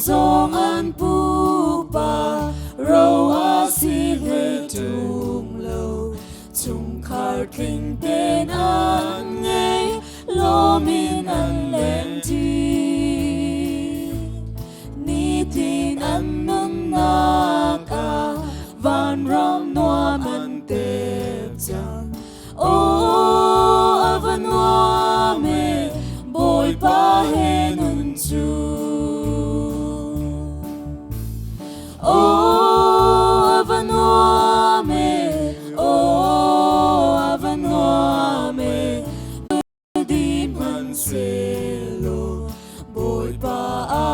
zong an pupa ro a si hlei ṭung lo. Chungkhar tling tein an ngei, lawm in an lengṭi. Nitin an nunnak ah vanram nuam an tep cang. Aw, a va nuam e, Bawipa he nun cu. Aw, a va nuam e, aw, a va nuam e, di hmanhsehlaw Bawipa a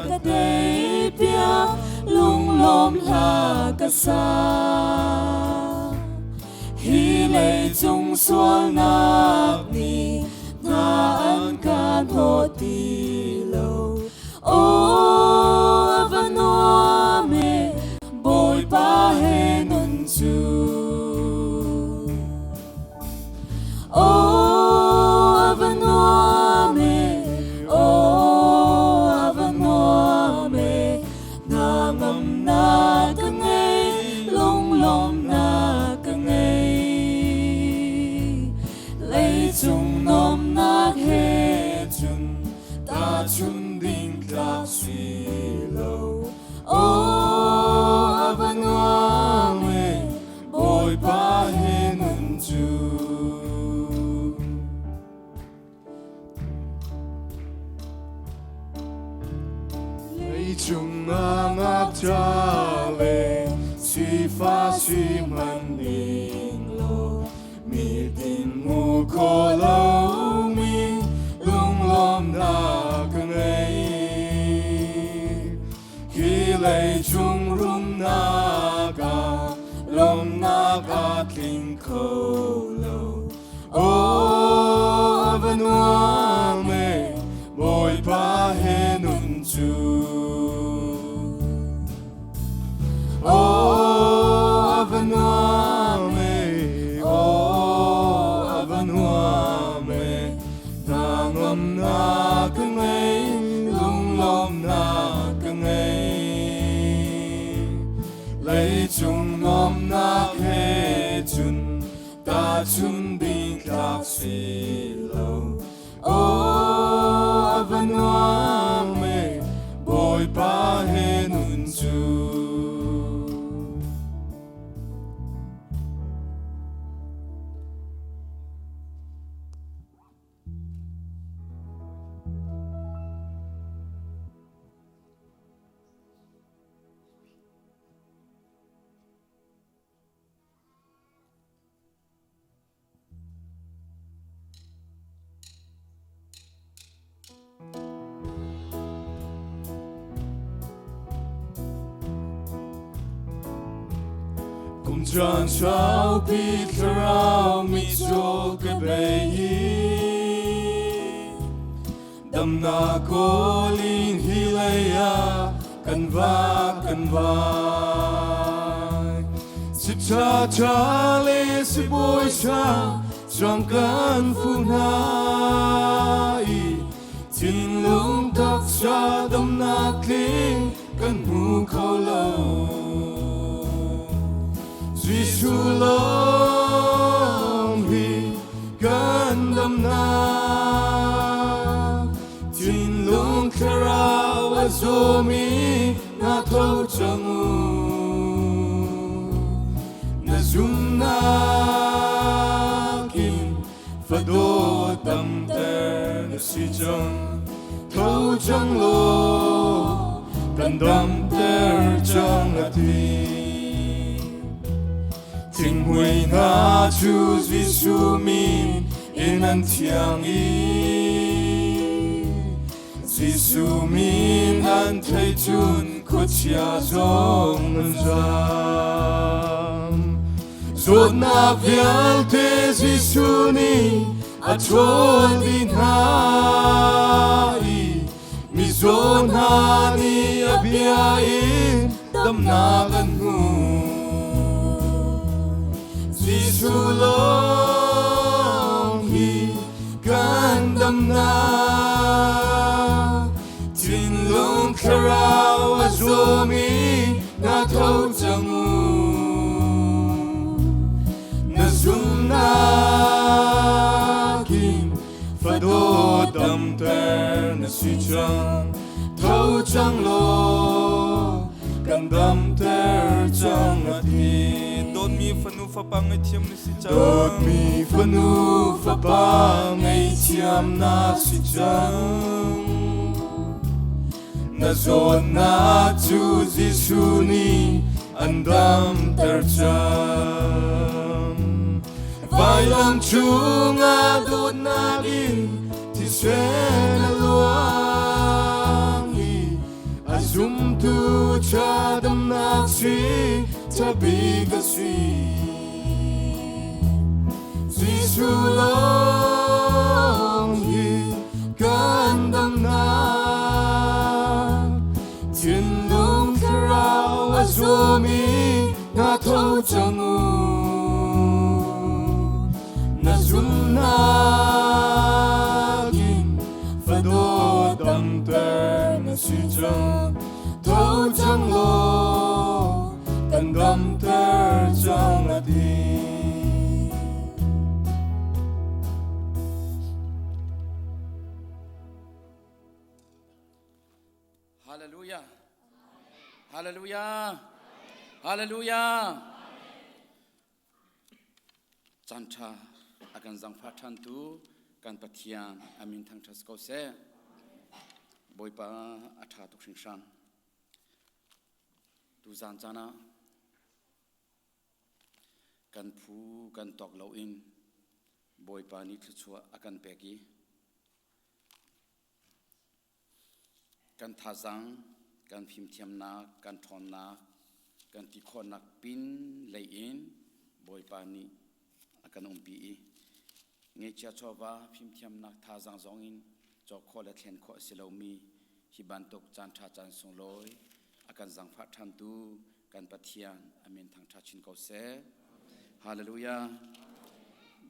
ka teipiak, lunglawm hla ka sa. Hi leicung sualnak nih hna an ka hnawh ti lo. Aw, a va nuam e, Bawipa he nun cu. Aw, a va nuam e, aw, a va nuam e, hna ngamnak ka ngei, lunglawmhnak ka ngei. Leicung nuamhnak he cun tahchun ding tlak si lo. Aw, a va nuam e, Bawipa he nun cu. Leicung ah ngakṭa le sifah si hmanh ning law mitin hmu kho lomi lunglawmhnak ka ngei. Hi leicung rumnak ah lawmhnak a tling kho lo. Aw, a va nuam e, Bawipa he nun cu. Aw, a va nuam e, aw, a va nuam e, hna ngamnak ka ngei, lunglawmhnak ka ngei. Leicung nuamhnak he cun tahchun ding tlak si lo. Aw, a va nuam e, Bawipa he nun cu. Kum caan saupi thlarau mi cu ka bei i damnak kawlin hi lei ah kan va kan vai. Si ṭha ṭha le si bawi ṭha chuang kan fu hna i thinlung taksa damnak tling kan hmu kho lo. Jesuh lawng hi kan damnak thinlung thlarau a zawmi na tho cang u. Na zumnak in fadaw damter na si cang. Tho cang law kan damter cang a ti. Thinghmui hna cu Jesuh min in an thiang i Jesuh min an theih cun khuachia zong an zam. Zawtnak vialte Jesuh nih a ṭhawl dih hna i mizaw hna nih a bia in damnak an hmu. Jesuh lawng hi kan damnak, thinlung thlarau. zawmi na tho cang u. Na zumhnak in fadawt damter na si cang. Tho cang law kan damter cang a ti. Dawtmi fanu fapa ngaihthiam na si cang. Dawtmi fanu fapa ngaihthiam na si cang. Na zawtnak cu Jesuh nih an damter cang. Vailam cungah dawtnak in thisen a luang i a zumtu cha damnak si ṭha bik a si. Jesuh lawng hi kan damnak thinlung thlarau a zumi na tho cang u. Na zumhnak in fadawt damter na si cang. Tho cang law kan damter cang a ti. Hallelujah. Hallelujah. Hallelujah. Caan ṭha a kan zangfah ṭhantu kan Pathian a min thangṭhat ko seh. Bawipa a ṭha tuk hringhran. Tuzaan caan ah kan phu kan tawk loin Bawipa nih thluachuah a kan pek i Kan thazaang, kan fimthiamnak, kan ṭhawnnak, kan ti khawhnak pin lei in Bawipa nih a kan umpi i ngeihchia chawva fimthiamnak thazaang zong in cawk khawh le thlen khawh a si lomi hi bantuk caanṭha caan sunglawi a kan zaangfah ṭhantu kan Pathian a min thangṭha chin ko seh. Hallelujah.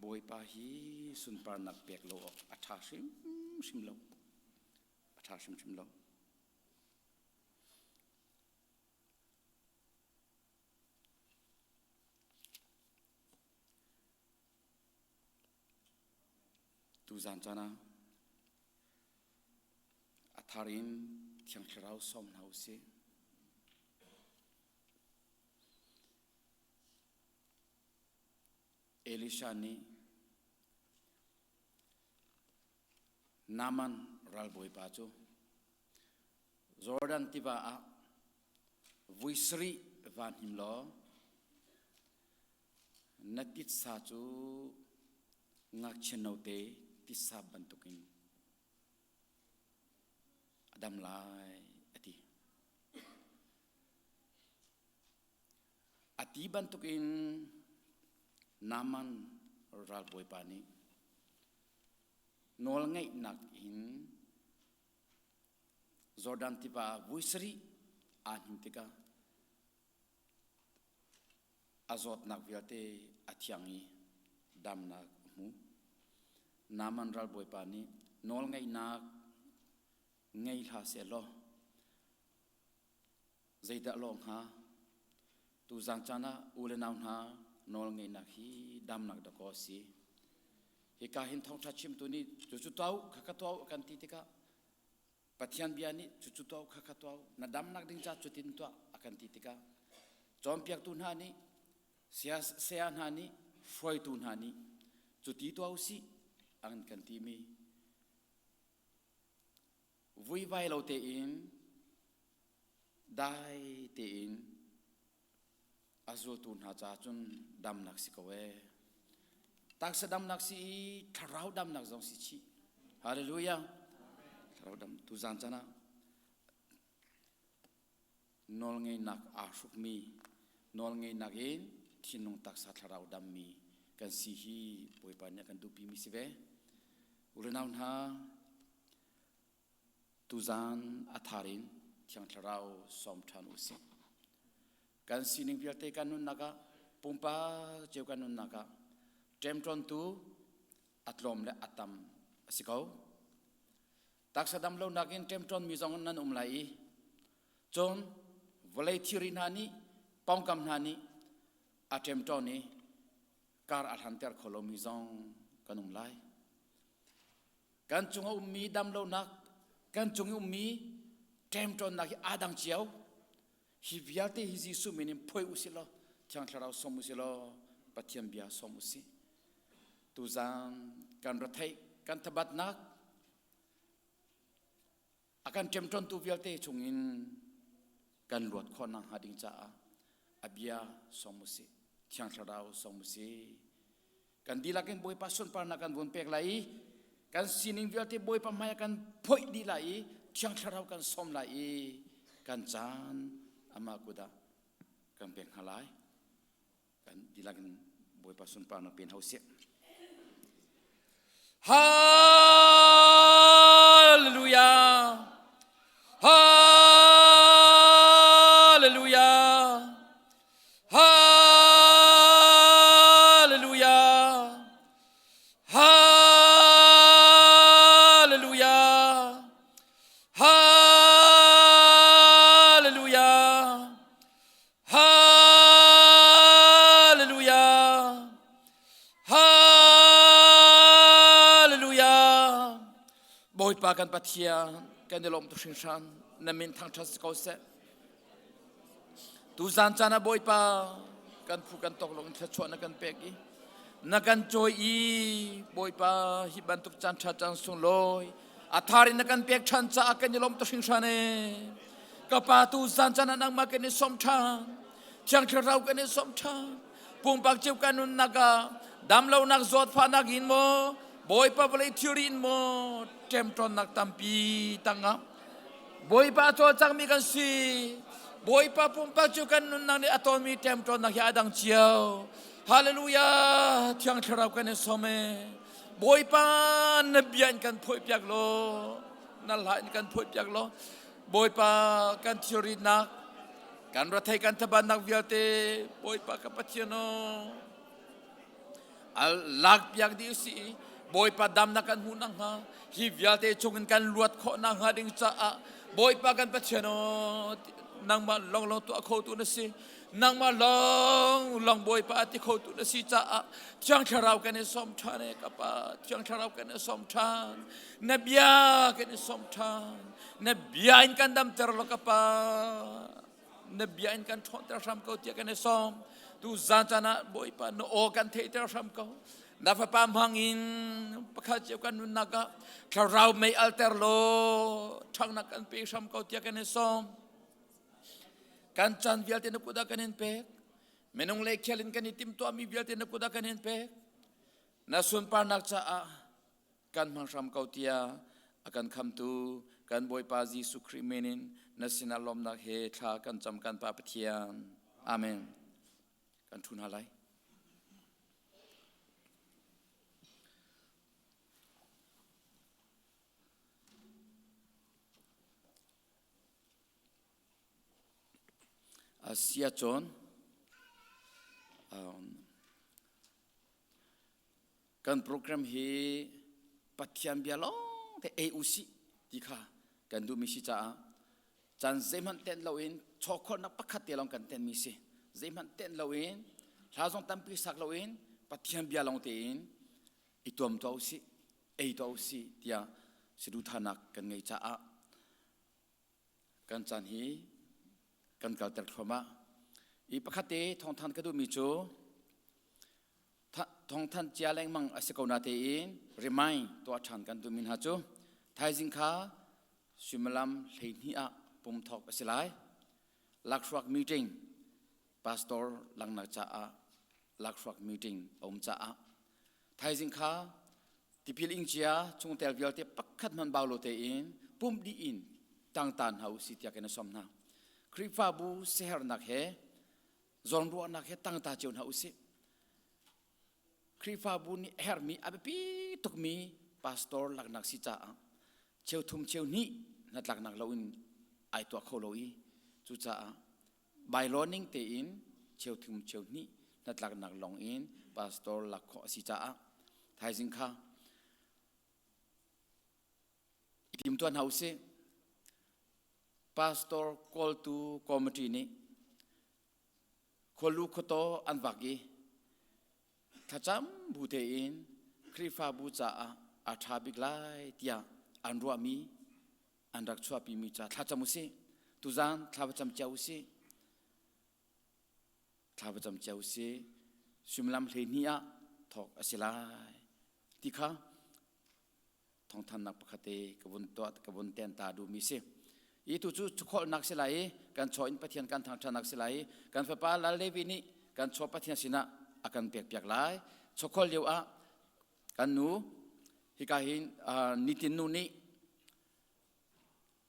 Bawipa hi sunparnak pek lo awk a ṭha hrimhrim lo. A ṭha hrimhrim lo. Tuzaan caan ah a thar in Thiang Thlarau sawm hna u sih. Elisha nih Naaman ralbawipa cu Jordan tiva ah vui sarih van him law na titsa cu ngakchia note titsa bantukin a dam lai a ti. A ti bantukin Naaman ralbawipa nih nawlngeihnak in Jordan tiva vui sarih aa hnim tikah a zawtnak vialte a thiang i damnak a hmu. Naaman ralbawipa nih nawlngeihnak ngei hlah sehlaw zeidah lawh hnga? Tuzaan caan ah u le nau hna nawlngeihnak hi damnak dakaw a si. Hika hin thawngṭha chimtu nih cucu tuah u, khakha tuah u a kan ti tikah Pathian bia nih cucu tuah u, khakha tuah u, na damnak ding ca cutin tuah a kan ti tikah cawnpiaktu hna nih saya hna nih hruaitu hna nih cuti tuah u sih an kan timi vuivai lo tein dai tein a zultu hna caah cun damnak si ko ee. Taksa damnak si i thlarau damnak zong si chih. Hallelujah. Thlarau dam tu zan chan ah nawlngeihnak aa hrukmi nawlngeihnak in thinlung taksa thlarau dammi kan si hi Bawipa nih a kan duhpi mi si ve. Ulenau hna Tuzaan a thar in Thiang Thlarau sawm ṭhan u sih. Kan sining vialte kan nunnak ah pumpak cio kan nunnak ah ṭemṭawntu a tlawm le a tam a si ko. Taksa dam lonak in ṭemṭawnmi zong nan um lai i cun Vawlei thilri hna nih pawngkam hna nih a ṭemṭawn i kar a hlanter kho lomi zong kan um lai. Kan cung a ummi damlonak, kan cung i ummi ṭemṭawnnak hi aa dang cio. Hi vialte hi Jesuh min in phoi u sih law, Thiang Thlarau sawm u sih law, Pathian bia sawm u sih. Tuzang kan retheih, kan thabatnak, a kan ṭemṭawntu vialte chungin kan luat khawh nakhnga ding caah a bia sawm u sih, Thiang Thlarau sawm u sih. Kan dihlak in Bawipa sunparnak kan vun pek lai i kan sining vialte Bawipa hmai ah kan phoih dih lai i Thiang Thlarau kan sawm lai i kan caan amah kut ah kan pek hna lai. Kan dihlak in Bawipa sunparnak pen hau sih. Hallelujah! Hallelujah! Hallelujah! Hallelujah! Hallelujah! Hallelujah! Hallelujah! Bawipa kan Pathian, kan i lawm tuk hringhran. Na min thangṭhat si ko seh. Tuzan caan ah Bawipa kan phu kan tok lawng in thluachuah na kan pek i na kan cawi i Bawipa hi bantuk caan ṭha caan sunglawi a thar in na kan pek ṭhan caah kan i lawm tuk hringhran e. Ka pa tuzan caan ah nangmah kan i sawm ṭhan. Thiang Thlarau kan i sawm ṭhan. Pumpak cio kan nunnak ah damlonak zawtfahnak in maw Bawipa vawlei thilri in maw ṭemṭawnnak tampi tangah Bawipa a cawlcangmi kan si. Bawipa pumpak cu kan nunnak nih a tawnmi ṭemṭawnnak hi a dang cio. Hallelujah! Thiang Thlarau kan i sawm e. Bawipa na bia in kan phawihpiak law, na hla in kan phawihpiak law, Bawipa kan thilritnak, kan rathei kan thabannak vialte, Bawipa ka Pathian aw, lakpiak dih usih i Bawipa damnak kan hmuh nakhnga hi vialte chungin kan luat khawh nakhnga ding caah Bawipa kan Pathian aw nangmah lawnglawng tuah khotu na si nangmah lawng lawng Bawipa a ti khotu na si caah Thiang Thlarau kan i sawm ṭhan e ka Pa Thiang Thlarau kan i sawm ṭhan na bia kan i sawm ṭhan na bia in kan damter law ka Pa na bia in kan ṭhawnter hram ko tiah kan i sawm tu zan caan ah Bawipa na aw kan theihter hram ko na fapa hmang in pakhat cio kan nunnak ah thlarau mei alter law ṭhangnak kan pe hram ko tiah kan i sawm kan caan vialte na kut ah kan in pek minung le khel in kan i timhtuahmi vialte na kut ah kan in pek na sunparnak caah kan hmang hram ko tiah a kan khamtu kan Bawipa Jesuh Khrih min in na sinah lawmnak he thla kan cam kan Pa Pathian. Amen. Kan thu hna lai. Sia cawn Kan program hi Pathian bia lawng te ei usih ti kha kan duhmi si caah caan zeihmanh tenh loin chawkhawlnak pakhat te lawng kan tenhmi si. Zeihmanh tenh loin hla zong tampi sak loin Pathian bia lawng tein i tuam tuah usih, ei tuah usih tiah saduhthahnak kan ngei caah kan caan hi kan kalter thluahmah. I pakhat te thawngthan ka duhmi cu thawngthan cia lengmang a si ko na tein remind tuah ṭhan kan duhmi hna cu thaizing kha suimilam 12 ah pum thawk a si lai. Lakhruak meeting pastor langnak caah lakhruak meeting a um caah thaizing kha tipil ing cia chungtel vialte pakhat hmanh bau lo tein pumh dih in tangtan hna usih tiah kan i sawm hna. Khrihfabu siaherhnak he zawnruahnak he tangta cio hna usih. Khrihfabu nih herhmi a biapi tukmi pastor laknak si caah cheuthum cheuhnih hnatlaknak loin ai tuah kho lo i cucaah bylaw ning tein cheuthum cheuhnih hnatlaknak lawng in pastor lak khawh a si caah thaizing kha i timtuah hna usih. Pastor kawltu committee nih khualu khuataw an vak i thlacam bu tein Khrihfabu caah a ṭha bik lai tiah an ruahmi an rak chuahpimi ca thlacam usih. Tuzaan thla va cam cio usih. Thla va cam cio usih. Suimilam 12 ah thawk a si lai ti kha thawngthannak pakhat te ka vun tuah ka vun ten ta duhmi si. I tu cu chukholhnak si lai i kan chaw in Pathian kan thangṭhatnak si lai i kan fapa Lal Levi nih kan chaw Pathian sinah a kan pekpiak lai. Chawkholh lio ah kan nu hika hin nitin nu nih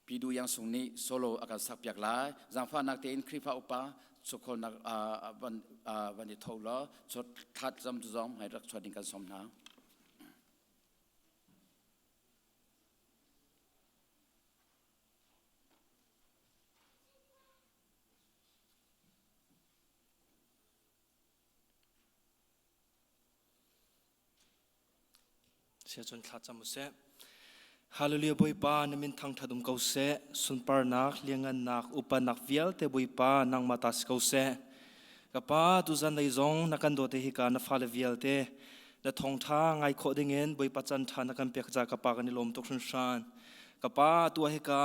Pi Du Yang Sung nih solo a kan sakpiak lai. Zaangfahnak tein Khrihfa upa chawkholnak van i tho law thlat zam cu zong hmai rak chuah ding kan sawm hna. Siacun thla cam usih. Hallelujah Bawipa na min thangṭhat um ko seh. Sunparnak, liangannak, upanak vialte Bawipa nangmah ta si ko seh. Ka pa tuzan lei zong na kan dawt hi ka na fale vialte na thawngṭha ngai khawh dingin Bawipa can ṭha na kan pek ca ka pa kan i lawm tuk hringhran. Ka pa tu ah hika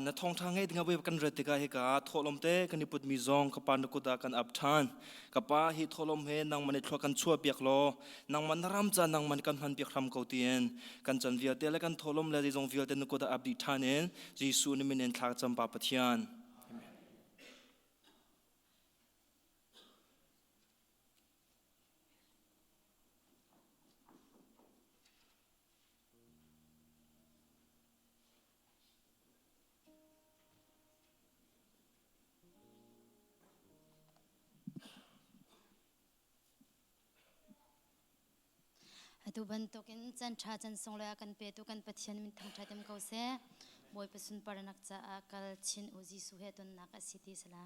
na thawngṭha ngeih dingah Bawipa kan rat tikah hika thawhlawm te kan i putmi zong ka pa na kut ah kan ap ṭhan. Ka pa hi thawhlawm he nangmah nih thlua kan chuah piak law nangmah na ram ca nangmah nih kan hman piak hram ko tiin kan can vialte le kan thawhlawm le zeizong vialte na kut ah ap dih ṭhan in Jesuh na min in thla ka cam pa Pathian. Atu bantukin chan ṭha chan sunglawi a kan petu kan Pathian min thangṭhat im ko seh. Bawipa sunparnak caah kal chin u Jesuh he tonnak a si ti sala.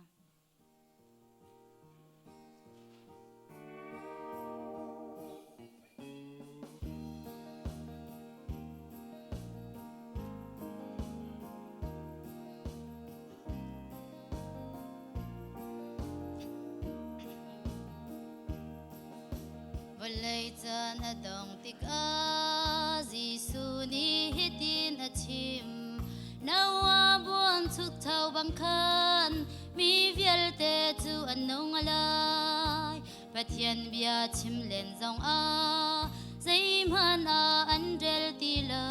Vawlei caan a dong tikah Jesuh nih hitin a chim Noah buan chukcho bang khan mi vialte cu an nung lai Pathian bia chim len zongah zeihmanh ah an rel ti lo.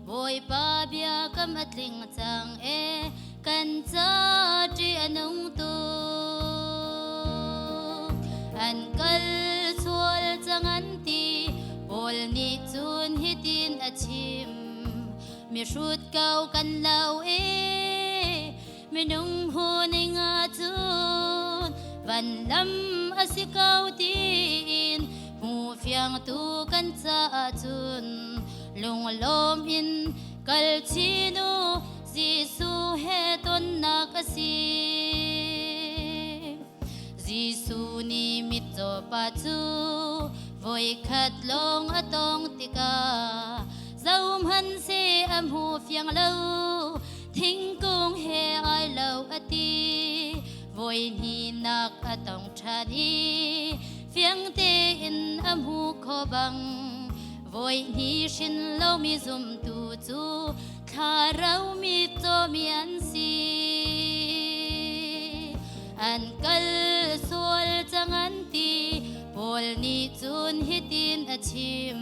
Bawipa bia kam a tling cang e, kan ca ṭih a nung tuk. An kal sual cang an ti, Paul nih cun hitin a chim. Mihrut ko kan lo e, minung huning ahcun van lam a si ko tiin hmu fiangtu kan caah cun lunglawm in kal chin u Jesuh he tonnak a si. Jesuh nih mitcaw pa cu voikhat lawng a tong tikah zohhmanh seh a hmu fiang lo thingkung he ai lo a ti voi hnihnak a tong ṭhan i fiang tein a hmu kho bang voi hnih hrin lomi zumtu cu thlarau mitcawmi an si an kal sual cang an ti Paul nih cun hitin a chim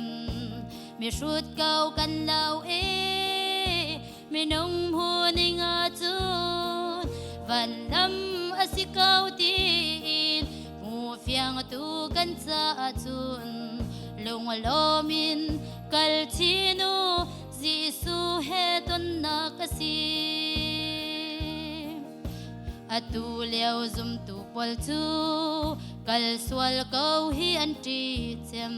mihrut ko kan lo e minung hmuning ahcun van lam a si ko tiin hmu fiangtu kan caah cun lunglawm in kal chin u Jesuh he tonnak a si. Atu lio zumtu pawl cu kal sual ko hi an ṭih cem.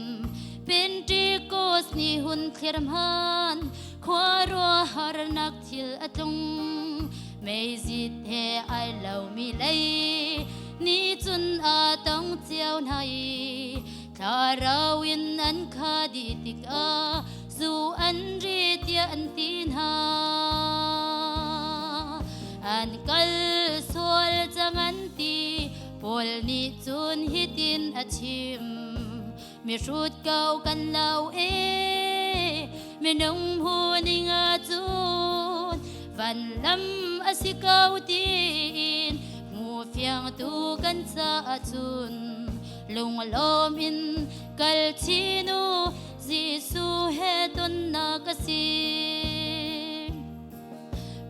Pentecost ni hun thlir hman khuaruahharnak thil a tlung. Meizit he ai lomi lei ni cun a tong cio hna i thlarau in an kha dih tikah zu an ri tiah an ti hna. An kal sual cang an ti. Paul nih cun hitin a chim. Mihrut ko kan lo e. Minung hu ning ahcun van lam a si ko tiin hmu fiang tu kan caah cun lunglawm in kal chin u Jesuh he tonnak a si.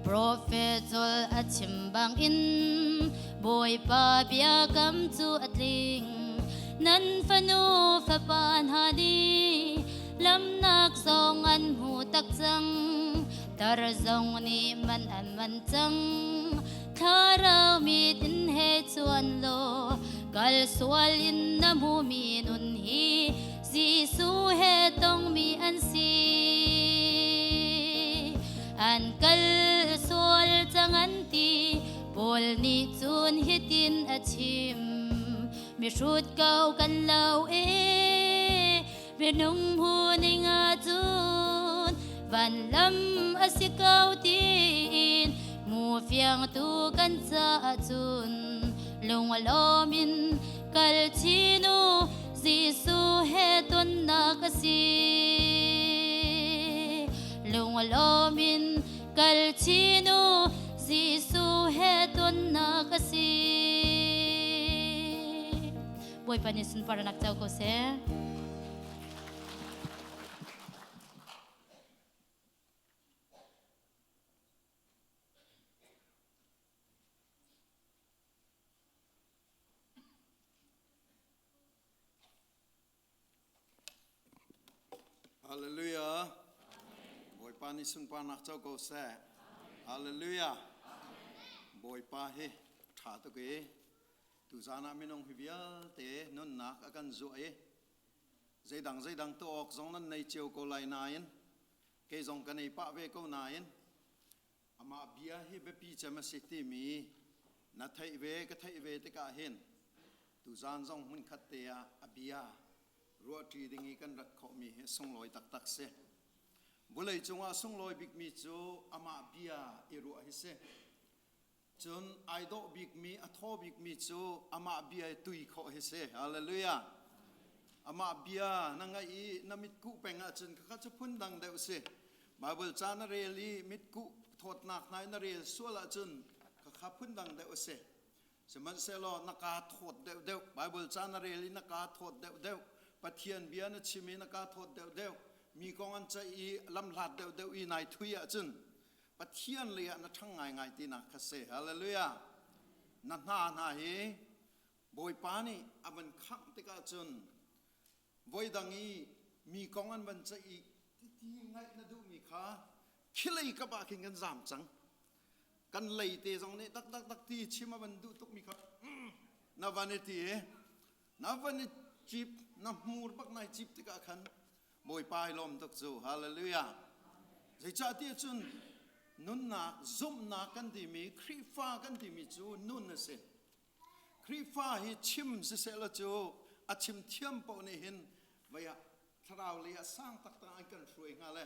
Profet Joel a chim bangin Bawipa biakam cu a tling. Nan fanu fapa hna nih lamnak zong an hmu tak cang. Tar zong nih man an man cang. Thlarau mit in he chuan law kal sual in na hmumi nun hi Jesuh he tongmi an si. An kal sual cang an ti. Paul nih cun hitin a chim. Mihrut ko kan lo e. Minung hmu ning ahcun van lam a si ko tiin mu fiang tu kan caah cun lunglawm in kal chin u Jesuh he tonnak a si. Lunglawm in kal chin u Jesuh he tonnak a si. Bawipa nih sunparnak co ko seh. Hallelujah. Bawipa nih sunparnak co ko seh. Hallelujah. Bawipa hi ṭha tuk i tuzan ah minung hi vialte nunnak a kan zuah i zeidang zeidang tuah awk zong nan nei cio ko lai nain kei zong ka nei pah ve ko nain amah bia hi biapi cem a si timi na theih ve ka theih ve tikah hin tuzan zong hmunkhat te ah a bia ruahṭi ding i kan rat khawhmi hi sunglawi taktak si. Vulei cungah sunglawi bikmi cu amah bia i ruah hi si. Cun ai dawh bikmi, a thaw bikmi cu amah bia i tui khawh hi si. Hallelujah. Amah bia na ngaih i na mitkuh peng ahcun khakha cu phun dang deuh si. Bible ca na rel i mitkuh thawtnak hna i na rel sual ahcun khakha phun dang deuh a si. Sihmanhsehlaw na kaa thawt deuhdeuh, Bible ca na rel i na kaa thawt deuhdeuh, Pathian bia na chim i na kaa thawt deuhdeuh, mi kong an ceih i lamhlat deuhdeuh i nai thui ahcun Pathian lei ah na ṭhang ngaingai tinak kha si. Hallelujah! Na hna hna hi Bawipa nih a van khangh tikah cun voidang i mi kong an van ceih i titi ngaih na duhmi kha khilei kap ah khin kan zaam cang. Kan lei te zong nih tak tak tak ti chim a van duh tukmi kha na van i ti i na van i cip na hmur bak nai cip tikah khan Bawipa i lawm tuk cu hallelujah zeicahtiah cun nunnak zumhnak kan timi Khrihfa kan timi cu nun a si Khrihfa hi chim siseh cu a chim thiam paoh nih hin vei ah thlarau lei ah sang taktak an kan hruai hnga le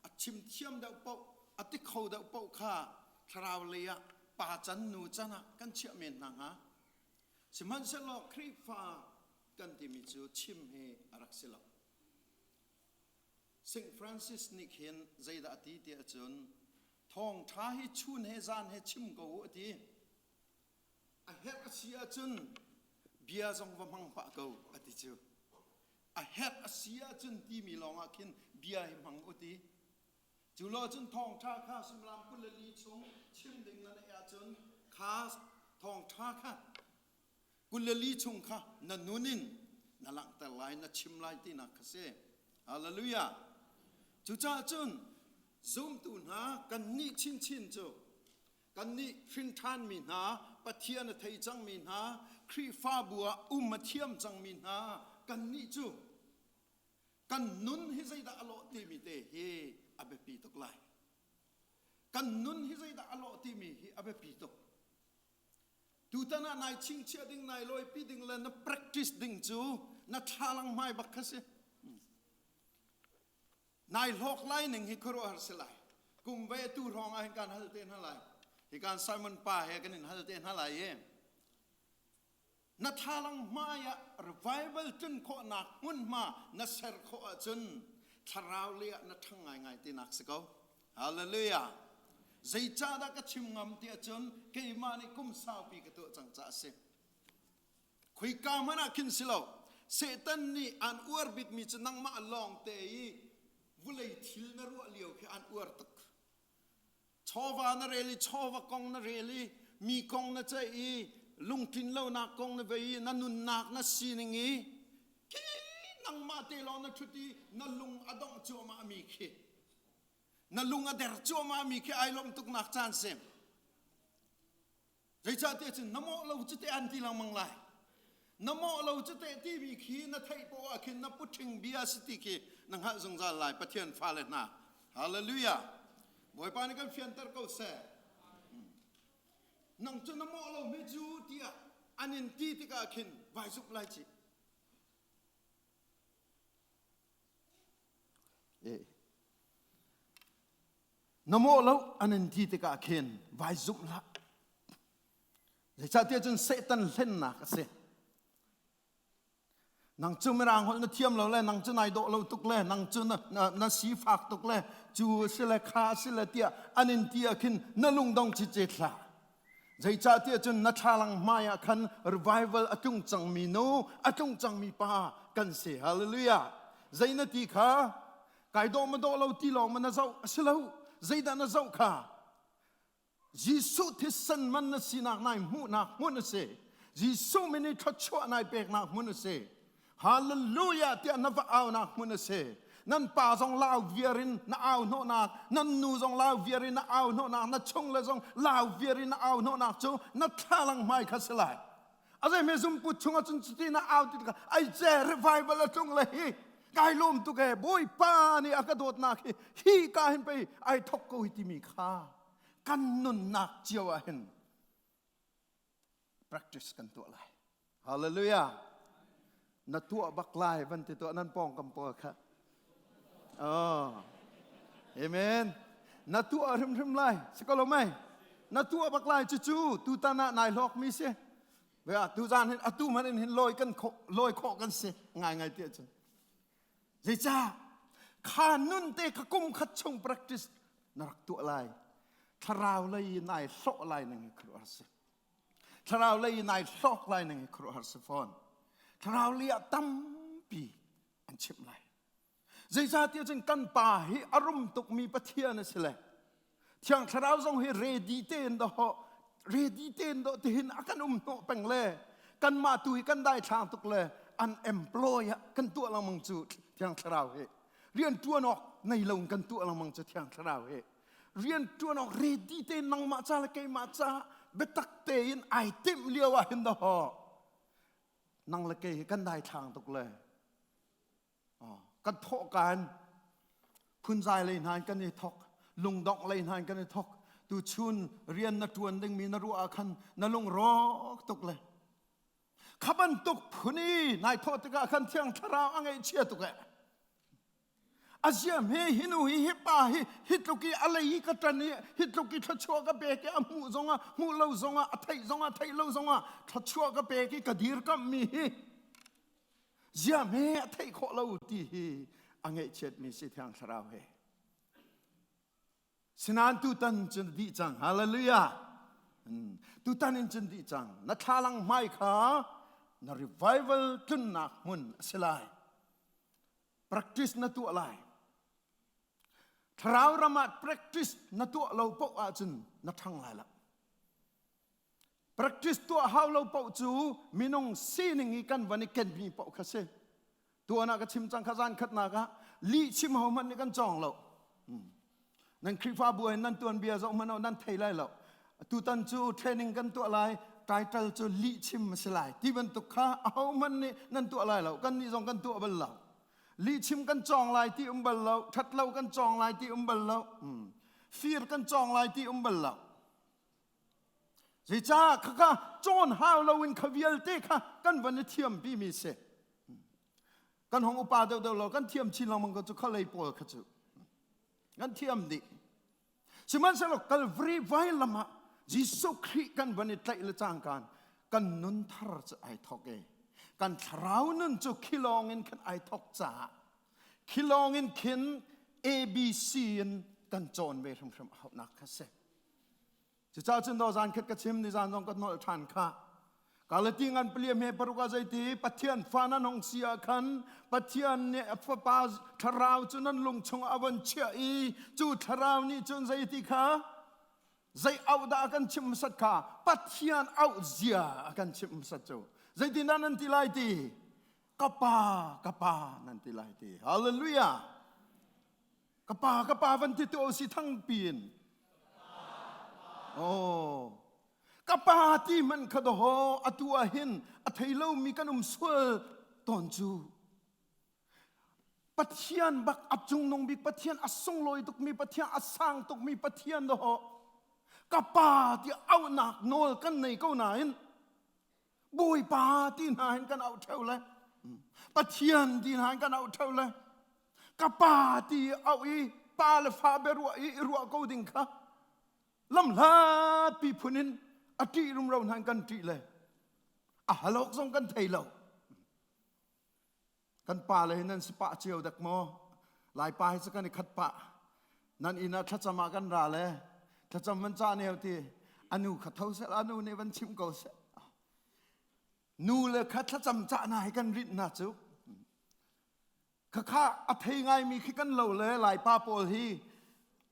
a chim thiam deuh paoh a ti kho deuh paoh kha thlarau lei ah pa can nu can ah kan chiah men hna hnga sihmanhsehlaw Khrihfa kan timi cu chim hi a rak si lo St. Francis nih khin zeidah a ti tiah cun thawngṭha hi chun he zan he chim ko u a ti A herh a si ahcun bia zong va hmang pah ko a ti cu. A herh a si ahcun timi lawngah khin bia hi hmang u ti. Cu lo cun thawngṭha kha suimilam 24 chung chim ding na neih ahcun kha thawngṭha kha 24 chung kha na nun in na langhter lai, na chim lai tinak kha si. Hallelujah. Cucaah cun zumtu hna kan nih chinchin cu Kannih hrinṭhanmi hna, Pathian a thei cangmi hna, Khrihfabu ah um a thiam cangmi hna, kannih cu kan nun hi zeidah a lawh timi te hi a biapi tuk lai. Kan nun hi zeidah a lawh timi hi a biapi tuk. Tutan ah nai chingchiah ding, nai lawipi ding le na practice ding cu na thlalang hmai bak kha si. Nai hlawk lai ning hi khuaruahhar si lai. Kum ve tu hrawng ah hin kan hal te hna lai. Hikan Simon pa he kan in hal te hna lai i na thlalang hmai ah revival tlun khawhnak hmunhma na ser khawh ahcun thlarau lei ah na ṭhang ngaingai tinak si ko. Hallelujah. Zeicahdah ka chim ngam ti ahcun keimah nih kum saupi ka tuah cang caah a si. Khuika hmanh ah khin si lo. Satan nih aan uar bikmi cu nangmah lawng te i vulei thil na ruah lio khi aan uar tuk. Chawva na rel i chawva kong na rel i mi kong na ceih i lungtlin lonak kong na vei i na nunnak na sining i khi nangmah te lawng na ṭhut i na lung a dongh cuahmah mi khi na lung a der cuahmah mi khi ai lawmh tuknak caan si. Zeicahtiah cun na mawh lo cu te an ti lengmang lai. Na mawh lo cu te timi khi na theih poah ah khin na puṭhing bia si ti khi na hngalh zungzal lai Pathian fale hna. Hallelujah. Bawipa nih kan fianter ko seh. Nang cu na mawh lo mi cu tiah an in ti tikah khin vai zuk lai ci. Eh. Na mawh lo an in ti tikah khin vai zumh hlah. Zeicahtiah cun Satan hlennak a si. Nang cu mirang holh na thiam lo le nang cu nai dawh lo tuk le nang cu na, na, na sifak tuk le cu a si le kha a si le tiah an in ti ah khin na lungdong cicet hlah. Zeicahtiah cun na thlalang hmai ah khan revival a tlung cangmi nu, a tlung cangmi pa kan si. Hallelujah. Zei na ti kha? Kai dawh ma dawh lo ti lawng ma na zoh a si lo. Zeidah na zoh kha? Jesuh thisen man na sinak nai hmuhnak hmun a si. Jesuh min i thluachuah nai peknak hmun a si. Hallelujah tiah na va aunak hmun a si. Nan pa zong lau viar in na au hnawhnak, nan nu zong lau viar in na au hnawhnak, na chung le zong lau viar in na au hnawhnak cu na thlalang hmai kha si lai. A zei me zumput chung ahcun cuti na au ti tikah ai ce revival a tlung le hi kai lawm tuk e Bawipa nih a ka dawtnak hi hi ka hin pei ai thok ko hi timi kha kan nunnak cio ah hin practice kan tuah lai. Hallelujah. Na tuah bak lai van ti tuah nan pawngkam pawl kha. Oh. Amen. Na tuah hrimhrim lai. Si ko lo mei? Na tuah bak lai cucu tutan ah nai hlawk mi si. Ve tu zan hin atu man in hin lawi kan khawh lawi khawh kan si ngai ngai ti ahcun. Zeicah? Kha nun te kha kum khat chung practice na rak tuah lai. Thlarau lei nai hlawh lai nang hi khuaruahhar si. Thlarau lei nai hlawk lai nang hi khuaruahhar si fawn. Thlarau lei ah tampi an chimh lai. Zeicahtiah cun kan pa hi a rum tukmi Pathian a si le Thiang Thlarau zong hi ready tein dawh ready tein dawh tihin a kan um hnawh peng le kanmah tu hi kan daithlang tuk le unemploy ah kan tuah lengmang cu Thiang Thlarau hi rian ṭuan awk nei lo kan tuah lengmang cu Thiang Thlarau hi rian ṭuan awk ready tein nangmah ca le keimah ca biatak tein ai timh lio ah hin dawh nang le kei hi kan daithlang tuk le kan thawh kan phunzai lei hna in kan i thok lungdongh lei hna in kan i thok tu chun rian na ṭuan dingmi na ruah ah khan na lung rawk tuk le kha bantuk phun i nai thawh tikah khan thiang thlarau a ngaihchia tuk eh Azia hme hi nu hi hi pa hi hi tluk i a lei i ka ṭan i hi tluk i thluachuah ka pek i a hmuh zongah hmuh lo zongah a theih zongah theih lo zongah thluachuah ka pek i ka dirkamhmi hi zia hme a theih khawh lo ti hi a ngaihchiatmi si thiang thlarau he Sinain tutan cun dih cang. Hallelujah. Tutan in cun dih cang. Na thlalang hmai kha na revival tlunnak hmun a si lai. Practice na tuah lai. Thlarau ram ah practice na tuah lo paoh ahcun na ṭhang lai lo. Practice tuah hau lo paoh cu minung sining i kan van i kenmi paoh kha si. Tuan ah ka chim cang kha zan khatnak ah lih chim ho hmanh nih kan cawng lo. Nan Khrihfabu in nan tuanbia zoh hmanh nan thei lai lo. Tutan cu training kan tuah lai, title cu lih chim a si lai. Ti bantuk kha aho hmanh nih nan tuah lai lo. Kan nih zong kan tuah bal lo. Lih chim kan cawng lai ti um bal lo. Ṭhat lo kan cawng lai ti um bal lo. Fir kan cawng lai ti um bal lo. Zeicah khaka cawn hau loin kha vialte kha kan van i thiampi mi si. Kan hong upa deuhdeuh lo kan thiam chin lengmang ko cu khalei pawl kha cu. Kan thiam dih. Sihmanhsehlaw Calvary vailam ah Jesuh Khrih kan van i tlaih le cangkaan kan nun thar cu ai thok e. Kan thlarau nun cu khilawng in khan ai thok caah khilawng in khin ABC in kan cawn ve hrimhrim a hauhnak kha si. Cucaah cun do zan khat ka chim ni zan zong ka nolh ṭhan kha. Galati ngan paliam he paruk ah zeiti Pathian fa nan hong si ah khan Pathian nih a fapa thlarau cu nan lung chungah a von chiah i cu thlarau nih cun zeiti kha zei auh dah a kan chimh hmasat kha Pathian auh zia a kan chimh hmasat cu zeitindah nan ti lai ti ka pa ka pa nan ti lai ti hallelujah ka pa ka pa van ti tu si thangpi in oh ka pa ti man kha doho atu ah hin a thei lomi kan um sual tawn cu Pathian bak a cungnung bik Pathian a sunglawi tukmi Pathian a sang tukmi Pathian doho ka pa ti auhnak nawl kan nei ko nain Bawipa ti hna hin kan auh ṭheo le Pathian ti hna hin kan auh ṭheo le ka pa ti auh i pa le fa biaruah i ruah ko ding kha lamhlat pi phun in a ṭih rumro hna kan ṭih le a halok zong kan thei lo kan pa le hi nan si pah cio dek maw laipa hi cu kan i khat pah nan inn ah thlacam ah kan ra le thlacam van ca neu ti anu kha tho seh anu nih van chim ko seh nu le kha thlacam ca na hi kan rinh na cu Khakha a thei ngaimi khi kan lo le Laipa pawl hi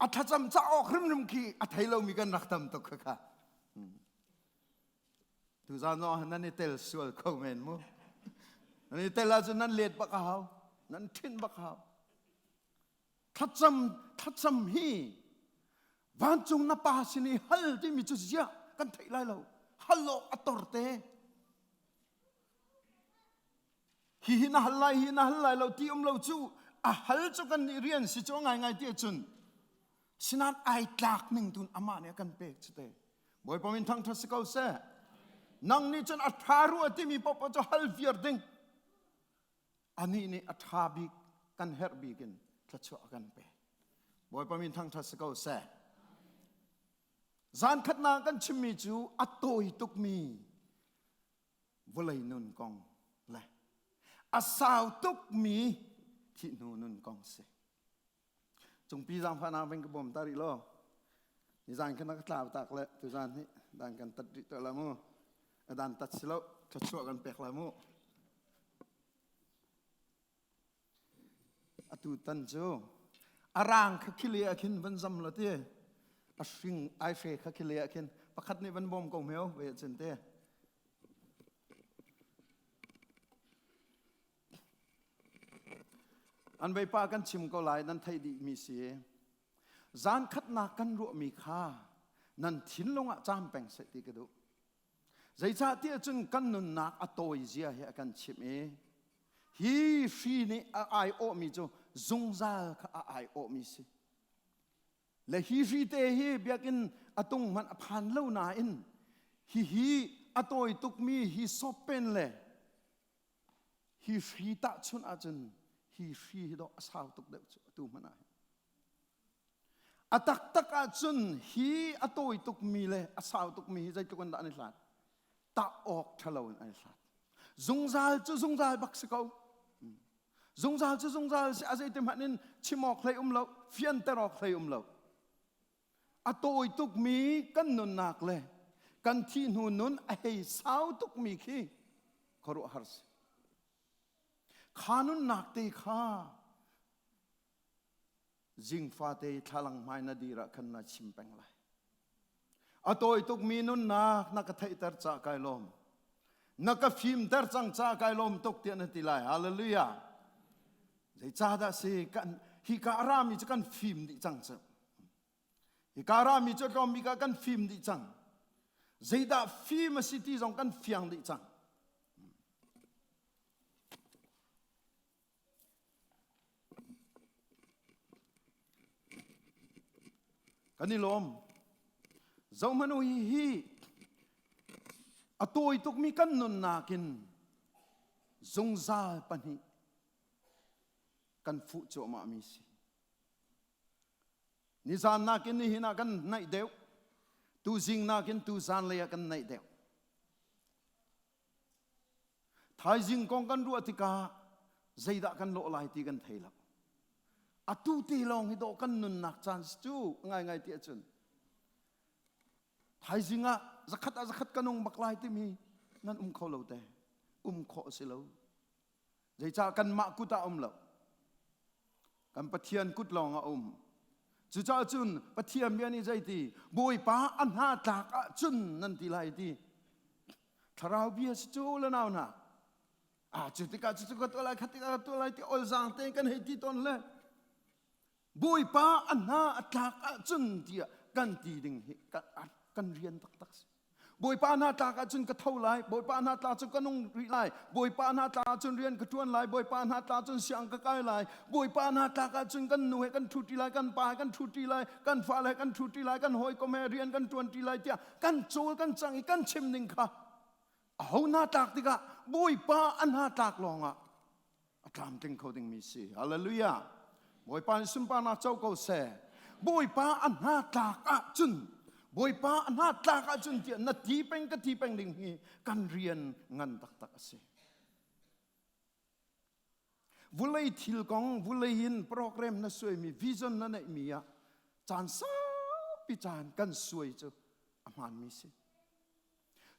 a thlacam ca awk hrimhrim khi a thei lomi kan rak tam tuk khakha. Tuzaan zong nan i tel sual kho men mu. Nan i tel ahcun nan let bak a hau. Nan ṭhinh bak a hau. Thlacam thlacam hi vancung na pa sin i hal timi cu ziah kan theih lai lo. Hal awk a tor te. Hihi na hal lai, hi na hal lai lo ti um lo cu a hal cu kan nih rian si cu ngaingai ti ahcun sinan ai tlak ning tun amah nih a kan pek cu te. Bawipa min thangṭhat si ko seh. Nang nih cun a ṭha rua timi paohpaoh cu hal viar ding. Anih nih a ṭha bik kan herh bik in thluachuah a kan pek. Bawipa min thangṭhat si ko seh. Zan khatnak kan chimmi cu a tawi tukmi vawlei nun kong le a sau tukmi thih hnu nun kong si. Cungpi zaangfahnak veng ka bawm ta rih law nizan khan ka tlau tak le tuzan hi dan kan tat rih tuah la mu a dan tat si lo thluachuah kan pek la mu Atu tan cu a rang kha khile ah khin van zam la ti a hring ai hre kha khile ah khin pakhat nih van bawm ko hmeo ve cun te an veipa kan chim ko lai nan theih dih mi si zan khatnak kan ruahmi kha nan thinlung ah caam peng seh ti ka duh Zeicahtiah cun kan nunnak a tawi zia hi a kan chimh i hi hri nih a aiawhmi cu zungzal kha a aiawhmi si. Le hi hri te hi biakinn a tung hmanh a phan lo nain hihi a tawi tukmi hi sawppen le hi hri tahchunh ahcun hi hri hi dawh a sau tuk deuh cu atu hmanh ah hin. A taktak ahcun hi a tawi tukmi le a sau tukmi hi zeitluk in dah an i hlat? Tah awk ṭhalo in an i hlat. Zungzal cu zungzal bak si ko. Zungzal cu zungzal si a zeiti hmanh in chim awk hlei um lo, fianter awk hlei um lo. A tawi tukmi kan nunnak le kan thih hnu nun a hei sau tukmi khi khuaruahhar si. Kha nunnak te kha Zingfate i thlalang hmai na dir ah khan na chim peng lai. A tawi tukmi nunnak na ka theihter ca kai lawm. Na ka fimter cang ca kai lawm tuk tiah na ti lai. Hallelujah. Zeicahdah si kan hi ka rami cu kan fim dih cang cu. Hi ka rami cu tlawm bik ah kan fim dih cang. Zeidah fim a si ti zong kan fiang dih cang. Kan i lawm. Zohhmanh u hihi a tawi tukmi kan nunnak in zungzal pahnih kan fuh cuahmahmi si. Nizan nakin nihin ah kan naih deuh. Tu zing nakin tu zan lei ah kan naih deuh. Thaizing kong kan ruah tikah zeidah kan lawh lai ti kan thei lo. Atu te lawng hi dawh kan nunnak caan cu ngaingai ti ahcun thaizing ah zakhat ah zakhat ka nung bak lai timi nan um kho lo te. Um khawh a si lo. Zeicah kanmah kut ah um lo. Kan Pathian kut lawng ah um. Cucaah cun Pathian bia nih zeiti Bawipa a hna tlak ahcun nan ti lai ti. Thlarau bia si cu le nau hna. Ah cu tikah cu ka tuah lai khat tikah ka tuah lai ti olzaang tein kan hei ti tawn le Bawipa a hna a tlak ahcun tiah kan ti ding hi kan rian taktak si. Bawipa hna tlak ahcun ka tho lai, Bawipa hna tlak cun ka nung rih lai, Bawipa hna tlak ahcun rian ka ṭuan lai, Bawipa hna tlak cun siang ka kai lai, Bawipa hna tlak ahcun kan nu he kan ṭhuṭi lai, kan pa he kan ṭhuṭi lai, kan fale he kan ṭhuṭi lai, kan hawikom he rian kan ṭuanṭi lai tiah kan cawl kan cang i kan chim ning kha aho hna tlak tikah Bawipa a hna tlak lawngah a tlamtling kho dingmi si. Hallelujah. Bawipa nih sunparnak co ko seh. Bawipa a hna tlak ahcun Bawipa a hna tlak ahcun tiah na ti peng ka ti peng ding hi kan rian ngan taktak a si. Vulei thil kong vulei in program na suaimi vision na neihmi ah caan saupi caan kan suai cu a hmaanmi si.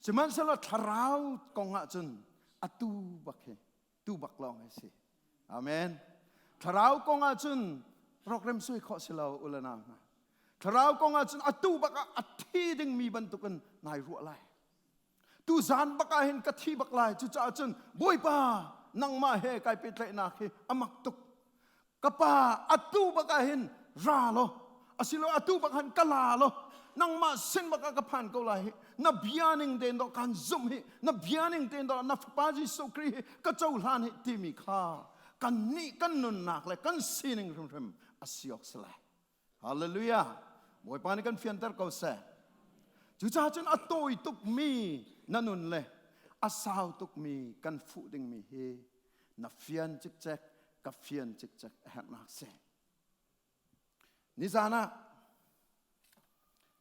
Sihmanhsehlaw thlarau kong ahcun atu bak hi tu bak lawng hi si. Amen. Thlarau kong ahcun program sui khawh si lo ulana hna. Thlarau kong ahcun atu bak ah a thi dingmi bantukin nai ruah lai. Tu zan bak ah hin ka thi bak lai. Cucaah cun Bawipa nangmah he kai pehtlaihnak hi a mak tuk. Ka pa atu bak ah hin ra law asilo atu bak han ka la law nangmah sin bak ah ka phan ko lai hi na bia ning ten do kan zumh hi na bia ning ten do na fapa Jesuh Khrih hi ka cohlan hi timi kha kan nih kan nunnak le kan sining hrimhrim a si awk si lai Hallelujah Bawipa nih kan fianter ko seh cucaah cun a tawi tukmi na nun le a sau tukmi kan fuh dingmi hi na fian cikcek ka fian cikcek a herhnak si nizan ah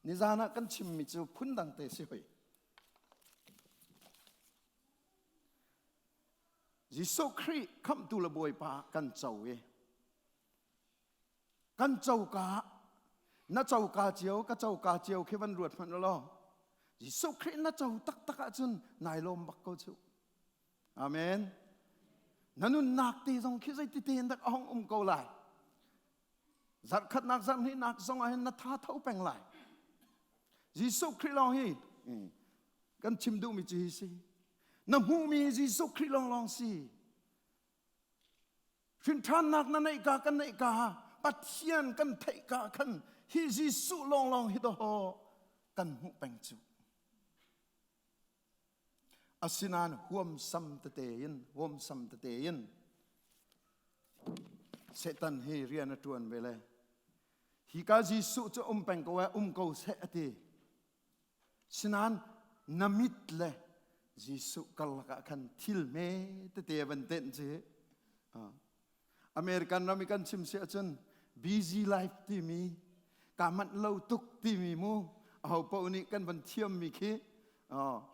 nizan ah kan chimmi cu phundang te si hoi Jesuh Khrih khamhtu le Bawipa kan co i kan coka na coka cio ka coka cio khi van ruat hmanh law Jesuh Khrih na co taktak ahcun nai lawm bak ko cu Amen. Na nunnak te zong khi zeiti tein dak a hong um ko lai. Zarhkhatnak zarhhnihnak zong ah hin na tha tho peng lai. Jesuh Khrih lawng hi kan chim duhmi cu hi si. Na hmuhmi Jesuh Khrih lawng lawng si. Hrinṭhannak na neih ka kan neih ka Pathian kan theih ka khan hi Jesuh lawng lawng hi daw kan hmuh peng cu. Asinain huamsam tete in huamsam tete in Satan hi rian a ṭuan ve le hi ka Jesuh cu um peng ko eh um ko seh a ti. Sinain na mit le Jesuh karlak ah khan thil hme tete van tenh ci. American ram i kan chim si ahcun busy life timi ka manh lo tuk timi mu aho paoh nih kan van thiammi khi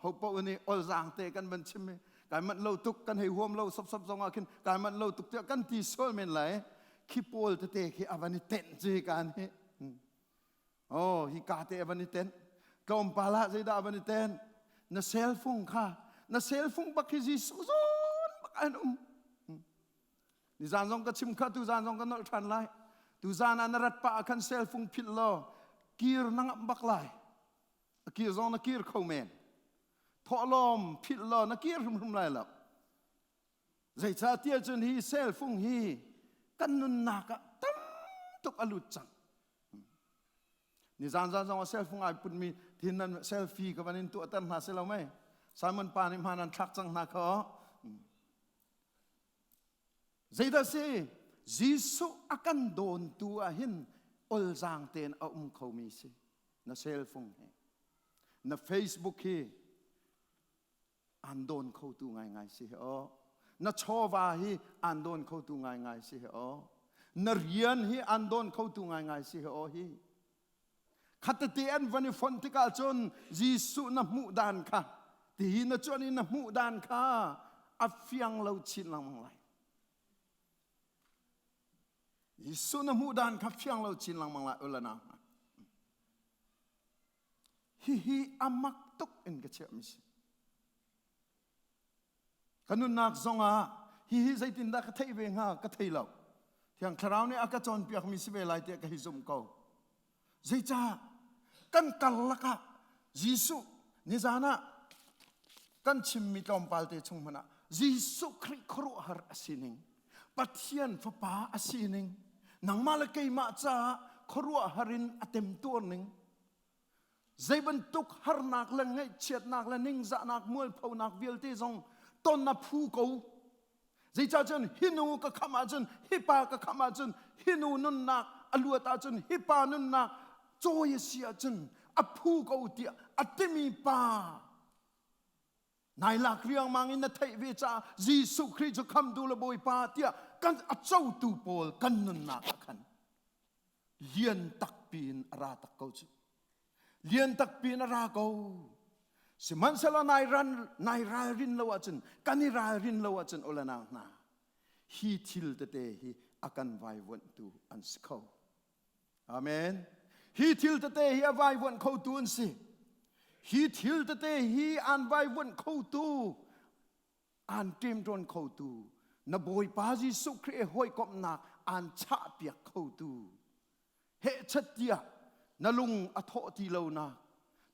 ho paoh nih olzaang te kan van chim i kai manh lo tuk kan hei huam lo sopsop zong ah khin kai manh lo tuk tiah kan ti sual men lai khi pawl tete khi a van i tenh ci kan hi Oh, hi ka te a van i tenh. Tlawmpal ah zeidah a van i tenh? Na cell phone kha, na cell phone bak hi Jesuh zawn bak an um. Ni zan zong ka chim kha, tu zan zong ka nolh ṭhan lai. Tu zan ah na rat pah ah khan cell phone philh law kir na ngamh bak lai. A kir zong na kir kho men. Thawhlawm philh law na kir hrimhrim lai lo. Zeicahtiah cun hi cell phone hi kan nunnak ah tam tuk a lut cang. Nizan zan zong ah cell phone ai putmi thin nan selfie ka van in tuahter hna si lo mei. Simon pa nih hmaan an thlak cang hna kha. Zeidah si? Jesuh a kan dawntu ah hin olzaang tein a um khomi si. Na cell phone hi, na Facebook hi aan dawn khotu ngaingai si hi aw na chawva hi aan dawn khotu ngaingai si hi aw na rian hi aan dawn khotu ngaingai si hi aw hi. Khatete an van i fonh tikah cun Jesuh na hmuh dan kha tihi na cuan i na hmuh dan kha a fiang lo chin lengmang lai. Jesuh na hmuh dan kha fiang lo chin lengmang lai ula na. Hihi amak tuk in ka chiah mi si. Ka nunnak zongah hihi zeitindah ka theih ve hnga ka thei lo. Thiang Thlarau nih a ka cawnpiakmi si ve lai tiah ka hi zumh ko. Zeicah kan karlak ah Jesuh nizan ah kan chimmi tlawmpal te chung hmanh ah Jesuh Khrih khuaruahhar a sining, Pathian Fapa a sining, nangmah le keimah caah khuaruahhar in a temtuar ning, Zei bantuk harnak le ngaihchiatnak le ningzahnak mualphonak vialte zong ton a phu ko. Zeicah cun hi nu ka khamh ahcun, hi pa ka khamh ahcun, hi nu nunnak a luat ahcun, hi pa nunnak cawi a si ahcun a phu ko tiah a timi pa nai lak riangmang in na theih ve caah Jesuh Khrih cu khamtu le Bawipa tiah kan a cotu pawl kan nunnak ah khan lian takpi in a ra tak ko cu lian takpi in a ra ko sihmanhsehlaw nai ran nai ralrin lo ahcun kan i ralrin lo ahcun olanang hna hi thil tete hi a kan vaivuanhtu an si kho amen hi thil tete hi a vaivuanh khotu an si hi thil tete hi an vaivuanh khotu aan ṭemṭawn khotu na Bawipa Jesuh Khrih hawikomhnak aan chahpiak khotu hehchat tiah na lung a thawh ti lonak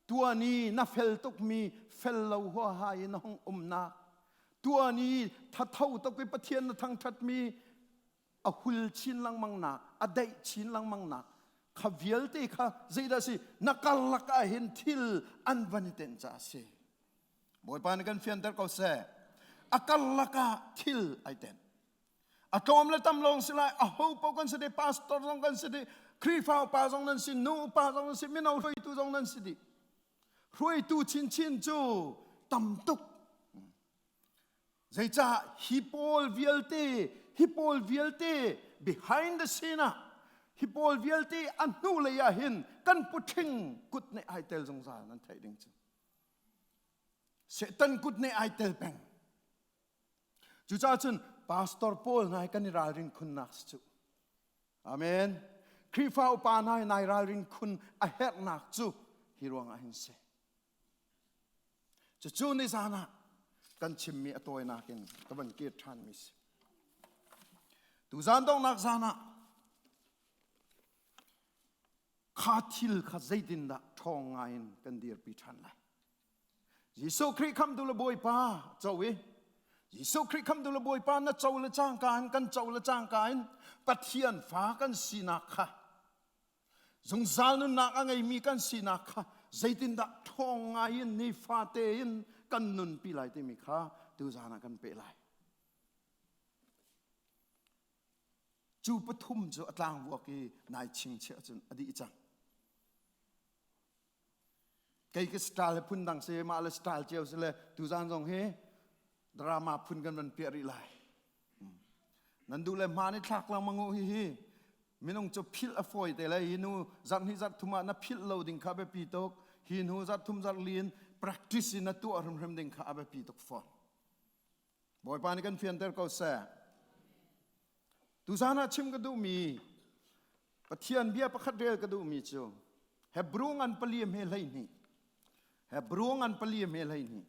tuan i na fel tukmi fel lo huaha in na hung umnak tuan i thatho tuk i Pathian na thangṭhatmi a hul chin lengmang nak a daih chin lengmang nak kha vialte kha zeidah si na karlak ah hin thil an van i tenh ca a si Bawipa nih kan fianter ko seh. A karlak ah thil ai tenh. A tlawm le tam lawng si lai, a ho paoh kan si dih, pastor zong kan si dih, Khrihfa upa zong nan si, nu upa zong nan si, mino hruaitu zong nan si dih. Hruaitu chinchin cu tam tuk. Zeicah hi pawl vialte, hi pawl vialte behind the scene ah hi pawl vialte a hnu lei ah hin kan puṭhing kut nih ai tel zungzal nan theih ding cu. Satan kut nih ai tel peng. Cucaah cun pastor pawl hna hi kan i ralrin khunnak si cu. Amen. Khrihfa upa hna hi nai ralrin khun a herhnak cu hi ruangah hin si. Cucu nizan ah kan chimmi a tawinak in ka van kir ṭhanmi si. Tuzan donghnak zan ah kha thil kha zeitindah ṭhawng ngaiin kan dirpi ṭhan lai. Jesuh Khrih khamtu le Bawipa co i Jesuh Khrih khamtu le Bawipa na co le cangka in kan co le cangka in Pathian fa kan sinak kha zungzal nunnak a ngeimi kan sinak kha zeitindah ṭhawng ngaiin nifate in kan nunpi lai timi kha tuzan ah kan peh lai. Cu pathum cu a tlangvuak i nai chingchiah cun a dih cang. Kei ka style phun dang si mah le style cio si le tuzan zong hi drama phun kan van piah rih lai. Nan duh le hmaan i thlak lengmang u hihi minung cu philh a fawi te lai hi nu zarh hnih zarh thum ah na philh lo ding kha biapi tuk hi hnu zarh thum zarh li in practice in na tuah hrimhrim ding kha a biapi tuk fawn. Bawipa nih kan fianter ko seh. Tuzan ah chim ka duhmi Pathian bia pakhat rel ka duhmi cu Hebrew ngan pali hme 12 Hebrew ngan pali hme 12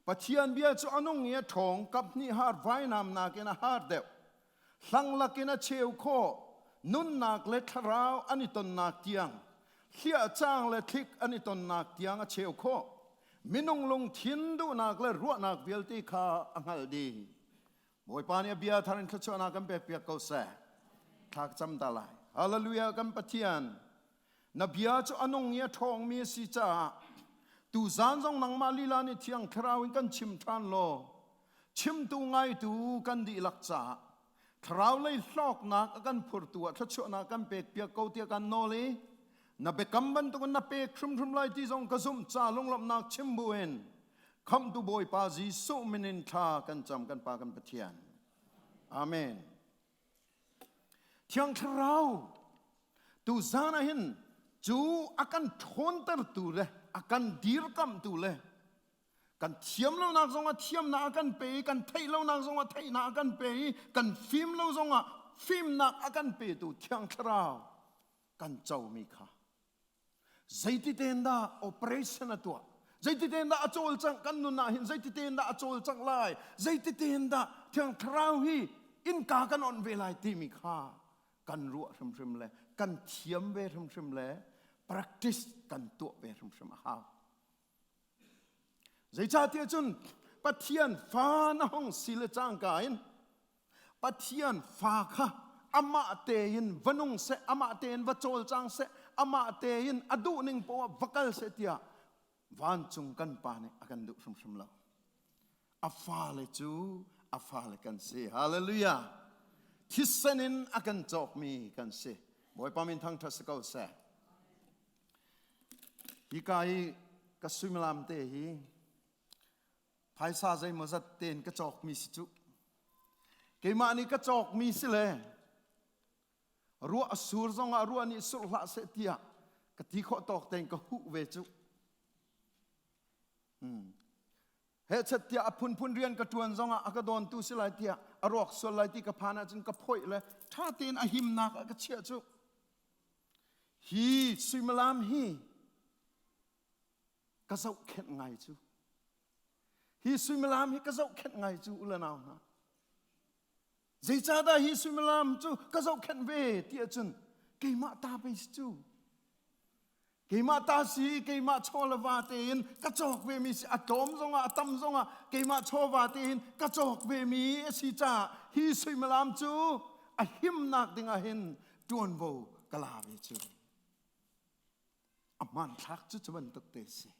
Pathian bia cu a nung i a ṭhawng kap hnih har vainam nakin a har deuh hlang lakin a cheu khawh nunnak le thlarau an i tonnak tiang hliahcang le thlik an i tonnak tiang a cheu khawh minung lungthin duhnak le ruahnak vialte kha a hngalh dih Bawipa nih a bia thar in thluachuahnak kan pekpiak ko seh. Thla ka cam ta lai. Hallelujah kan Pathian. Na bia cu a nung i a ṭhawngmi a si caah tu zan zong nangmah lila nih thiang thlarau in kan chim ṭhan law chimtu ngaitu kan dihlak caah thlarau lei hlawknak a kan phurtu ah thluachuahnak kan pekpiak ko tiah kan nawl i na biakam bantukin na pek hrimhrim lai ti zong ka zumh ca lunglawmhnak chim buin Khamhtu Bawipa Jesuh min in thla kan cam kan Pa kan Pathian. Amen. Thiang Thlarau tu zan ah hin Cu a kan ṭhawntertu le a kan dirkamhtu le kan thiam lonak zongah thiamnak a kan pe i kan theih lonak zongah theihnak a kan pe i kan fim lo zongah fimnak a kan petu Thiang Thlarau kan comi kha zeiti tein dah operation a tuah zeiti tein dah a cawlcangh kan nun ah hin zeiti tein dah a cawlcangh lai zeiti tein dah Thiang Thlarau hi innka kan on ve lai timi kha kan ruah hrimhrim le kan thiam ve hrimhrim le practice kan tuah ve hrimhrim a hau. Zeicahtiah cun Pathian fa na hong si le cangka in Pathian fa kha amah tein va nung seh, amah tein va cawlcang seh, amah tein a duhning poah va kal seh tiah vancung kan pa nih a kan duh hrimhrim lo. A fale cu a fale kan si. Hallelujah. Thisen in a kan cawkmi kan si. Bawipa min thangṭhat si ko seh. Hika i ka suimilam te hi phaisa zeimawzat tein ka cawkmi si cu. Keimah nih ka cawkmi si le ruah a sur zongah ruah nih surh hlah seh tiah ka ti khawh tawk tein ka huh ve cu. Hmm. Hechet tiah a phunphun rian ka ṭuan zongah a ka dawntu si lai tiah a rawk sual lai ti ka phan ahcun ka phoih le ṭha tein a himnak ah ka chiah cu. Hi suimilam hi ka zohkhenh ngai cu. Hi suimilam hi ka zohkhenh ngai cu u le nau hna. Zeicahdah hi suimilam cu ka zohkhenh ve ti ahcun keimah ta pei si cu. Keimah ta si, keimah chaw le va tein ka cawk ve mi si, a tlawm zongah a tam zongah keimah chawva tein ka cawk ve mi a si caah hi suimilam cu a himnak ding ah hin ṭuanvo ka la ve cu. A hmanthlak cu cu bantuk te si.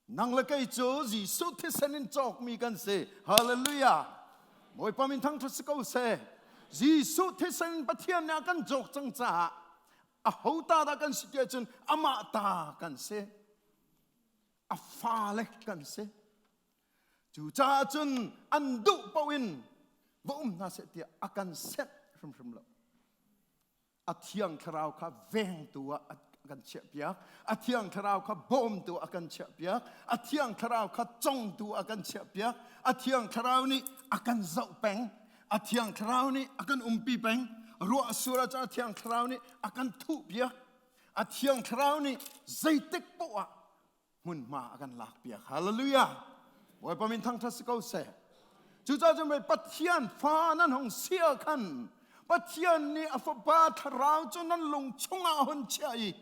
Nang le kei cu Jesuh thisen in cawkmi kan si. Hallelujah. Bawipa min thangṭhat si ko seh. Jesuh thisen in Pathian nih a kan cawk cang caah a ho ta dah kan si tiah cun amah ta kan si. A fale kan si. Cucaah cun an duh paoh in va um hna seh tiah a kan senh hrimhrim lo. A thiang thlarau kha vengtu ah a kan chiahpiak. A thiang thlarau kha bawmtu a kan chiahpiak. A thiang thlarau kha congtu a kan chiahpiak. A thiang thlarau nih a kan zoh peng. A thiang thlarau nih a kan umpi peng. Ruah sur ah cun a thiang thlarau nih a kan thuhpiak. A thiang thlarau nih zeitik poah ah hmunhma a kan lakpiak. Hallelujah! Bawipa min thangṭhat si ko seh. Cucaah cun Pathian fa nan hung si ah khan Pathian nih a fapa thlarau cu nan lung chungah a hun chiah i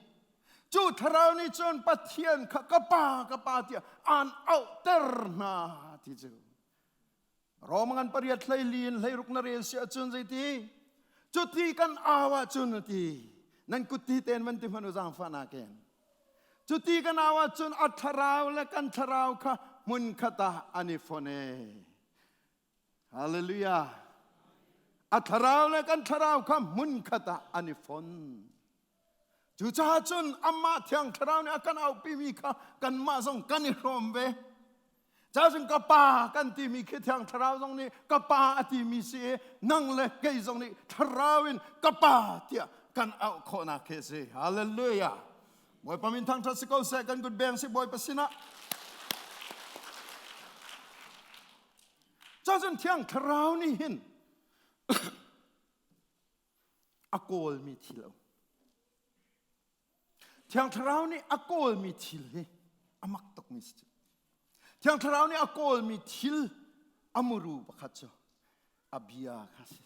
cu thlarau nih cun Pathian kha ka pa ka pa tiah aan auhter hna ti cu Rom ngan pariat hleili in hleiruk na rel si ahcun zeiti? Cuti kan au ahcun a ti. Nan kut ti ten van ti hmanh u zaangfah nakin. Cuti kan au ahcun a thlarau le kan thlarau kha hmunkhat ah an i fon e. Hallelujah. A thlarau le kan thlarau kha hmunkhat ah an i fon. Cucaah cun amah Thiang Thlarau nih a kan auhpimi kha kanmah zong kan i hrawm ve. Cacun ka pa kan timi khi Thiang Thlarau zong nih ka pa a timi si i nang le kei zong nih Thlarau in ka pa tiah kan auh khawhnak khi a si. Hallelujah. Bawipa min thangṭhat si ko seh kan kut beng si Bawipa sinah. Cacun Thiang Thlarau nih hin a kawlmi thil a um. Thiang Thlarau nih a kawlmi thil hi a mak tukmi si cu. Thiang Thlarau nih a kawlmi thil a muru pakhat cu a bia kha si.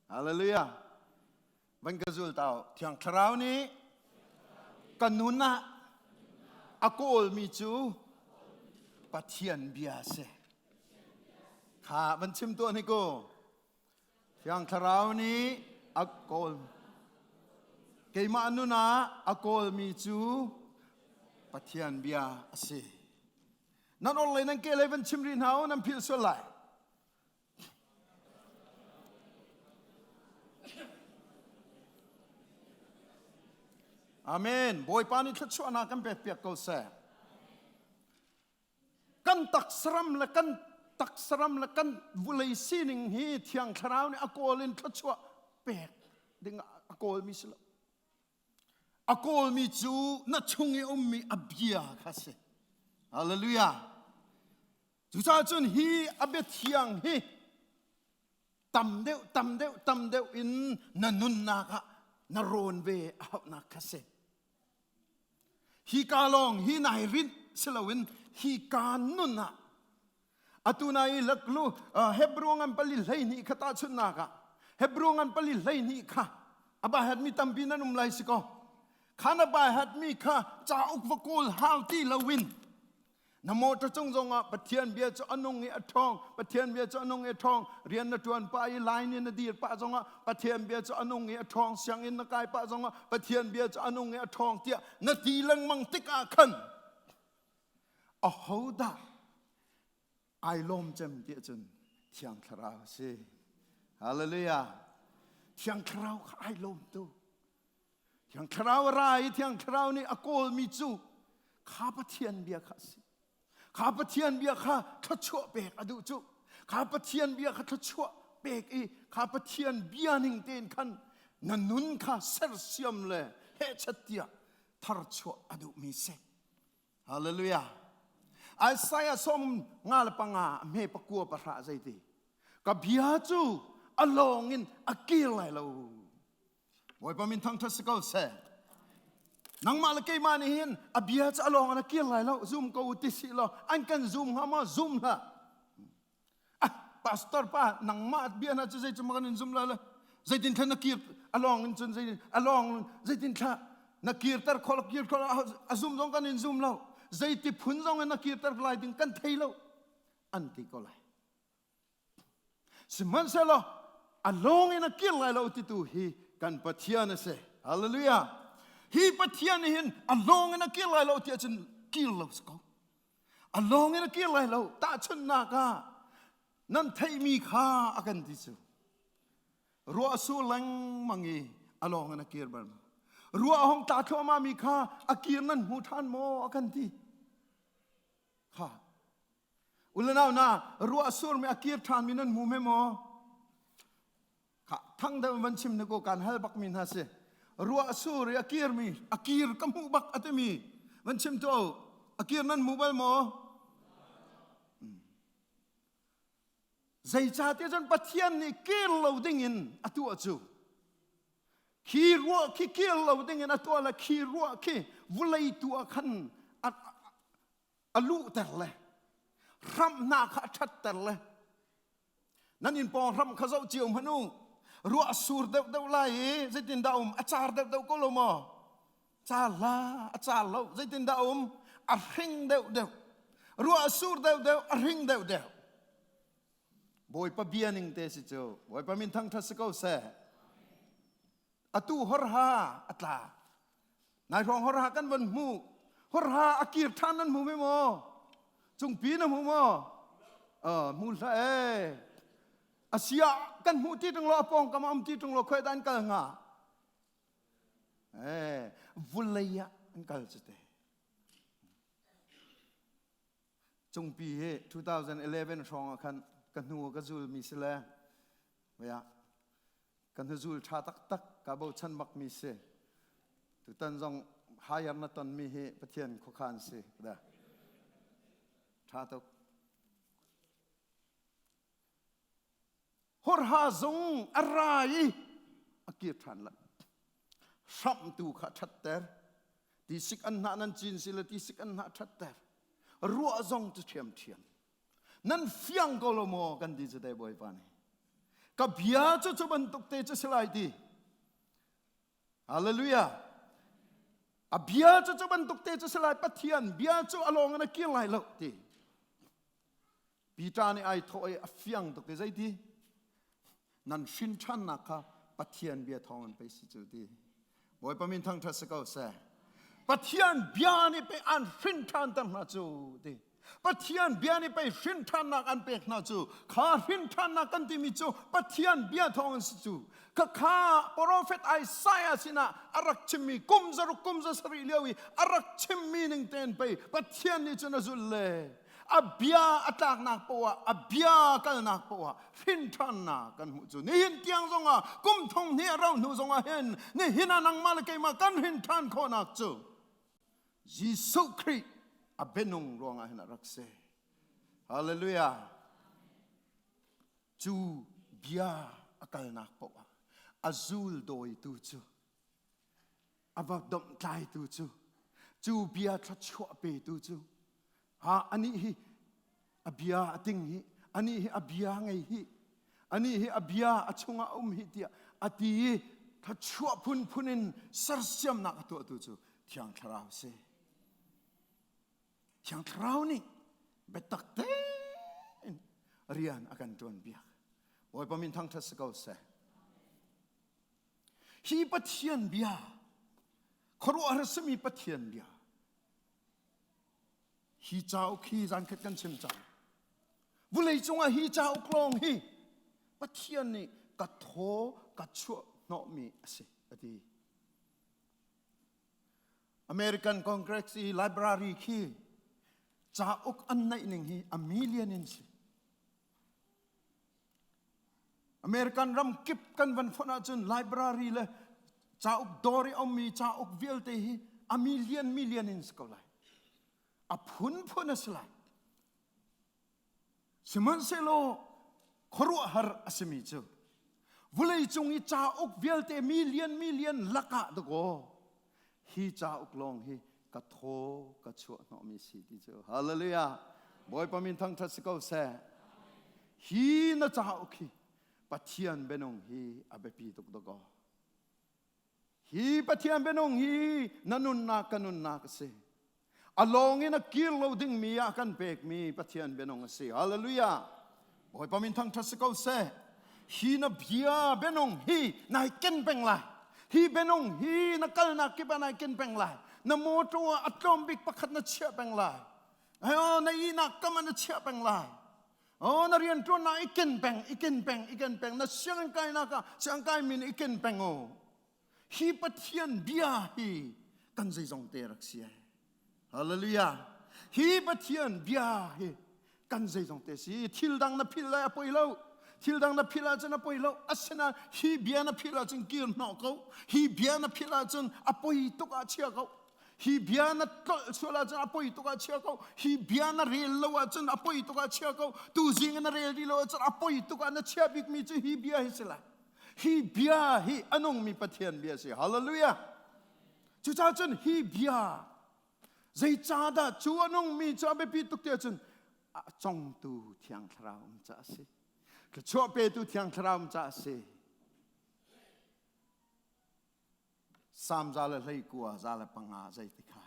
Hallelujah. Van ka zul tau. Thiang Thlarau nih ka nun ah a kawlmi cu Pathian bia si. Kha van chim tuah ni ko. Thiang Thlarau nih a kawl. Keimah nun ah a kawlmi cu Pathian bia a si. Nan orhlei nan kehlei van chim rih hna u, nan philh sual lai. Amen. Bawipa nih thluachuahnak kan pek piak ko seh. Kan taksaram le kan taksaram le kan vulei sining hi Thiang Thlarau nih a kawl in thluachuah pek ding a kawlmi si lo. A kawlmi cu na chung i ummi a bia kha si. Hallelujah. Cucaah cun hi a bia thiang hi tam deuh tam deuh tam deuh in na nunnak ah na rawn ve a hauhnak kha si. Hi ka lawng hi nai rinh si loin hi ka nun ah atu na i laklu Hebrew ngan pali 12 kha tahchunhnak ah Hebrew ngan pali 12 kha a ba mi tampi nan um lai si ko kha na ba mi kha cauk va kawl hau ti loin Na motor cung zongah Pathian bia cu a nung i a ṭhawng. Pathian bia cu a nung i a ṭhawng. Rian na ṭuan pah i line in na dir pah zongah Pathian bia cu a nung i a ṭhawng. Sianginn na kai pah zongah Pathian bia cu a nung i a ṭhawng tiah na ti lengmang tikah khan ahodah ai lawm cem tiah cun Thiang Thlarau a si. Hallelujah. Thiang Thlarau kha ai lawm tu. Thiang Thlarau a ra i Thiang Thlarau nih a kawlmi cu kha Pathian bia kha a si. Kha Pathian bia kha thluachuah pek a duh cu. Kha Pathian bia kha thluachuah pek i kha Pathian bia ning tein khan na nun kha sersiam le hehchat tiah tharchuah a duhmi si. Hallelujah. Isaiah 55 hme 9 zeiti. Ka bia cu a lawng in a kir lai lo. Bawipa min thangṭhat si ko seh. Nangmah le keimah nih hin a bia cu a lawng in a kir lai lo. Zum ko u ti si law an kan zum hnga maw? Zum hlah. Ah, pastor pa nangmah bia hna cu zei cu kan in zum lai le zeitin thla na kir a lawng in cun zei a lawng zeitin thla na kirter khawh lo kir khawh lo a zum zong kan in zum lo zeiti phun zong in na kirter lai ding kan thei lo an ti ko lai Sihmanhsehlaw a lawng in a kir lai lo titu hi kan Pathian a si. Hallelujah. Hi Pathian nih hin a lawng in a kir lai lo ti ahcun kir lo si ko. A lawng in a kir lai lo. Tahchunhnak ah nan theihmi kha a kan ti cu. Ruah a sur lengmang i a lawng in a kir bal maw? Ruah a hong tla thluahmah mi kha a kir nan hmu ṭhan maw a kan ti. Kha Ulenau na ruah sur mi a kir ṭhan mi nan hmu me maw? Kha thang deuh van chim ne ko kan hal bak mi hna si. Ruah sur i a kir mi a kir ka hmuh bak a timi van chim tu a kir nan hmu bal maw? Zeicahtiah cun Pathian nih kir lo ding in a tuah cu khi ruah khi kir lo ding in a tuah le khi ruah khi vulei tu ah khan a luhter le hramhnak kha a ṭhatter le nan inn pawng hram kha zoh cio hmanh u ruah a sur deuhdeuh lai i zeitindah um a car deuhdeuh ko lo maw car la a car lo zeitindah um a hring deuhdeuh ruah a sur deuhdeuh a hring deuhdeuh Bawipa bia ning te si cu Bawipa min thangṭhat si ko seh Atu horha a tla. Nai hrawng horha kan von hmuh. Horha a kir ṭhan nan hmu me maw? Cungpi na hmu maw? Hmu hlah ee. Asia kan hmuh ti ṭung lo, a pawng kam a um ti ṭung lo, khoi dah an kal hnga? Eh, vulei ah an kal cu te. Cungpi hi 2011 hrawng ah khan ka hnu ka zulmi si le vaya ka hnuzul ṭha taktak ka bochan bakmi si. Tutan zong higher na tonmi hi Pathian khuakhan si. Da. Ṭha tuk. Horha zong a ra i a kir ṭhan la. Hramhtu kha ṭhatter. Tisik an hnah nan cin si le tisik an hnah ṭhatter. Ruah zong cu ṭhiamṭhiam. Nan fiang ko lo maw kan ti cu te Bawipa nih. Ka bia cu cu bantuk te cu si lai ti. Hallelujah. A bia cu cu bantuk te cu si lai Pathian bia cu a lawng in a kir lai lo ti. Peter nih ai thawh i a fiang tuk i zeiti nan hrin ṭhannak kha Pathian bia thawng in pei si cu ti. Bawipa min thangṭhat si ko seh. Pathian bia nih pei an hrin ṭhan ter hna cu ti. Pathian bia nih pei hrin ṭhannak an pek hna cu kha hrin ṭhannak kan timi cu Pathian bia thawng in si cu. Kha kha prophet Isaiah sinah a rak chimmi kum zaruk kum za sarih lio i a rak chimmi ning tein pei Pathian nih cun a zulh le. A bia a tlaknak poah a bia kalnak poah hrin ṭhannak kan hmuh cu nihin tiang zongah kum thong hnih a rauh hnu zongah hin nihin ah nangmah le keimah kan hrin ṭhan khawhnak cu Jesuh Khrih a bianung ruangah hin a rak si. Hallelujah. Cu bia a kalnak poah a zul dawitu cu a va domhtlaitu cu cu bia thluachuah petu cu ha anih hi a bia a ting hi anih hi a bia ngei hi anih hi a bia a chungah a um hi tiah a ti i thluachuah phunphun in sersiamnak a tuahtu cu Thiang Thlarau si. Thiang Thlarau nih biatak tein rian a kan ṭuan piak. Bawipa min thangṭhat si ko seh. Hi Pathian bia, khuaruahhar simi Pathian bia, hi cauk hi zankhat kan chim cang. Vulei cungah hi cauk lawng hi Pathian nih ka thaw ka chuah hnawhmi a si a ti. American Congress i library khi cauk an neih ning hi a million in si. American ram kip kan van fonh ahcun library le cauk dawr i a ummi cauk vialte hi a million million in si ko lai. A phunphun a si lai. Sihmanhsehlaw khuaruahhar a simi cu vulei cung i cauk vialte million million lakah dakaw hi cauk lawng hi ka thaw ka chuah hnawhmi si ti cu hallelujah Bawipa min thangṭhat si ko seh hi na cauk hi Pathian bianung hi a biapi tuk dakaw hi Pathian bianung hi na nunnak ka nunnak a si a lawng in a kir lo dingmi ah kan pekmi Pathian bianung a si hallelujah Bawipa min thangṭhat si ko seh. Hi na bia bianung hi nai ken peng lai. Hi bianung hi na kalnak kip ah nai ken peng lai. Na motor ah a tlawm bik pakhat na chiah peng lai. Ayo na ihnak kam ah na chiah peng lai. Oh na rian ṭuannak i ken peng, i ken peng, i ken peng. Na sianginn kainak ah siangkai min i ken peng o. Hi Pathian bia hi kan zeizong te rak si ai. Hallelujah. Hi Pathian bia hi kan zeizong te si. Thil dang na philh lai a poi lo. Thil dang na philh ahcun a poi lo. Asinain hi bia na philh ahcun kir hnawh ko. Hi bia na philh ahcun a poi tuk ah chia ko. Hi bia na tlolh sual ahcun a poi tuk ah chia ko. Hi bia na rel lo ahcun a poi tuk ah chia ko. Tuzing na rel rih lo ahcun a poi tuk ah na chia bikmi cu hi bia hi si lai. Hi bia hi a nungmi Pathian bia si. Hallelujah. Cucaah cun hi bia zeicahdah cu a nungmi cu a biapi tuk tiah cun a congtu Thiang Thlarau um caah a si. Thluachuah petu Thiang Thlarau um caah a si. Salm 119 105 zei ti kha.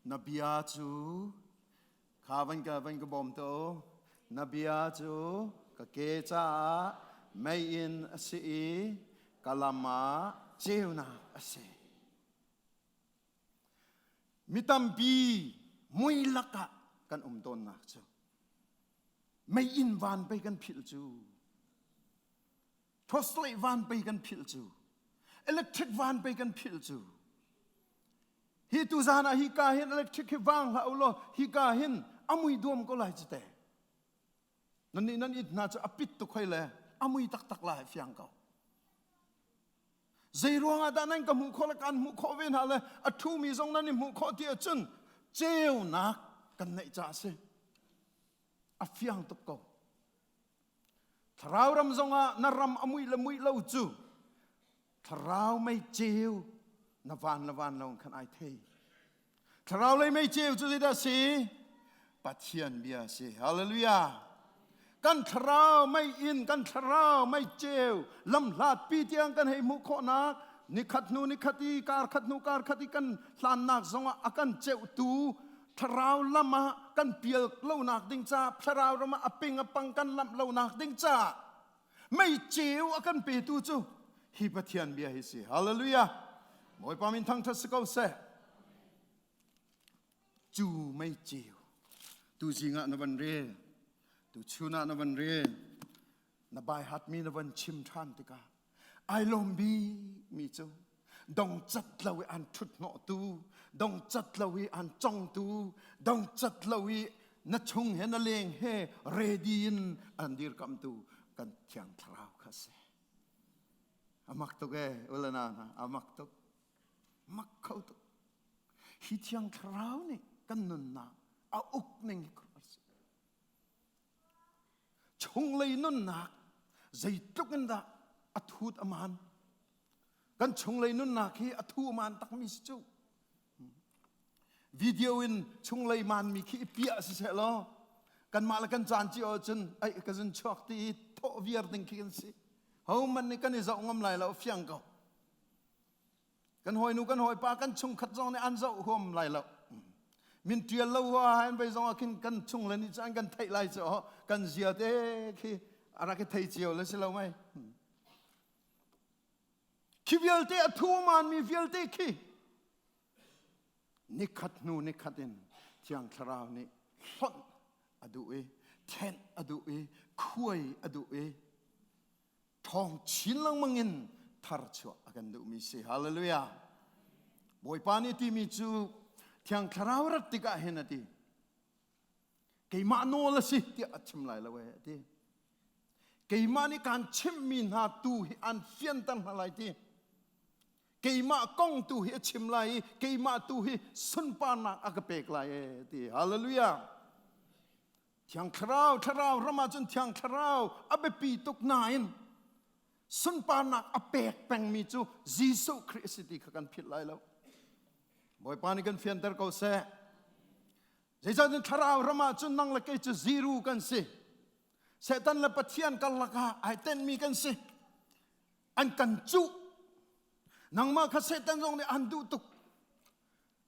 Na bia cu kha van ka van ka bawm to. Na bia cu ka ke caah meiinn a si i ka lam ah ceunak a si. Mi tampi mui lakah kan um tawnnak cu meiinn van pei kan philh cu torchlight van pei kan philh cu electric van pei kan philh cu Hi tuzan ah hika hin electric hi vang hlah u law hika hin a mui duam ko lai cu te. Nan nih nan it hna cu a pit tuk hoi le a mui taktak lai fiang ko. Zei ruangah dah nan ka hmuh khawh le kan hmuh khawh ve hna le a ṭhumi zong nan i hmuh khawh ti ahcun ceunak kan neih caah a si. A fiang tuk ko. Thlarau ram zongah na ram a muih le muih lo cu thlarau mei ceu na van le van lo khan ai thei. Thlarau lei mei ceu cu zeidah si? Pathian bia si. Hallelujah. Kan thlarau mei in kan thlarau mei ceu lamhlat pi tiang kan hei hmuh khawhnak nikhat hnu nikhat i kar khat hnu kar khat i kan hlannak zongah a kan ceuhtu thlarau lam ah kan pial lonak ding ca thlarau ram ah a ping a pang kan lamh lonak ding ca mei ceu a kan petu cu hi Pathian bia hi si hallelujah Bawipa min thangthat si ko seh cu mei ceu tu zing ah na van rel tu chun ah na van rel na bai hatmi na van chim ṭhan tikah ai lawm bik mi cu dong cat lo i an ṭhut hnawhtu. Dong cat lo i an congtu, dong cat lo i na chung he na leng he ready in an dirkamtu kan Thiang Thlarau kha si. Amak tuk e, ulana hna, amak tuk. Mak kho tuk. Hi Thiang Thlarau nih kan nunnak a uk ning hi a si. Chunglei nunnak zeitluk in dah a thut aman. Kan chunglei nunnak hi a thu aman takmi si cu. Video in chunglei manmi khi i piah si seh law kanmah le kan caan cio ahcun ai ka zun chuak ti i thawh viar ding khi kan si. Ho man nih kan i zoh ngam lai lo fiang ko. Kan hawinu kan hawipa kan chungkhat zong nih an zoh huam lai lo. Min ṭial lo hua han bei zong ah khin kan chung le nih cu an kan theih lai cu kan zia te khi a rak i thei cio le si lo mei. Khi vialte a thu mi vialte khi nikhat hnu nikhat in Thiang Thlarau nih hlonh a duh i thenh a duh i khuai a duh i ṭhawng chin lengmang in tharchuah a kan duhmi si. Hallelujah. Bawipa nih timi cu Thiang Thlarau rat tikah hin a ti. Keimah nawl a si tiah a chim lai lo ee a ti. Keimah nih kaan chimhmi hna tu hi an fianter hna lai ti. Keimah kong tu hi a chim lai i keimah tu hi sunparnak a ka pek lai ee ti. Hallelujah. Thiang Thlarau, Thlarau ram ah cun Thiang Thlarau a biapi tuk nain sunparnak a pek pengmi cu Jesuh Khrih a si ti kha kan philh lai lo. Bawipa nih kan fianter ko seh. Zeicahtiah Thlarau ram ah cun nang le kei cu zero kan si. Satan le Pathian karlak ah ai tenhmi kan si. An kan cuh. Nangmah kha Satan zong nih an duh tuk.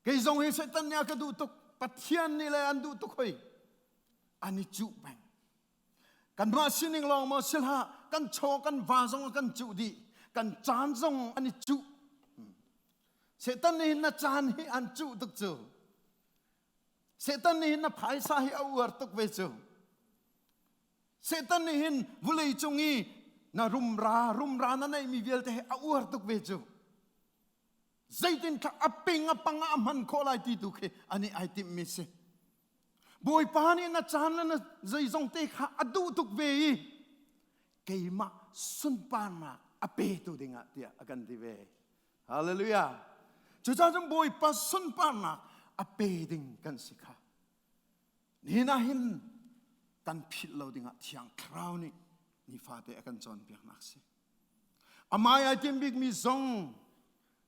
Kei zong hi Satan nih a ka duh tuk. Pathian nih le an duh tuk hoi. An i cuh peng. Kanmah sining lawng maw si hlah, kan chaw kan va zong a kan cuh dih. Kan caan zong an i cuh. Satan nih hin na caan hi an cuh tuk cu. Satan nih hin na phaisa hi a uar tuk ve cu. Satan nih hin vulei cung i na rumra rumra na neihmi vialte hi a uar tuk ve cu. Zeitin thla a ping a pang ah a hman khawh lai ti tu khi ani ai timhmi si. Bawipa nih na caan le na zeizong te kha a duh tuk ve i keimah sunparnak a petu dingah tiah a kan ti ve. Hallelujah. Cucaah cun Bawipa sunparnak a pe ding kan si kha. Nihin ah hin kan philh lo dingah Thiang Thlarau nih nifate a kan cawnpiaknak si. Amai ai tim bikmi zong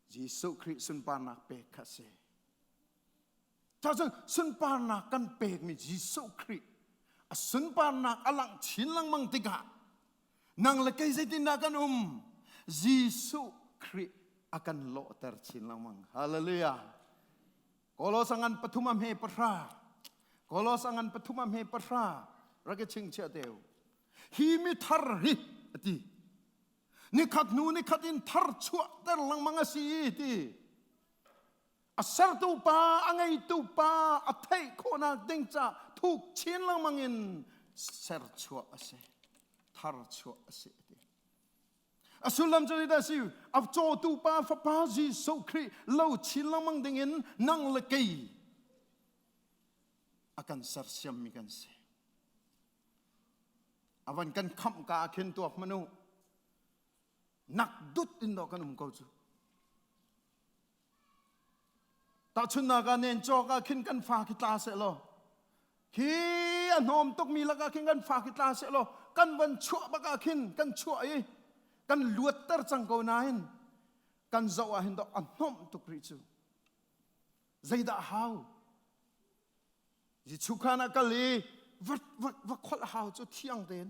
Jesuh Khrih sunparnak pek kha si. Cun sunparnak kan pekmi Jesuh Khrih a sunparnak a langh chin lengmang tikah nang le kei zeitindah kan um? Jesuh Khrih a kan lawhter chin lengmang. Hallelujah. Kolos angan pathum a hme pahra. Kolos angan pathum a hme pahra. Rak i chingchiah teu. Hi mi thar hi ati. Nikhat hnu nikhat in thar chuahter lengmang a si ti. A sertu pa, a ngeitu pa a theih khawhnak ding ca thuk chin lengmang in serchuah a si. Thar chuah a si ti. A sullam cu zeidah a si? A cawtu pa fapa Jesuh Khrih lo chin lengmang ding in nang le kei a kan sersiammi kan si. A van kan khamh ka ah khin tuak hmanh u. Nak dut in dawh kan um ko cu. Tahchunhnak ah nen cawk ah khin kan fa khi tla seh law khi a hnawm tukmi lakah khin kan fa khi tla seh law kan van chuah bak ah khin kan chuah i kan luatter cang ko nain kan zoh ah hin dawh a hnawmh tuk rih cu zeidah hau Chukhan ah kal i va, va, va kholh hau cu thiang tein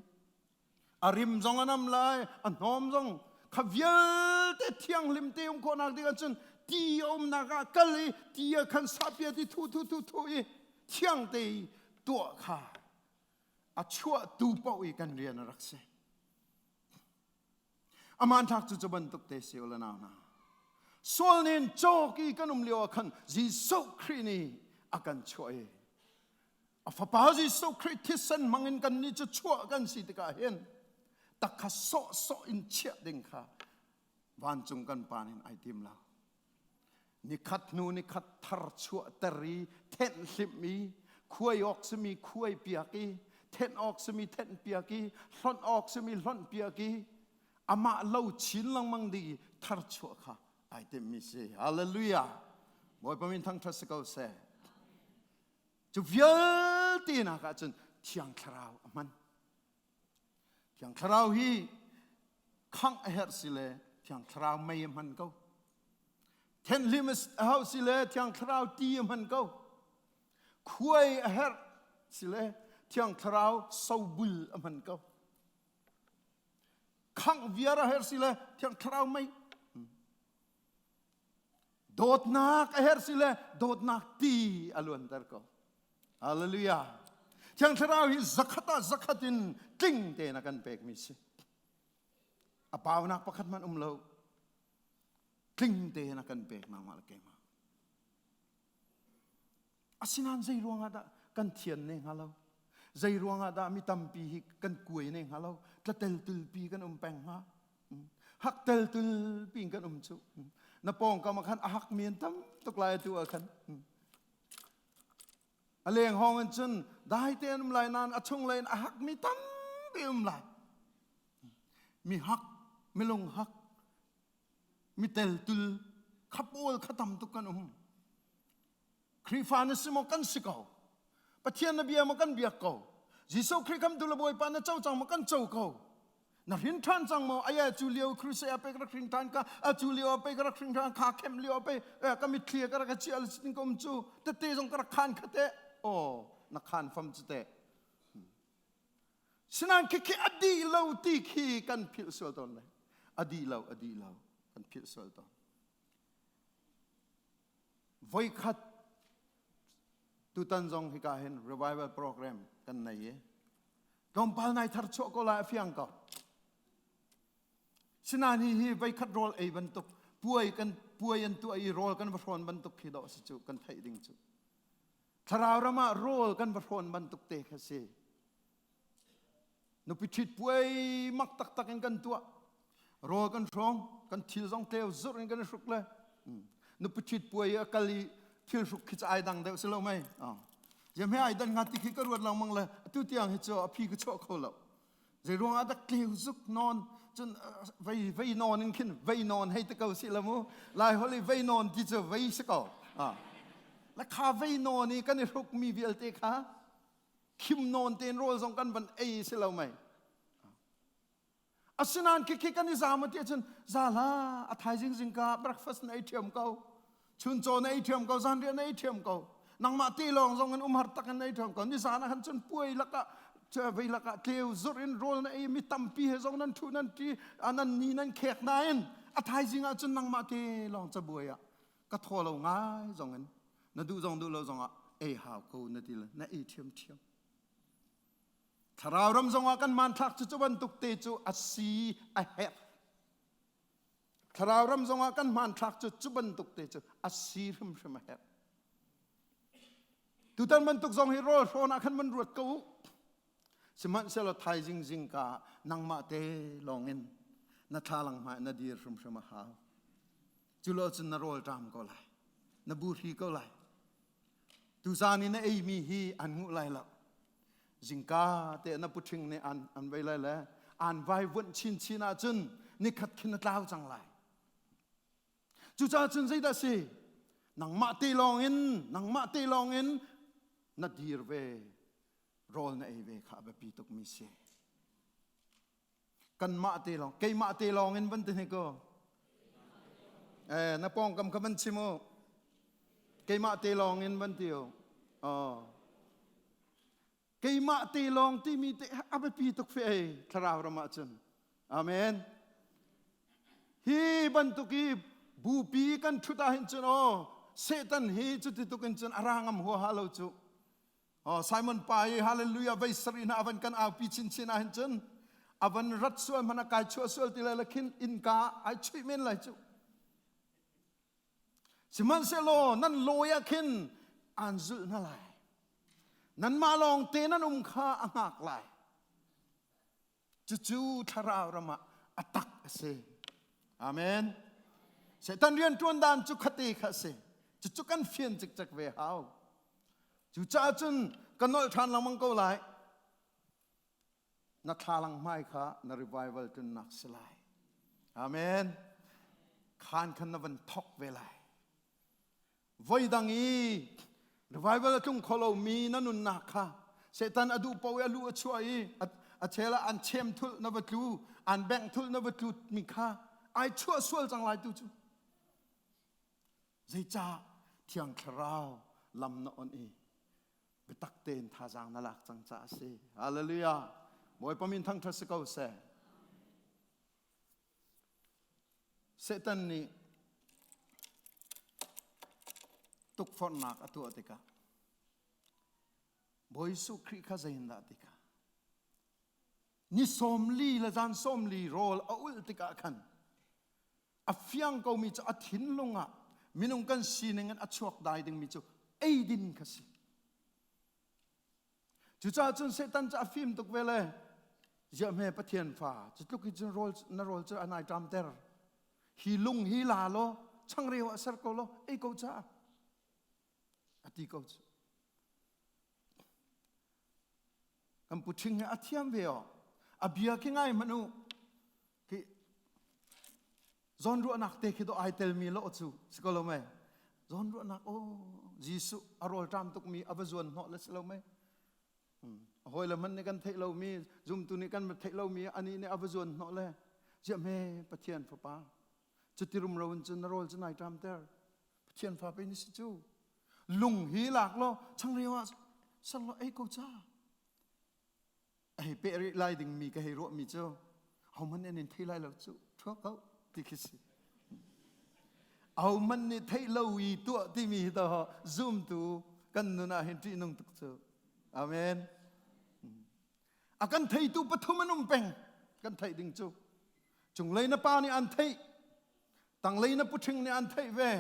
a rim zong a nam lai a hnawm zong kha vialte thianghlim te um khawhnak ding ahcun ti a umnak ah kal i ti ah khan sapia ti thu thu thu thu i thiang te i tuah kha a chuahtu paoh i kan rian a rak si Aman thlak cu cu bantuk te si ula nau hna. Sual nin cawk i kan um lio ah khan Jesuh Khrih nih a kan chuah i a fapa Jesuh Khrih thisen hmangin kan nih cu chuah kan si tikah hin takha sawhsawh in chiah ding kha vancung kan pa nih ai tim lo. Nikhat hnu nikhat thar chuahter i thenh hlimh i khuai awk simi khuai piak i thenh awk simi thenh piak i hlonh awk simi hlonh piak i amah lo chin lengmang ding i thar chuah kha ai timhmi si. Hallelujah! Bawipa min thangṭhat si ko seh. Cu vialte nak ah cun Thiang Thlarau a hman. Thiang Thlarau hi khangh a herh si le Thiang Thlarau mei a hman ko. Thenhlim a hauh si le Thiang Thlarau ti a hman ko. Khuai a herh si le Thiang Thlarau sobul a hman ko. Khangh viar a herh si le Thiang Thlarau mei. Dawtnak a herh si le dawtnak ti a luanter ko. Hallelujah. Thiang Thlarau hi zakhat ah zakhat in tling tein a kan pekmi si. A paunak pakhat hmanh um lo. Tling tein a kan pek nangmah le keimah. Asinain zei ruangah dah kan thian ne hnga lo? Zei ruangah dah mi tampi hi kan kuai ne hnga lo? Tlatel tulpi kan um peng hnga. Hak tel tulpi in kan um cu. Na pawngkam ah khan a hak mi an tam tuk lai atu ah khan. A leng hong in cun dai te an um lai nain a chung lei in a hak mi tampi um lai. Mi hak, milung hak, mi teltul kha pawl kha tam tuk kan um. Khrihfa na si maw kan si ko. Pathian na bia maw kan biak ko. Jesuh Khrih khamtu le Bawipa na co cang maw kan co ko. Na hrin ṭhan cang maw aya cu lio Khrih a pe ka rak hrin ṭhan ka a cu lio a pe ka rak hrin ṭhan kha khem lio a pe ka mitthli ka rak ka chiah le ka um cu tete zong ka rak khan kha te oh na khan fam cu te Sinain khikhi a dih lo ti khi kan philh sual tawn le a dih lo a dih lo kan philh sual tawn. Voikhat tutan zong hika hin revival program kan nei i tlawmpal nai thar chuah ko lai a fiang ko. Sinain hi hi voikhat rawl ei bantuk puai kan puai an tuah i rawl kan va hrawn bantuk khi dawh si cu kan theih ding cu. Thlarau ram ah rawl kan va hrawn bantuk te kha si. Nupi ṭhit puai mak taktak in kan tuah. Rawl kan hrawng, kan thil zong tleu zurh in kan i hruk le. Nupi ṭhit puai a kal i thil hruk khi cu ai dang deuh si lo mei. Ziam he ai dan nga ti khi ka ruat lengmang le atu tiang hi cu a phi ka chuah kho lo. Zei ruang ah dah tleu zuk nawn cun vei vei nawn in khin vei nawn hei te ko si la mu lai hol i vei nawn ti cu vei si ko. La kha vei nawn i kan i hruk mi vialte kha khim nawn tein rawl zong kan van ei si lo mei asinain khikhi kan i zam ti ahcun zala a thaizing zingka breakfast na ei ṭhiam ko chuncaw na ei ṭhiam ko zanriah na ei ṭhiam ko nangmah te lawng zong in umhar tak in na ei ṭhiam ko ni zan ah khan cun puai lakah vei lakah tleu zurh in rawl na ei mi tampi he zong nan ṭhu nan ṭi nan ni nan khek nain a thaizing ah cun nangmah te lawng cabuai ah ka thaw lo ngai zong in na duh zong duh lo zong ah ei hau ko na ti le na ei ṭhiamṭhiam thlarau ram zong ah kan hmanthlak cu cu bantuk te cu a si a herh thlarau ram zong ah kan hmanthlak cu cu bantuk te cu a si hrimhrim a herh tutan bantuk zong hi rawl hrawn ah khan van ruat ko u sihmanhsehlaw thaizing zingka nangmah te lawngin na thlalang hmai na dir hrimhrim a hau Cu lo cun na rawl ṭam ko lai. Na buhri ko lai. Tuzan i na eimi hi an nguh lai lo. Zingka te na puṭhing nih an, an vei lai le an vaivuanh chinchin ahcun nikhat khin na tlau cang lai. Cucaah cun zeidah si? Nangmah te lawng in, nangmah te lawng in na dir ve, rawl na ei ve kha a biapi tukmi si. Kanmah te lawng, keimah te lawng in van ti hnik u. Eh, na pawngkam kha van chim u. Keimah te lawng in van ti u. Oh. Keimah te lawng timi te a biapi tuk fe ei thlarau ram ah cun. Amen. Hi bantuk i bupi kan thut ah hin cun aw Satan hi cuti tuk in cun a rangam huaha lo cu. Oh, Simon pa i hallelujah vei sarih hna avan kan aupi chinchin ah hin cun avan rat sual hmana kai chuah sual ti lai la khin innka ai chuih men lai cu sihmanhsehlaw nan lawi ah khin aan zulh hna lai nanmah lawng te nan um kha a hngak lai Cucu thlarau ram ah a tak a si. Amen. Satan rian ṭuan dan cu khate kha a si. Cucu kan fian cikcek ve hau. Cucaah cun ka nolh ṭhan lengmang ko lai. Na thlalang hmai kha na revival tlunnak si lai. Amen. Khan khan na van thok ve lai. Voi dang i revival a tlung kho lomi na nunnak kha Satan a duh paoh i a lu a chuah i a chel ah an chem thulh na va tlu, an bengh thulh na va tlu mi kha ai chuah sual cang lai tu cu. Zeicah Thiang Thlarau lam na on i biatak tein thazaang na lak cang caah a si. Hallelujah. Bawipa min thangṭhat si ko seh. Satan nih tukforhnak a tuah tikah Bawi Jesuh Khrih kha zeitindah ti kha ni 40 le zan 40 rawl a ulh tikah khan a fiang komi cu a thinlung ah minung kan sining in a chuak dai dingmi cu eidin kha si. Cucaah cun Satan cu a fim tuk ve le ziah hme Pathian fa cu tluk hi cun rawl na rawl cu an ai ṭamter. Hi lung hi la law changreu ah ser ko law ei ko ca a ti ko cu. Kan pu ṭhing hi a thiam ve aw. A bia khi ngai hmanh u. Khi zawnruahnak te khi do ai telmi lo cu si ko lo mei. Zawnruahnak aw Jesuh a rawl ṭam tukmi a va zuan hnawh le si lo mei. A hawi le hmanh nih kan theih lomi zumtu nih kan theih lomi anih nih a va zuan hnawh le ziah hme Pathian fapa cuti rumro in cun na rawl cu nai ṭamter Pathian fa pe ni si cu lung hi lak law changreu ah ser law ei ko ca a hei peh rih lai dingmi ka hei ruahmi cu ahohmanh nih an in thei lai lo cu thuak ko ti khi si ahohmanh nih theih lo i tuah timi hi to zumtu kan nun ah hin ṭihnung tuk cu amen a kan theitu pathum an um peng kan theih ding cu cunglei na pa nih an theih tanglei na puṭhing nih an theih ve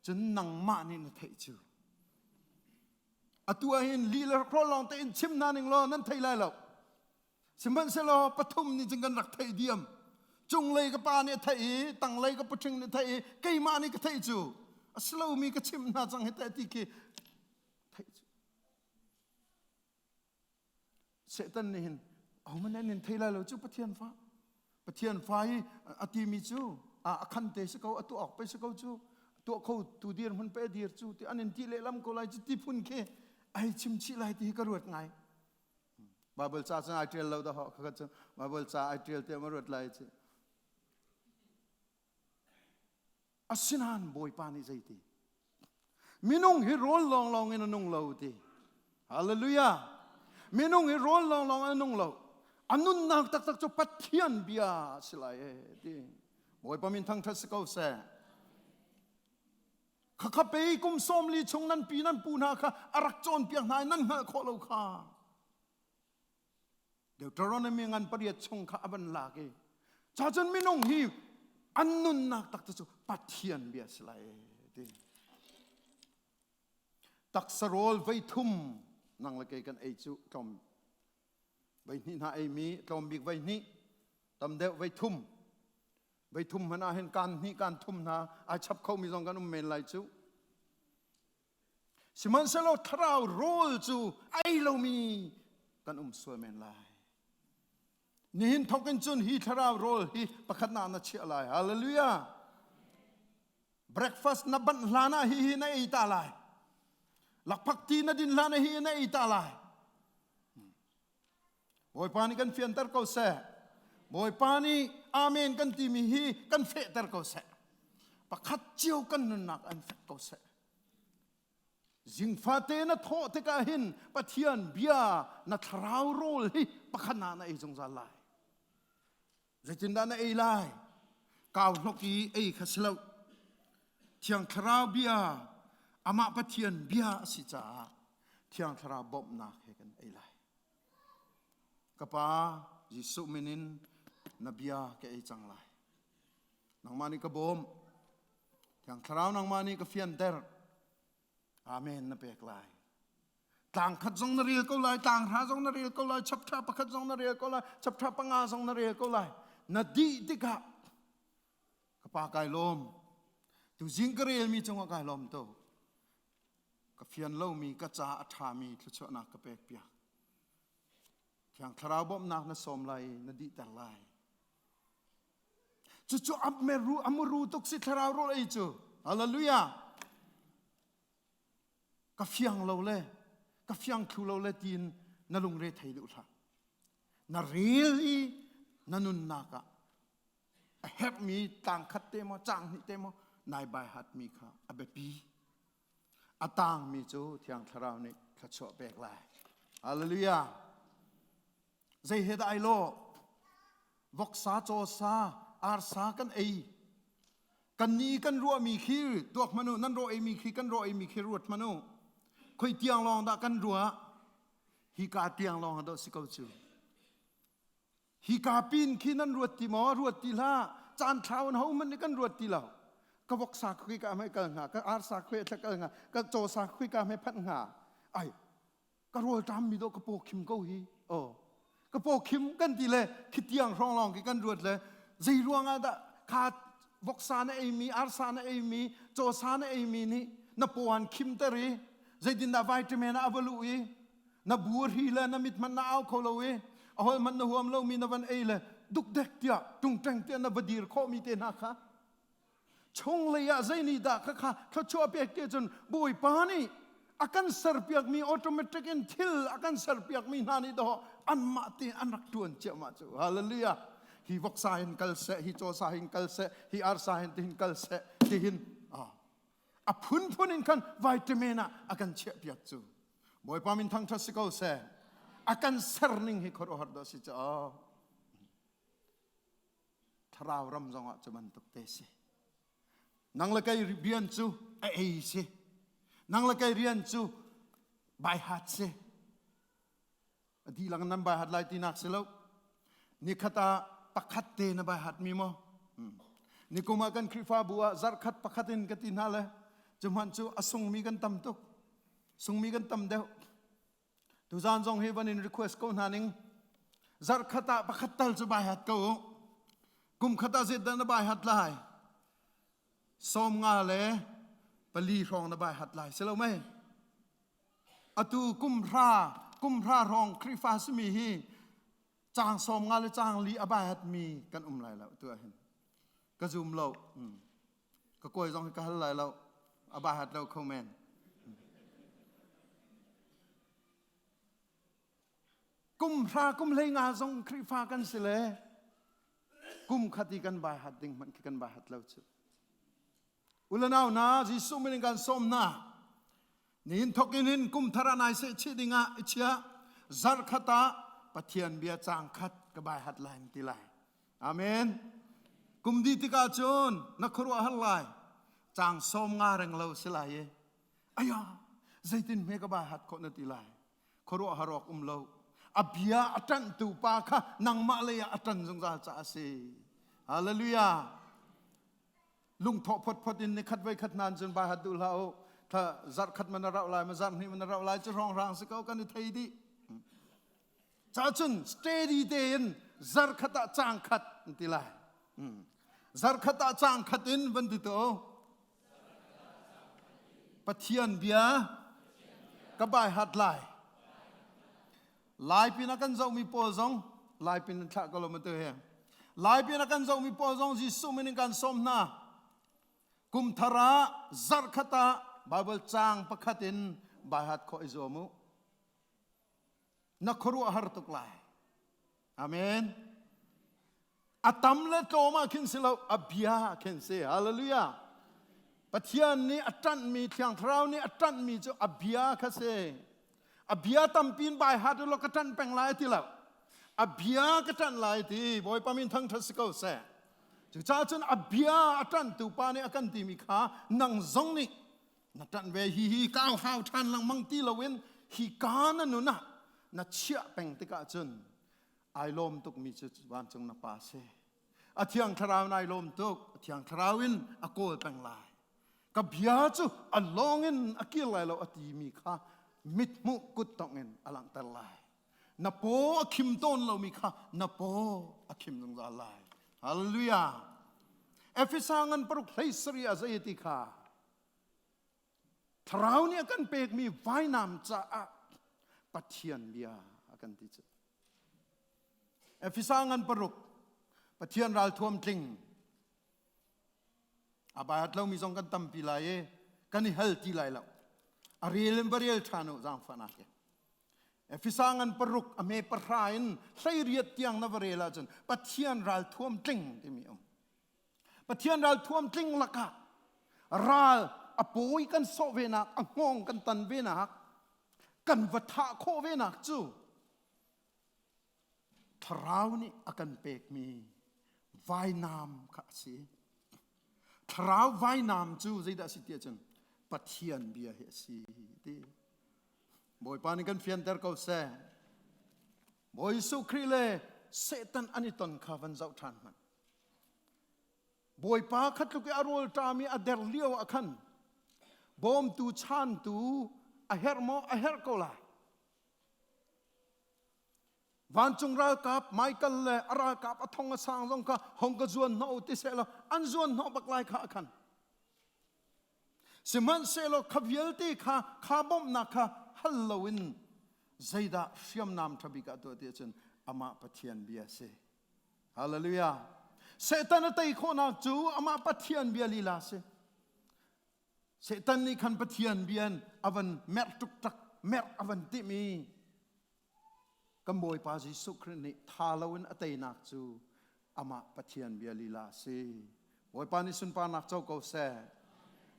cun nangmah nih na theih cu Atu ah hin li le rawl lawng tein chim hna ning law nan thei lai lo. Sihmanhsehlaw pathum nih cun kan rak theih diam. Cunglei ka pa nih a theih i tanglei ka puṭhing nih a theih i keimah nih ka theih cu a si lomi ka chimh hna cang hi teh ti khi theih cu. Satan nih hin ahohmanh nih an in thei lai lo cu Pathian fa. Pathian fa i a timi cu a khan te si ko, a tuah awk pe si ko cu, tuah kho tu dir hmun pe dir cu ti an in ti lehlam ko lai cu ti phun khi ai chim chih lai ti hi ka ruat ngai. Bible ca cun ai ṭial lo dah kha cu Bible ca ai ṭial te ma ruat lai ci. Asinain Bawipa nih zeiti? Minung hi rawl lawnglawng in a nung lo ti. Hallelujah. Minung hi rawl lawnglawng in a nung lo. A nunnak taktak cu Pathian bia a si lai e ti. Bawipa min thangṭhat si ko seh. Khakha pei kum 40 chung nan pi nan pu hna kha a rak cawnpiak hna i nan hngalh khawh lo kha. Deuteronomy ngan pariat chung kha a van lak i ca cun minung hi an nunnak tak cu Pathian bia si lai ti taksa rawl vei thum nang le kei kan ei cu tlawm vei hnih hna ei mi tlawm bik vei hnih tam deuh vei thum vei thum hmanh ah hin kan hnih kan thum hna ai chap kho mi zong kan um men lai cu Sihmanhsehlaw thlarau rawl cu ei lomi kan um sual men lai. Nihin thawk in cun hi thlarau rawl hi pakhatnak na chiah lai. Hallelujah. Breakfast na banh hlan ah hi hi na ei ta lai. Lakphak ti na din hlan ah hi na ei ta lai. Bawipa nih kan fianter ko seh. Bawipa nih amen kan timi hi kan fehter ko seh. Pakhat cio kan nunnak an fek ko seh. Zingfate na thawh tikah hin Pathian bia na thlarau rawl hi pakhat na na ei zungzal lai. Zeitindah na ei lai? Kau hnok i ei kha si lo. Thiang Thlarau bia amah Pathian bia a si caah Thiang Thlarau bawmhnak he kan ei lai. Ka Pa Jesuh min in na bia ka ei cang lai. Nangmah nih ka bawm. Thiang Thlarau nangmah nih ka fianter. Amen na pek lai. Tlang khat zong na rel ko lai, tlang hra zong na rel ko lai, chapter pakhat zong na rel ko lai, chapter panga zong na rel ko lai. Na dih tikah ka pa kai lawm. Tu zing ka relmi cungah kai lawm tuk. Ka fian lomi ka ca a ṭhami thluachuahnak ka pek piak. Thiang Thlarau bawmhnak na sawm lai i na dihter lai. Cucu ameru amuru tuk si thlarau rawl ei cu. Hallelujah. Ka fiang lo le ka fiang thlu lo le tiin na lungre thei duh hlah. Na rel i na nunnak ah a herhmi tlang khat te maw cang hnih te maw nai bai hatmi kha a biapi. A tangmi cu Thiang Thlarau nih thluachuah pek lai. Hallelujah. Zei he dah ai lawh? Voksa, cawsa, arsa kan ei. Kan ni kan ruahmi khi tuak hmanh u, nan rawh eimi khi kan rawh eimi khi ruat hmanh u. Khoi tiang lawng dah kan ruah? Hi ka tiang lawng ah dah si ko cu. Hi ka pin khi nan ruat ti maw? Ruat ti hlah. Caan thlau in hohmanh nih kan ruat ti lo. Ka voksa khui ka hmai kal hnga, ka arsa khui a kal hnga, ka cawsa khui ka hmai phanh hnga. Ai, ka rawl ṭam mi do ka paw khim ko hi. Oh, ka paw khim kan ti le khitiang hrawng lawng khi kan ruat le zei ruang ah dah kha voksa na ei mi, arsa na ei mi, cawsa na ei mi nih na paw an khim ter i zeitindah vitamin ah a va luh i na bur hi le na mit hmanh na au kho lo i a hol hmanh na huam lomi na van ei le dukdek tiah tungteng tiah na va dir khawhmi te hna kha chunglei ah zei nih dah kha kha thluachuah pek ti cun Bawipa nih a kan serpiakmi automatic in thil a kan serpiakmi hna nih dawh anmah te an rak tuan ciahmah cu hallelujah hi voksa hin kal seh hi cawsa hin kal seh hi arsa hin tihin kal seh tihin a phunphun in khan vitamin ah a kan chiahpiak cu Bawipa min thangṭhat si ko seh a kan serning hi khuaruahhar dah si caw thlarau ram zongah cu bantuk te si nang le kei rian cu a ei si nang le kei rian cu bai hat si a dihlak nan bai hat lai tinak si lo nikhat ah pakhat te na bai hat mi maw nikum ah kan Khrihfabu ah zarhkhat pakhat in ka ti hna le cu hmanh cu a sungmi kan tam tuk sungmi kan tam deuh tuzan zong hi van in request ko hna ning zarhkhat ah pakhat tal cu bai hat ko u kum khat ah zeidah na bai hat lai 54 hrawng na bai hat lai si lo mei Atu kumhra kumhra hrawng Khrihfa simi hi caang 50 le caang li a baihatmi kan um lai lo tu ahhin. Ka zum lo. Ka kawi zong hi ka hal lai lo. A baihat lo kho men. Kumhra kum 15 zong Khrihfa kan si le kum khat i kan baihat ding hmanh khi kan baihat lo cu. Ulanau hna, Jesuh min in kan sawm hna. Nihin thok in hin kum thar ah nai seh chih ding ah i chia zarh khat ah Pathian bia caang khat ka bai hat lai ti lai. Amen. Kum di tikah cun na khuaruah har lai. Caang 50 reng lo si lai i. Aya, zeitin hme ka bai hat khawh na ti lai. Khuaruah har awk um lo. A bia a ṭanhtu pa kha nangmah lei ah a ṭan zungzal caah a si. Hallelujah. Lungthawh photphot in ni khat voi khat nan cun bai hat duh hlah u tha zarh khat man a rauh lai ma zarh hnih man a rauh lai cu hrawng hrang si ko kan i thei dih ca cun steady tein zarh khat ah cang khat an ti lai zarh khat ah cang khat in van ti to Pathian bia ka bai hat lai Lai pin a kan zohmi pawl zong Lai pin an thlah ko lo ma tu he Lai pin a kan zohmi pawl zong Jesuh min in kan sawm hna kum thar ah zarh khat ah Bible caang pakhat in bai hat khawh i zuam u na khuaruah har tuk lai amen a tam le tlawm ah khin si lo a bia khin si hallelujah Pathian nih a ṭanhmi Thiang Thlarau nih a ṭanhmi cu a bia kha si a bia tampi in bai hat law ka ṭanh peng lai ti lo a bia ka ṭanh lai ti Bawipa min thangṭhat si ko seh cucaah cun a bia a ṭanhtu pa nih a kan timi kha nang zong nih na ṭanh ve hi hi kau hau ṭhan lengmang ti loin hi ka na nun ah na chiah peng tikah cun ai lawm tukmi cu vancung na pa si a thiang thlarau in ai lawm tuk a thiang thlarau in a kawl peng lai ka bia cu a lawng in a kir lai lo a timi kha mithmuh kut tongh in a langhter lai na paw a khim tawn lomi kha na paw a khim zungzal lai hallelujah. Efesa ngan paruk hlei sari a zei ti kha Thlarau nih a kan pekmi vainam caah Pathian bia a kan ti cu. Efesa ngan paruk Pathian ralthuam tling a bai lomi zong kan tampi lai i kan i hal ti lai lo. A rel in va rel ṭhan u zaangfahnak in. Efesa ngan paruk a me pahra in 18 tiang na va rel ahcun Pathian ralthuam tling timi um. Pathian ral thuam tling lakah ral a pawi kan sawh ve nak, a hngawng kan tan ve nak, kan va thah khawh ve nak cu thlarau nih a kan pekmi vainam kha a si. Thlarau vainam cu zeidah a si ti ahcun Pathian bia hi a si ti. Bawipa nih kan fianter ko seh. Bawi Jesuh Khrih le Satan an i ton kha van zoh ṭhan hmanh. Bawipa kha tluk i a rawl ṭam i a der lio ah khan bawmtu chantu a herh maw a herh ko lai. Vancung ralkap Michael le a ralkap a thong a sang zong kha hong ka zuan hnawh u ti seh law an zuan hnawh bak lai kha a khan. Sihmanhsehlaw kha vialte kha kha bawmhnak kha hal loin zeidah hriamnam ṭha bik ah tuah ti ahcun amah Pathian bia a si. Hallelujah. Satan a tei khawhnak cu amah Pathian bia lila si. Satan nih khan Pathian bia in a van merh tuk tak merh a van timh i kan Bawipa Jesuh Khrih nih tha loin a teinak cu amah Pathian bia lila si. Bawipa nih sunparnak co ko seh.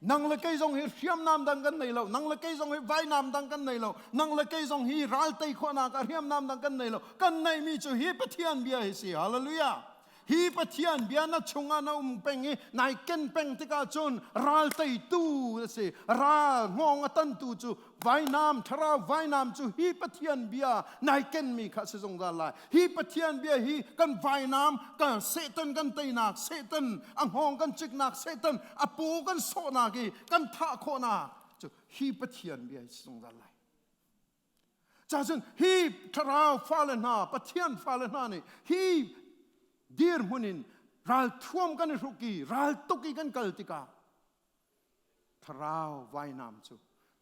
Nang le kei zong hi hriamnam dang kan nei lo. Nang le kei zong hi vainam dang kan nei lo. Nang le kei zong hi ral tei khawhnak ah hriamnam dang kan nei lo. Kan neihmi cu hi Pathian bia hi si. Hallelujah. Hi Pathian bia na chungah na um peng i nai ken peng tikah cun ral teitu na si. Ral hngawng a tantu cu vainam, thlarau vainam cu hi Pathian bia nai kenmi kha si zungzal lai. Hi Pathian bia hi kan vainam, kan Satan kan teinak, Satan a hngawng kan ciknak, Satan a paw kan sawhnak i kan thah khawhnak cu hi Pathian bia hi si zungzal lai. Cacun hi thlarau fale hna, Pathian fale hna nih hi dirhmun in ralthuam kan i hruk i raltuk i kan kal tikah thlarau vainam cu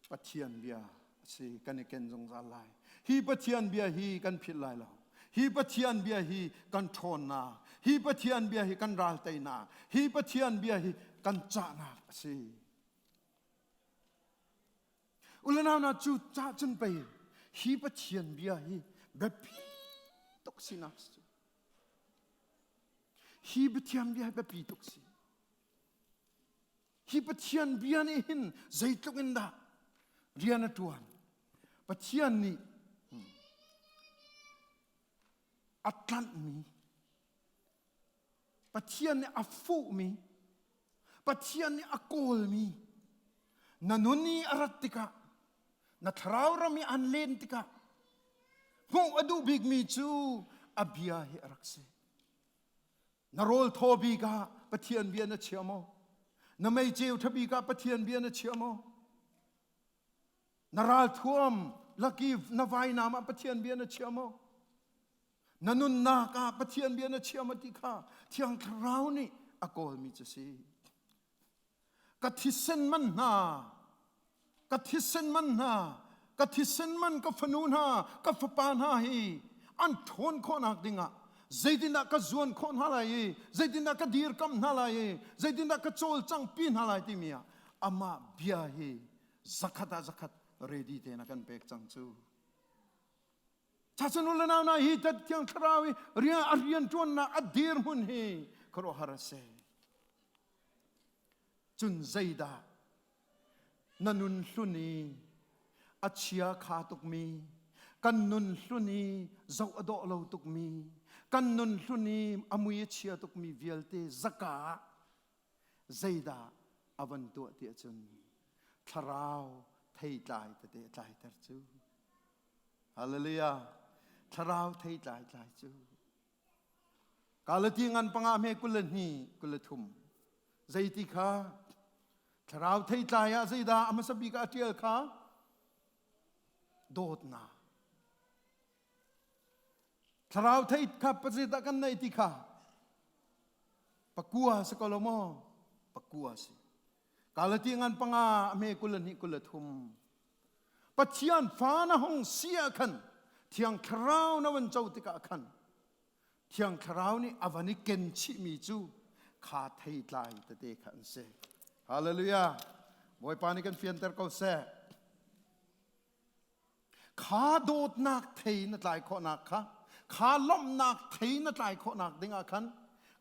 Pathian bia a si kan i ken zungzal lai. Hi Pathian bia hi kan philh lai lo. Hi Pathian bia hi kan ṭhawnnak, hi Pathian bia hi kan ral teinak, hi Pathian bia hi kan cahnak a si. Ulenau na cu ca cun pei hi Pathian bia hi biapi tuk sinak si. Hi Pathian bia hi biapi tuk si. Hi Pathian bia nih hin zeitluk in dah rian a ṭuan. Pathian nih a tlanhmi Pathian nih a fuhmi, Pathian nih a kawlmi, na nun i a rat tikah, na thlarau ram i an len tikah, hmuh a duh bikmi cu a bia hi a rak si. Na rawl thaw bik ah Pathian bia na chia maw? Na meiceu ṭha bik ah Pathian bia na chia maw? Na ralthuam laki na vainam ah Pathian bia na chia maw? Na nunnak ah Pathian bia na chia maw ti kha Thiang Thlarau nih a kawlmi cu si. Ka thisen man hna, ka thisen man hna, ka thisen man ka fanu hna, ka fapa hna hi an ṭhawn khawhnak dingah zeitindah ka zuan khawh hna lai i zeitindah ka dirkamh hna lai i zeitindah ka cawlcangh pi hna lai timi ah amah bia hi zakhat ah zakhat ready tein a kan pek cang cu. Cacun u le nau hna hi Thiang Thlarau i rian a rian ṭuannak a dirhmun hi khuaruahhar a si. Cun zeidah na nun hlun i a chia kha tukmi kan nun hlun i zoh a dawh lo tukmi kan nun hlun i a mui a chia tukmi vialte zaka ah zeidah a van tuah ti ahcun thlarau theitlai tete a tlaiter cu. Hallelujah. Thlarau thei tlai tlai cu. Galati ngan panga hme 22 23. Zeiti kha thlarau thei tlai ah zeidah a hmasa bik ah a ṭial kha dawtnak. Thlarau thei kha pazit ah kan nei ti kha. Pakua si ko lo maw? Pakua si. Galati ngan panga a hme 22 23. Pathian fa na hong si ah khan Thiang Thlarau na van co tikah khan Thiang Thlarau nih a van i ken chihmi cu kha theitlai tete kha an si. Hallelujah. Bawipa nih kan fianter ko seh. Kha dawtnak thei na tlai khawhnak kha, kha lawmhnak thei na tlai khawhnak dingah khan,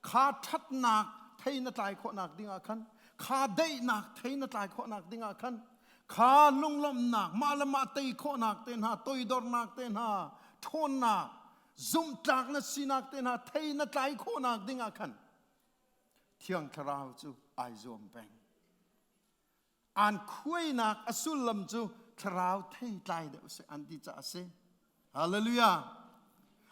kha ṭhatnak thei na tlai khawhnak dingah khan, kha daihnak thei na tlai khawhnak dingah khan, kha lunglawmhnak, mah le mah tei khawhnak te hna, toidornak te hna, ṭhawnnak, zumhtlak na sinak te hna thei na tlai khawhnak dingah khan Thiang Thlarau cu ai zuam peng. An khuainak a sullam cu thlarau theitlai deuh seh an ti caah a si. Hallelujah.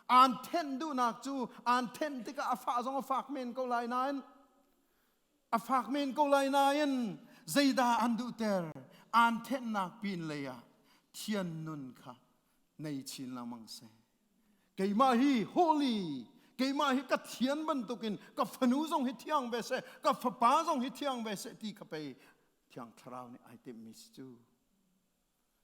An thenh duhnak cu an thenh tikah a fah zong a fak men ko lai nain a fak men ko lai nain zeidah an duhter an thenhnak pin lei ah thian nun kha nei chin lengmang seh. Keimah hi holy, keimah hi ka thian bantukin ka fanu zong hi thiang ve seh, ka fapa zong hi thiang ve seh ti kha pei Thiang Thlarau nih ai timhmi si cu.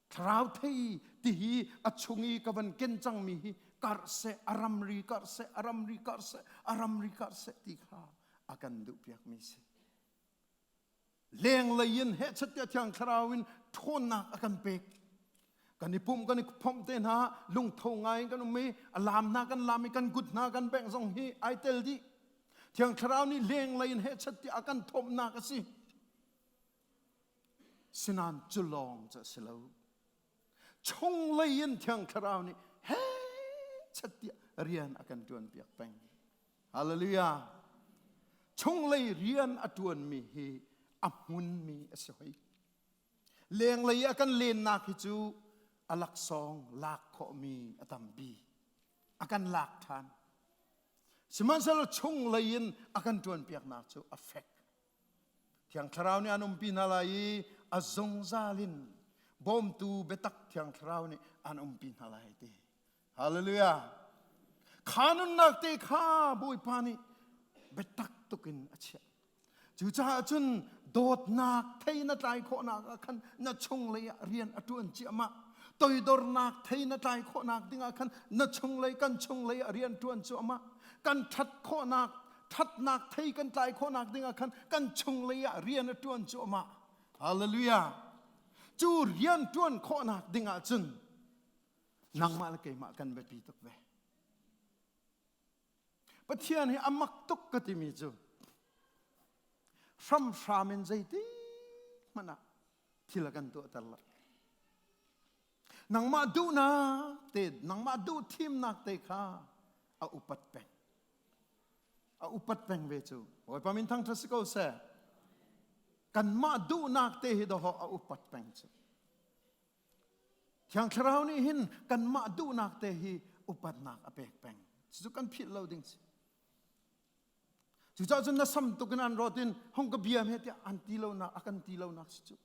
Thlarau thei ti hi a chung i ka van ken cangmi hi karh seh, a ramri karh seh, a ramri karh seh, a ramri karh seh ti kha a kan duhpiakmi si. Lenglei in hehchat tiah Thiang Thlarau in ṭhawnnak a kan pek. Kan i pumh kan i phomh te hna lungtho ngai in kan um i a lam hna kan lam i kan kut hna kan bengh zong hi ai tel dih. Thiang Thlarau nih lenglei in hehchat tiah a kan thawmhnak a si. Sinan cu lawng cu a si lo. Chunglei in Thiang Thlarau nih hehchat tiah rian a kan ṭuanpiak peng. Hallelujah. Chunglei rian a ṭuanmi hi a hmunmi a si hoi. Lenglei a kan lennak hi cu a laksawng lak khawhmi a tampi. A kan lak ṭhan. Sihmanhsehlaw chunglei in a kan ṭuanpiaknak cu a fek. Thiang Thlarau nih an umpi hna lai i a zungzal in bawmtu biatak Thiang Thlarau nih an umpi hna lai ti. Hallelujah. Kha nunnak te kha Bawipa nih biatak tukin a chiah. Cucaah cun dawtnak thei na tlai khawhnak ah khan na chunglei ah rian a ṭuan ciahmah. Toidornak thei na tlai khawhnak dingah khan na chunglei kan chunglei ah rian ṭuan cuahmah. Kan ṭhat khawhnak ṭhatnak thei kan tlai khawhnak dingah khan kan chunglei ah rian a ṭuan cuahmah. Hallelujah. Cu rian ṭuan khawhnak dingah cun nangmah le keimah kan biapi tuk ve. Pathian hi a mak tuk ka timi cu hramhram in zeitik hmanh ah thil a kan tuahter lo. Nangmah duhnak te, nangmah duh thimnak te kha a upat peng. A upat peng ve cu. Bawipa min thangṭhat si ko seh. Kanmah duhnak te hi dawh a upat peng cu. Thiang Thlarau nih hin kanmah duhnak te hi upatnak a pek peng. Cucu kan philh lo ding si. Cucaah cun na sam tuk in an rawt in hong ka bia he tiah an ti lonak a kan ti lonak si cu.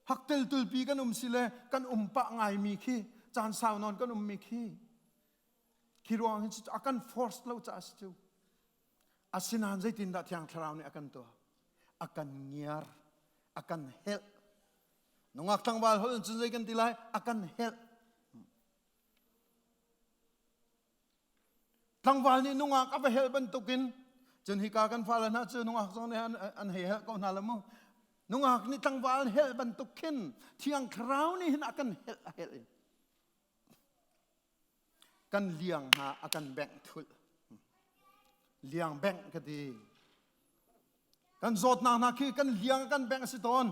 Haktel tulpi kan um si le kan um pah ngaimi khi caan sau nawn kan ummi khi khi ruang hin a kan force lo caah si cu. Asinain zeitindah Thiang Thlarau nih a kan tuah? A kan ngiar, a kan helh. Nungak tlangval holh in cun zei kan ti lai? A kan helh. Tlangval nih nungak a va helh bantukin cun hika kan fale hna cu nungak zong nih an hei helh ko hna la mu. Nungak nih tlangval helh bantuk khin Thiang Thlarau nih hin a kan helh a helh in kan liang hna a kan bengh thulh. Liang bengh ka ti. Kan zawtnak hna khi kan liang kan bengh a si tawn.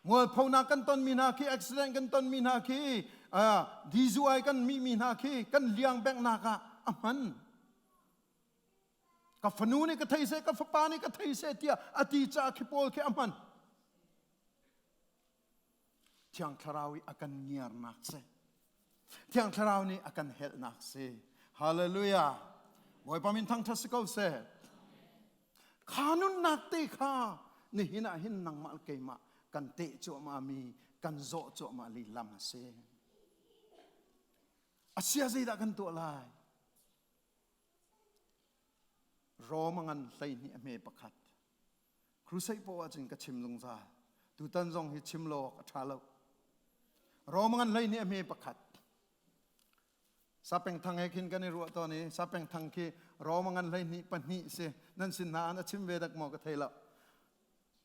Mualphonak kan tonmi hna khi accident kan tonmi hna khi DUI kan mihmi hna khi kan liang benghnak ah a hman. Ka fanu nih ka thei seh, ka fapa nih ka thei seh tiah a ti caah khi pawl khi a hman. Thiang Thlarau i a kan ngiarnak si. Thiang Thlarau nih a kan helhnak si. Hallelujah. Bawipa min thangṭhat si ko seh. Kha nunnak te kha nihin ah hin nangmah le keimah kan teh cuahmah mi kan zawh cuahmah li lam a si. Asia zeidah kan tuah lai? Rom a ngan 12 a hme pakhat. Crusade poah ahcun ka chim zungzal. Tutan zong hi chim lo awk a ṭha lo. Rom ngan 12 a hme pakhat. Sapeng thang he khin kan i ruah tawn i sapeng thang khi Rom ngan 12 pahnih si nan sin hna an a chim ve dak maw ka thei lo.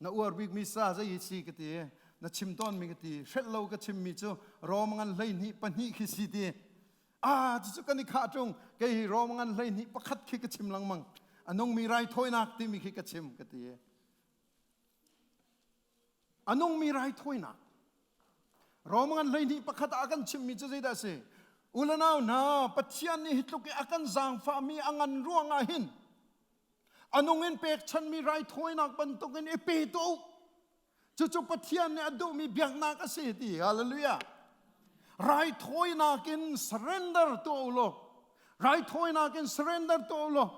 Na uar bik mi sa zei si ka ti na chim tawn mi ka ti hrelh lo ka chim mi cu Rom ngan 12 pahnih khi si ti ah cucu kan i khah ṭung kei hi Rom ngan 12 pakhat khi ka chim lengmang a nungmi raithawinak timi khi ka chim ka ti a nungmi raithawinak Rom ngan 12 pakhat ah a kan chimmi cu zeidah a si ulanau hna Pathian nih hi tluk i a kan zaangfahmi a ngan ruangah hin a nung in pekchanmi raithawinak bantukin i pe tuah u Cucu Pathian nih a duhmi biaknak a si ti. Hallelujah. Raithawinak in surrender tuah u law raithawinak in surrender tuah u law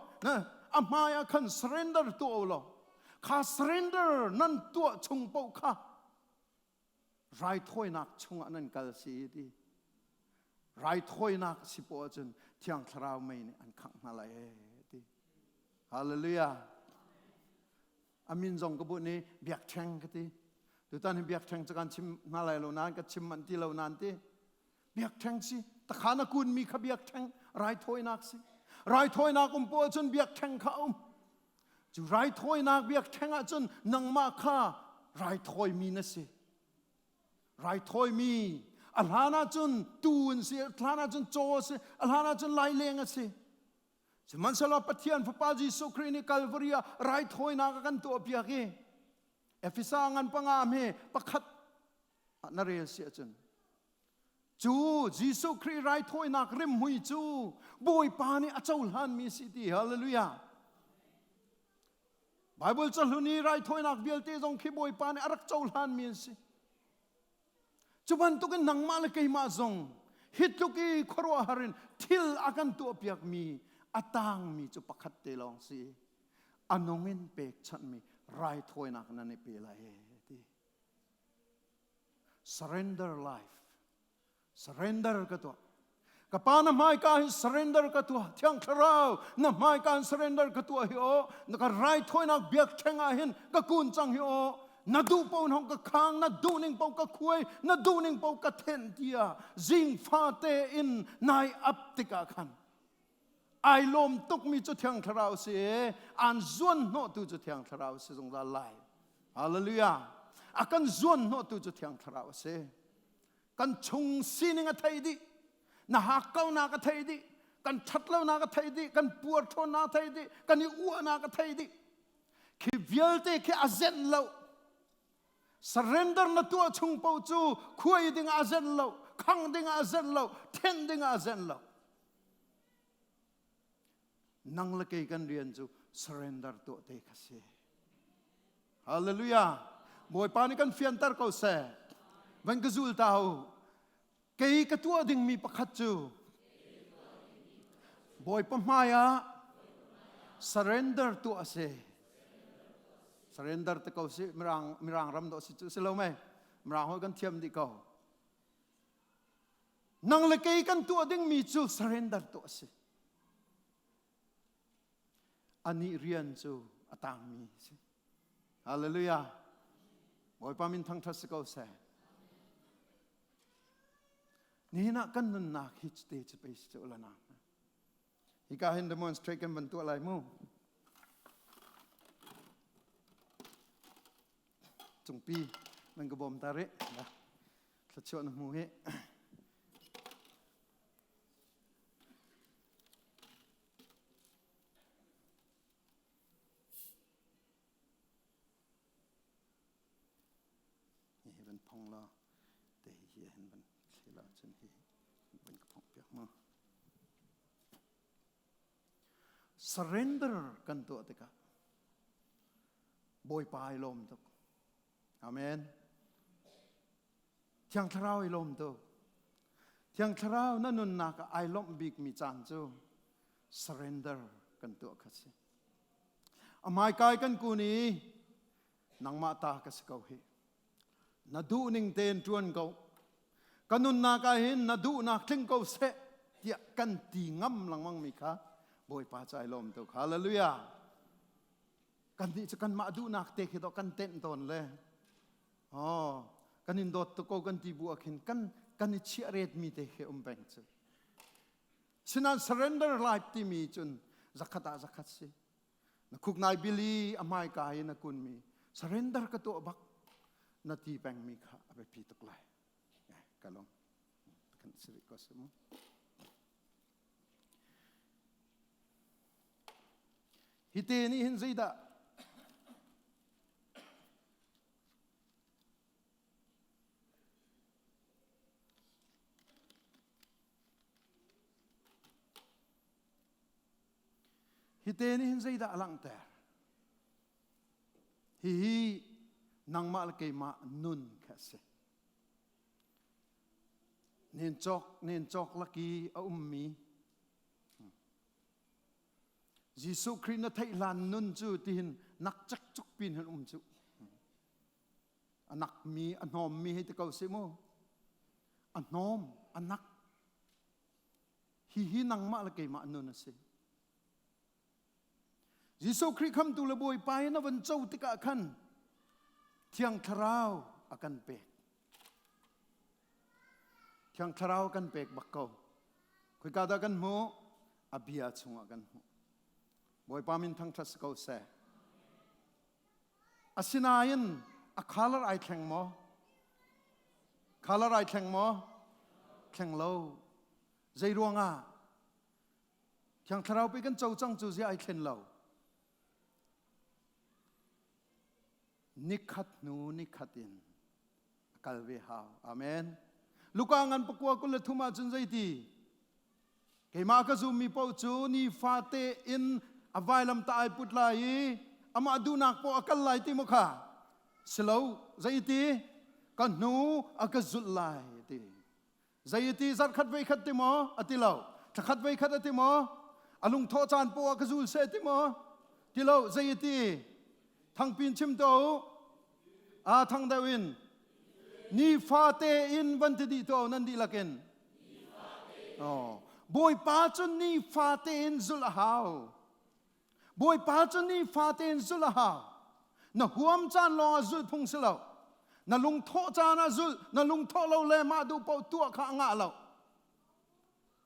a hmai ah khan surrender tuah u law kha surrender nan tuah chung paoh kha raithawinak chungah nan kal si ti. Raithawinak si poah ahcun Thiang Thlarau mei nih an khangh hna lai ti. Hallelujah. A min zong ka bunh i biakṭheng ka ti. Tutan hi biakṭheng cu kan chim hna lai lo nain ka chim manh ti lo nain ti. Biakṭheng si. Takhan a kunmi kha biakṭheng raithawinak si. Raithawinak um pawl cun biakṭheng kha a um. Cu raithawinak biakṭheng ahcun nangmah kha raithawimi na si. Raithawimi a hlan ahcun tuu an si, a hlan ahcun caw a si, a hlan ahcun laileng a si. Sihmanhsehlaw Pathian Fapa Jesuh Khrih nih Kalvari ah raithawinak a kan tuahpiak i Efesa ngan panga hme pakhat ah na rel si ahcun cu Jesuh Khrih raithawinak rimhmui cu Bawipa nih a cohlanmi si ti hallelujah Bible cahlun i raithawinak vialte zong khi Bawipa nih a rak cohlanmi an si Cu bantukin nangmah le keimah zong hi tluk i khuaruahhar in thil a kan tuahpiakmi a tangmi cu pakhat te lawng si. A nung in pekchanhmi raithawinak nan i pe lai ti. Surrender life. Surrender ka tuah. Ka pa na hmaika hin surrender ka tuah. Thiang Thlarau na hmaika hin surrender ka tuah hi aw. Na ka raithawinak biakṭheng ah hin ka kun cang hi aw. Na duh paoh in hong ka khang, na duh ning paoh ka khuai, na duh ning paoh ka thenh tiah zing fate in nai ap tikah khan ai lawm tukmi cu Thiang Thlarau si i aan zuan hnawhtu cu Thiang Thlarau si zungzal lai. Hallelujah. A kan zuan hnawhtu cu Thiang Thlarau a si. Kan chung sining a thei dih. Na hakkaunak a thei dih. Kan ṭhatlonak a thei dih. Kan puarṭhawnnak a thei dih. Kan i uahnak a thei dih. Khi vialte khi a zenh lo. Surrender na tuah chung paoh cu khuai ding ah a zenh lo, khang ding ah a zenh lo, thenh ding ah a zenh lo. Nang le kei kan rian cu surrender tuah te kha si. Hallelujah. Bawipa nih kan fianter ko seh. Van ka zul ta u. Kei ka tuah dingmi pakhat cu Bawipa hmai ah surrender tuah a si. Surrender te ko si mirang mirang ram dawh si cu si lo mei. Mirang hoi kan thiam dih ko. Nang le kei kan tuah dingmi cu surrender tuah a si. Anih rian cu a tangmi a si. Hallelujah. Bawipa min thangṭhat si ko seh. Nihin ah kan nunnak hi te cu pei si cu lana. Hika hin demonstrate kan van tuah lai mu. Cungpi nan ka bawm ta rih. Thluachuah na hmu hi. Hi van phong la te hi hin van thli la cun hi van ka phong piak ma. Surrender kan tuah tikah Bawipa ai lawm tuk. Amen. Thiang Thlarau i lawm tuk. Thiang Thlarau na nunnak ah ai lawmh bikmi caan cu surrender kan tuah kha si. A hmaikai kan kun i nangmah ta ka si ko hi. Na duh ning tein ṭuan ko. Ka nunnak ah hin na duhnak tling ko seh tiah kan ti ngam lengmang mi kha Bawipa cu ai lawm tuk. Hallelujah. Kan nih cu kanmah duhnak te khi dawh kan tenh tawn le oh kan in dawt tuk ko kan ti bu ah khin kan kan i chiah ret mi te khi um peng cu. Sinan surrender life timi cun zakhat ah zakhat si. Na khuk nai bili a hmai ka i na kun mi surrender ka tuah bak na ti peng mi kha a biapi tuk lai. Ka lawm. Kan si rih ko si mu. Hi te nih hin zeidah Hi te nih hin zeidah a langhter? Hihi nangmah le keimah nun kha a si. Nen cawk nen cawk laki a ummi Jesuh Khrih na theih hlan nun cu tihin nak cek cuk pin hin um cu. A nak mi a hnawm mi hei ti ko si mu. A hnawm a nak. Hihi nangmah le keimah nun a si. Jesuh Khrih khamtu le Bawipa in a van co tikah khan Thiang Thlarau a kan pek. Thiang Thlarau a kan pek bak ko. Khoika dah kan hmuh? A bia chungah kan hmuh. Bawipa min thangṭhat si ko seh. Asinain a color ai thleng maw? Color ai thleng maw? Thleng lo. Zei ruangah? Thiang Thlarau pei kan co cang cu zia ai thlen lo. Nikhat hnu nikhat in a kal ve hau. Amen. Luka ngan pakua 23 ah cun zeiti? Keimah ka zummi paoh cu nifate in a vailam ta ai put lai i amah duhnak poah a kal lai ti maw kha? Silo, zeiti? Ka hnu a ka zulh lai ti. Zeiti zarkhat veikhat ti maw? A ti lo. Thlakhat veikhat a ti maw? A lungthawh caan poah ka zul seh ti maw? Ti lo. Zeiti? Thangpin chim to u. A thang deuh in. Nifate in van ti dih to nan dihlak in. Oh. Bawipa cu nifate in zulh a hau. Bawipa cu nifate in zulh a hau. Na huam caan lawng ah zulh phung si lo. Na lungthawh caan ah zulh, na lungthawh lo le mah duh paoh tuah kha a ngah lo.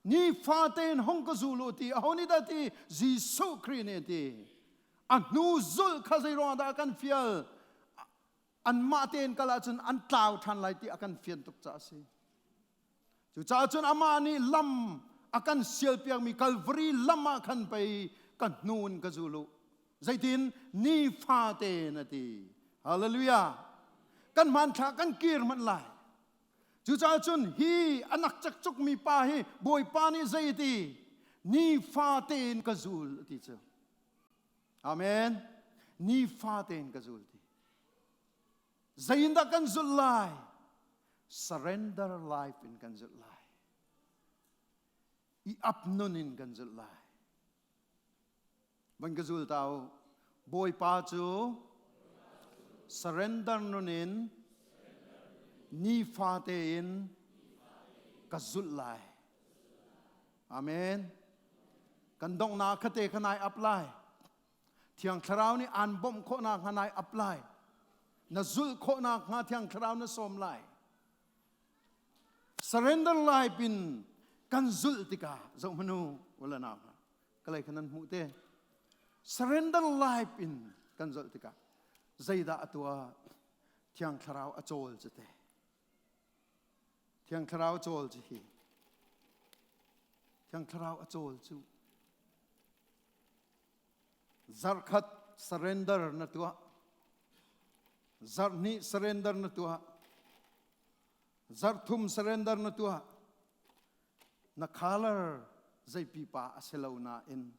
Nifate in hong ka zul u ti aho nih dah ti Jesuh Khrih nih a ti. A hnu zulh kha zei ruangah dah a kan fial? Anmah tein kal ahcun an tlau ṭhan lai ti a kan fian tuk caah a si. Cucaah cun amah nih lam a kan sialpiakmi Kalvari lam ah khan pei ka hnu in ka zul u. Zeitin nifate in a ti. Hallelujah. Kan hmanthlak kan kir hmanh lai. Cucaah cun hi anak cekcukmi pa hi Bawipa nih zei a ti? Nifate in ka zul a ti cu. Amen. Nifate in ka zul ti. Zeiindah kan zulh lai? Surrender life in kan zulh lai. I ap nun in kan zulh lai. Van ka zul ta u. Bawipa cu surrender nun in nifate in ka zulh lai. Amen. Kan donghnak khate kha nai ap lai. Thiang Thlarau nih aan bawmh khawhnak hnga nai ap lai. Na zulh khawhnak hnga Thiang Thlarau na sawm lai. Surrender life in kan zulh tikah zoh hmanu wala na kalai khan nan hmuh te. Surrender life in kan zulh tikah zeidah a tuah Thiang Thlarau a cawl cu te. Thiang Thlarau cawl cu hi. Thiang Thlarau a cawl cu Zarhkhat surrender na tuah. Zarhhnih surrender na tuah. Zarhthum surrender na tuah. Na color zeipipa a si lo nain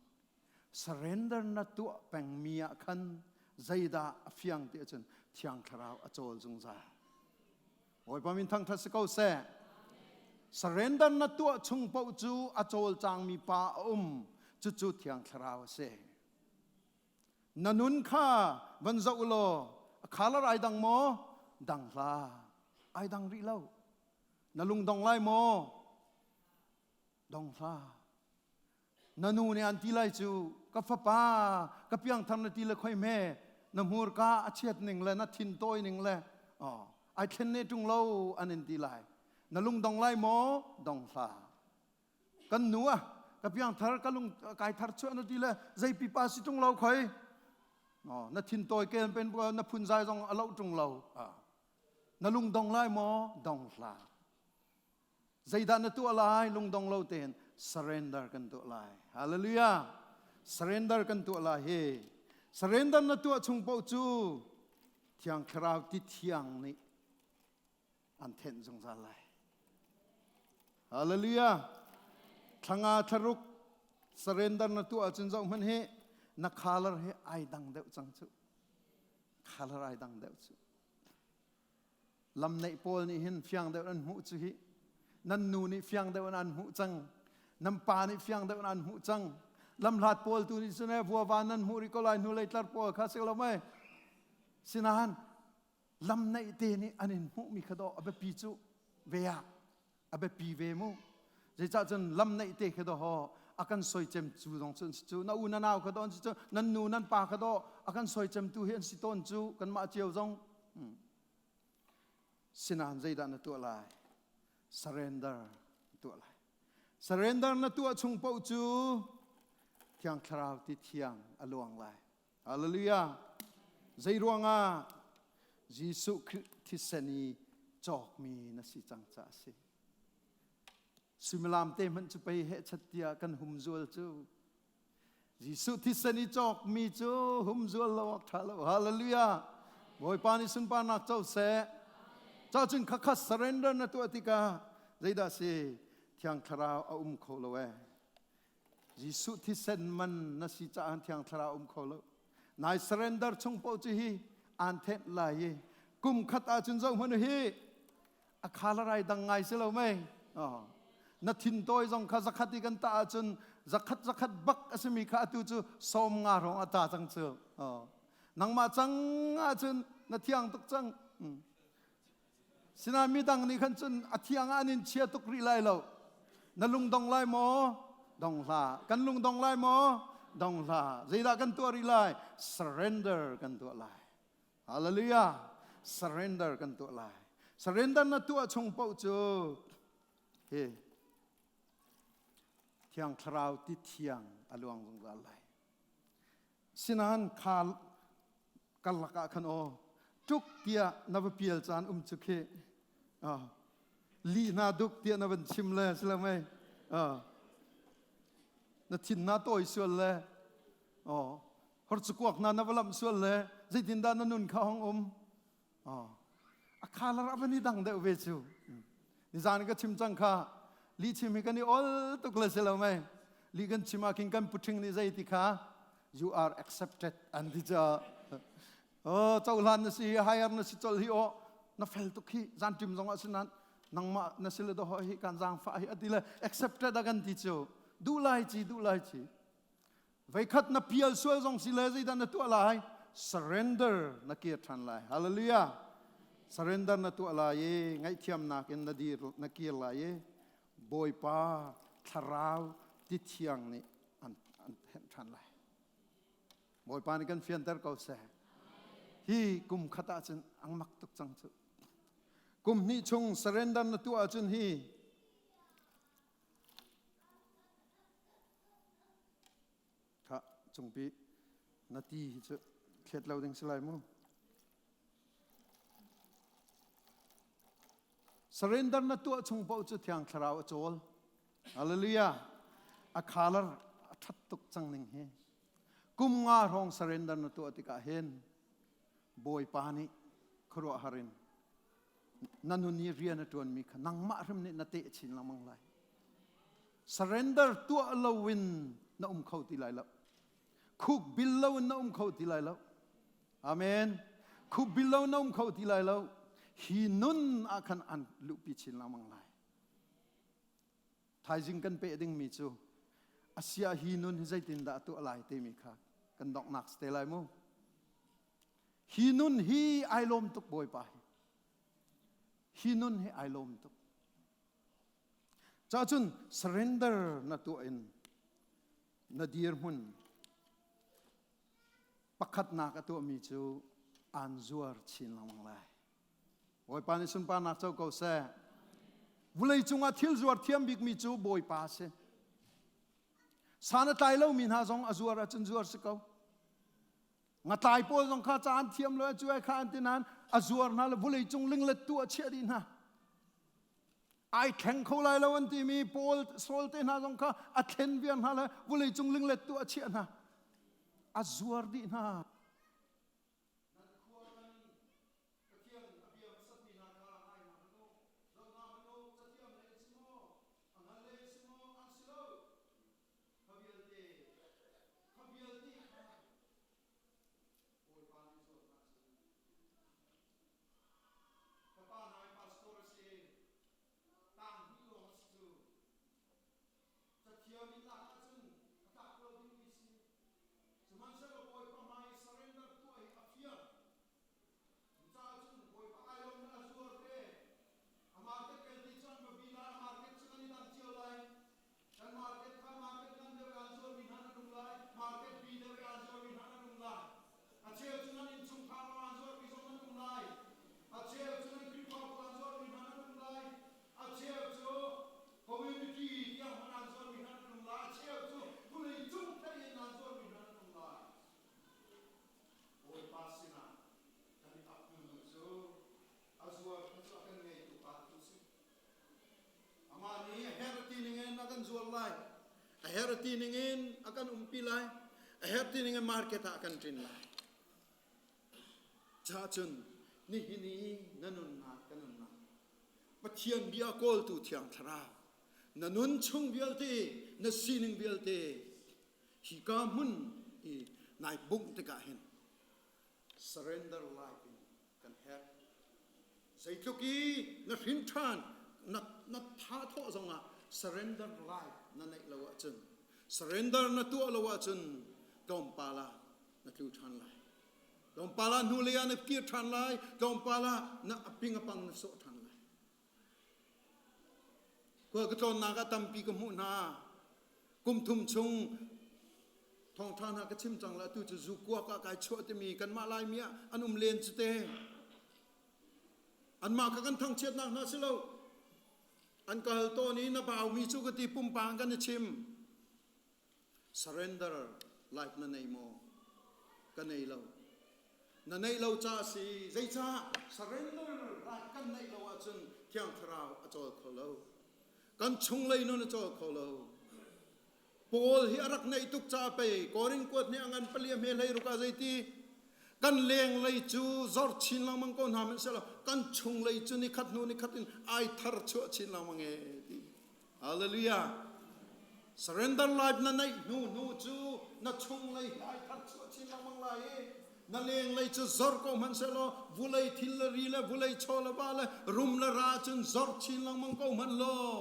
surrender na tuah pengmi ah khan zeidah a fiang ti ahcun Thiang Thlarau a cawl zungzal. Bawipa min thangṭhat si ko seh. Surrender na tuah chung paoh cu a cawlcangmi pa a um. Cucu Thiang Thlarau a si. Na nun kha van zoh u law a color ai dang maw? Dang hlah. Ai dang rih lo. Na lung dong lai maw? Dong hlah. Na nu nih an ti lai cu ka fapa ka piangthar na ti le khoi hme. Na hmurka a chiat ning le na thin tawi ning le ai thlen ne ṭung lo an in ti lai. Na lung dong lai maw? Dong hlah. Kan nu ah ka piangthar ka lung kai thar chuah na ti le zei pipa si ṭung lo khoi. Na thin tawi kel pen na phunzai zong a loh ṭung lo. Na lung dong lai maw? Dong hlah. Zeidah na tuah lai? Lungdong lo tein surrender kan tuah lai. Hallelujah. Surrender kan tuah lai hi. Surrender na tuah chung paoh cu Thiang Thlarau ti thiang nih an thenh zungzal lai. Hallelujah. Thlanga thlaruk surrender na tuah ahcun zoh hmanh hi na color hi ai dang deuh cang cu. Color ai dang deuh cu. Lam neih pawl nih hin fiang deuh an hmuh cu hi. Nan nu nih fiang deuh an hmuh cang. Nan pa nih fiang deuh an hmuh cang. Lamhlat pawl tu nih cun vuava nan hmuh rih ko lai hnu lei tlar pawl kha si lo mei. Sinain lam neih te nih an in hmuhmi kha dawh a biapi cu ve ah a biapi ve mu. Zeicah cun lam neih te kha dawh a kan soicem cu zong cu an si cu na u na nau kha dawh an si cu nan nu nan pa kha dawh a kan soicem tu hi an si tawn cu kanmah cio zong. Sinain zeidah na tuah lai? Surrender na tuah lai. Surrender na tuah chung paoh cu Thiang Thlarau ti thiang a luang lai. Hallelujah. Zei ruangah Jesuh Khrih thisen i cawkmi na si cang caah a si. Suimilam te hmanh cu pei heh chat tiah kan humzual cu. Jesuh thisen i cawkmi cu humzual lo awk ṭha lo. Hallelujah. Bawipa nih sunparnak co seh. Cacun khakha surrender na tuah tikah zeidah si Thiang Thlarau a um kho lo ee. Jesuh thisen man na si caah Thiang Thlarau um kho lo. Nai surrender chung paoh cu hi aan thenh lai i kum khat ahcun zoh hmanh hi a khalarai dang ngai si lo mei. Na thin tawi zong kha zakhat i kan tah ahcun zakhat zakhat bak a simi kha atu cu sawm nga hrawng a ta cang cu. Nangmah cang ahcun na thiang tuk cang. Sinain midang nih khan cun a thiang ah an in chia tuk rih lai lo. Na lung dong lai maw? Dong hlah. Kan lung dong lai maw? Dong hlah. Zeidah kan tuah rih lai? Surrender kan tuah lai. Hallelujah. Surrender kan tuah lai. Surrender na tuah chung paoh cu hi Thiang Thlarau ti thiang a luang zungzal lai. Sinain kha karlak ah khan aw tuk tiah na va pial caan um cu khi li hna duk tiah na van chim le si lo mei na thin na tawi sual le hor cukuak na na va lamh sual le zeitindah na nun kha hong um a khalar a van i dang deuh ve cu nizan ka chim cang kha li chim hi kan i ol tuk le si lo mei li kan chim ah khin kan puṭhing nih zei ti kha you are accepted an ti ca oh cohlan na si hire na si col hi oh na fel tuk hi zan tim zong ah sinan nangmah na si le do hi kan zaang fa hi ati le accepted a kan ti cu duh lai chi duh lai chi Veikhat na pial sual zong si le zeidah na tuah lai? Surrender na kir ṭhan lai. Hallelujah. Surrender na tuah lai i ngaihthiamnak in na dir na kir lai i Bawipa thlarau ti thiang nih an an thenh ṭhan lai. Bawipa nih kan fianter ko seh. Hi kum khat ahcun ang mak tuk cang cu. Kum hnih chung surrender na tuah ahcun hi Khah, cungpi na ti hi cu thlet lo ding si lai mu. Surrender na tuah chung paoh cu Thiang Thlarau a cawl. Hallelujah. A khalar a ṭhat tuk cang ning hi. Kum nga hrawng surrender na tuah tikah hin Bawipa nih khuaruahhar in na nun i rian a ṭuanmi kha nangmah hrim nih na teh chin lengmang lai. Surrender tuah loin na um kho ti lai lo. Khuk bil loin na um kho ti lai lo. Amen. Khuk bil lo na um kho ti lai lo. Hi nun ah khan an luhpi chin lengmang lai. Thaizing kan peh dingmi cu asia hi nun hi zeitindah tuah lai timi kha kan donghnak si te lai mu. Hi nun hi ai lawm tuk Bawipa hi. Hi nun hi ai lawm tuk. Cacun surrender na tuah in na dirhmun. Pakhatnak a tuahmi cu aan zuar chin lengmang lai. Bawipa nih sunparnak co ko seh. Vulei cungah thil zuar thiam bikmi cu Bawipa a si. San a tlai lomi hna zong a zuar ahcun zuar si ko. Ngatlai pawl zong kha ca an thiam lo cu ai kha an ti nain a zuar hna le vulei cung linglet tu a chiah dih hna. Ai thleng kho lai lo an timi Paul Saul te hna zong kha a thlen viar hna le vulei cung linglet tu a chiah hna. A zuar dih hna. Nan khua kan Pathian a bia hmasatmi hna kha ngai hna hmanh u. Zoh hna hmanh u, cathiam lei an si maw, a hngal lei an si maw, an si lo. Kha vialte, kha vialte kha Bawipa nih zuat hna cu. Ka pa nai pastor a si, tang hnih lawng a si cu. Cathiam in lak ahcun a tlak lo dingmi si. Sihmanhsehlaw Bawipa hmai i surrender tuah hi a fiang. Cucaah cun Bawipa ai lawm na a zuar te. A market kan ti cu an va bi lai, a market cu kan i dang cio lai. Kan market kha market ngan deuh i aan zuarmi hna nan um lai, market bi deuh i aan zuarmi hna nan um lai. A cheu cu nan innchungkhar lawng aan zuarmi zong nan um lai. A cheu cu nan Khrihfabu aan zuarmi hna nan um lai. A cheu cu community tiang hmanh aan zuarmi hna nan um lai. A cheu cu vulei cung thei in aan zuarmi hna nan um lai. Bawipa sinah kan i ap hnu cu a zuar cu a kan ngeitu pa tu si. Amah nih a herh ti ningin a kan zuar lai. A herh ti ningin a kan umpi lai. A herh ti ningin market ah a kan ṭin lai. Ca cun nihin i na nunnak ka nunnak Pathian bia kawltu Thiang Thlarau na nun chung vialte na sining vialte hika hmun i nai bungh tikah hin surrender life in kan herh. Zeitluk i na hrin ṭhan na, na tha thawh zongah surrender life na neih lo ahcun surrender na tuah lo ahcun tlawmpal ah na tlu ṭhan lai. Tlawmpal ah hnulei ah na kir ṭhan lai. Tlawmpal ah na ping a pang na sawh ṭhan lai. Khua ka tlawnnak ah tampi ka hmuh hna. Kum thum chung thawngṭha hna ka chim cang la tu cu zu kuak ah kai chuah timi kanmah Laimi ah an um len cu te. Anmah kha kan thangchiatnak hna si lo. An ka hal tawn i na baumi cu ka ti pumpang kan i chim. Surrender life na nei maw? Ka nei lo. Na neih lo ca si. Zeicah surrender life kan neih lo ahcun Thiang Thlarau a cawl kho lo. Kan chunglei nun a cawl kho lo. Paul hi a rak neih tuk ca pei Korin kuat nih a ngan palia hme hlei ruk ah zeiti kan lenglei cu zor chin lengmang ko hna hmanhsehlaw kan chunglei cu nikhat hnu nikhat in ai thar chuah chin lengmang e ti Hallelujah. Surrender life na neih hnu hnu cu na chunglei hi ai thar chuah chin lengmang lai i na lenglei cu zor ko hmanh sehlaw vulei thil le ri le vulei chaw le va le rum le ra cun zor chin lengmang ko hmanh law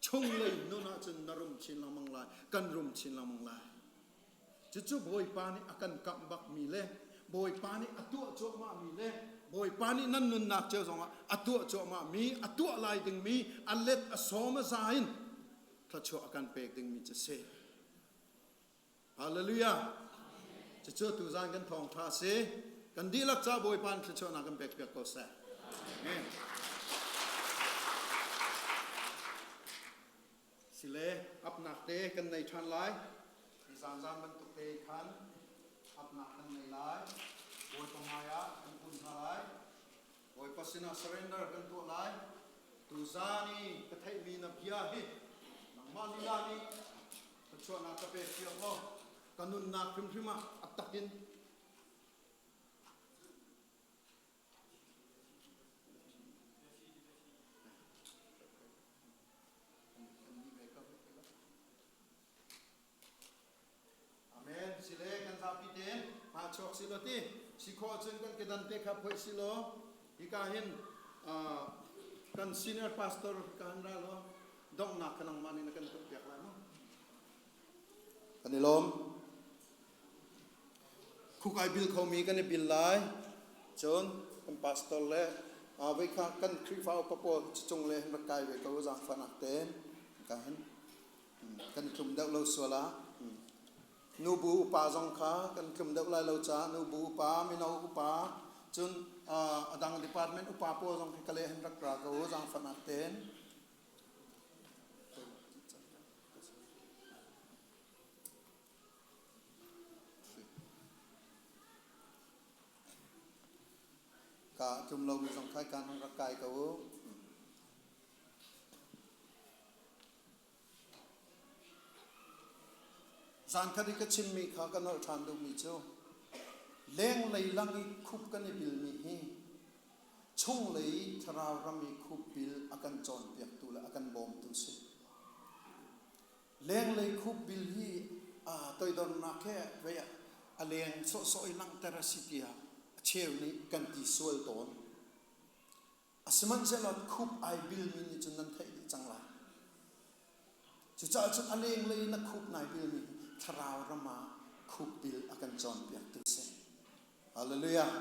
chunglei nun ahcun na rum chin lengmang lai kan rum chin lengmang lai Cucu Bawipa nih a kan kamh bakmi le Bawipa nih a tuah cuahmahmi le Bawipa nih nan nunnak cio zongah a tuah cuahmahmi, a tuah lai dingmi, a let a sawm a za in thluachuah a kan pek dingmi cu si. Hallelujah. Cucu tuzan kan thawngṭha si. Kan dihlak ca Bawipa nih thluachuahnak kan pek piak ko seh. Amen. Sile apnak te kan nei ṭhan lai. Hi zanzan bantuk te khan apnak kan nei lai. Bawipa hmai ah kan kun hna lai. Bawipa sinah surrender kan tuah lai. Tuzan i ka theihmi na bia hi nangmah lila nih thluachuahnak ka pek piak law ka nunnak hrimhrim ah a takin Amen. Sile kan zapi tein hma chuak si law ti si khawh cun kan kedan te kha phoih si law hika hin kan senior pastor hika hin ra law donghnak kha nangmah nih na kan tuah piak lai mu. Kan i lawm. Khuk ai bil khomi kan i bil lai. Cun kan pastor le voi kha kan Khrihfa upa pawl cung le rak kai ve ko zaangfahnak tein ka hin kan tlum deuh lo sual ah. Nubu upa zong kha kan tlum deuh lai lo caah nubu upa, mino upa, cun a dang department upa pawl zong khi ka le hin rak ra ko u zaangfahnak tein. Ka tlum lomi zong kha kan rak kai ko u. Zankhat i ka chimmi kha ka nolh ṭhan duhmi cu lenglei lang i khup kan i bilmi hi chunglei thlarau ram i khupbil a kan cawnpiaktu le a kan bawmtu si. Lenglei khupbil hi toidornak he vei a leng sawhsawh i langhter a si tiah a cheu nih kan ti sual tawn. Sihmanhsehlaw khup ai bilmi nih cun nan theih dih cang lai. Cucaah cun a lenglei in a khup nai bilmi thlarau ram ah khup bil a kan cawnpiaktu si. Hallelujah.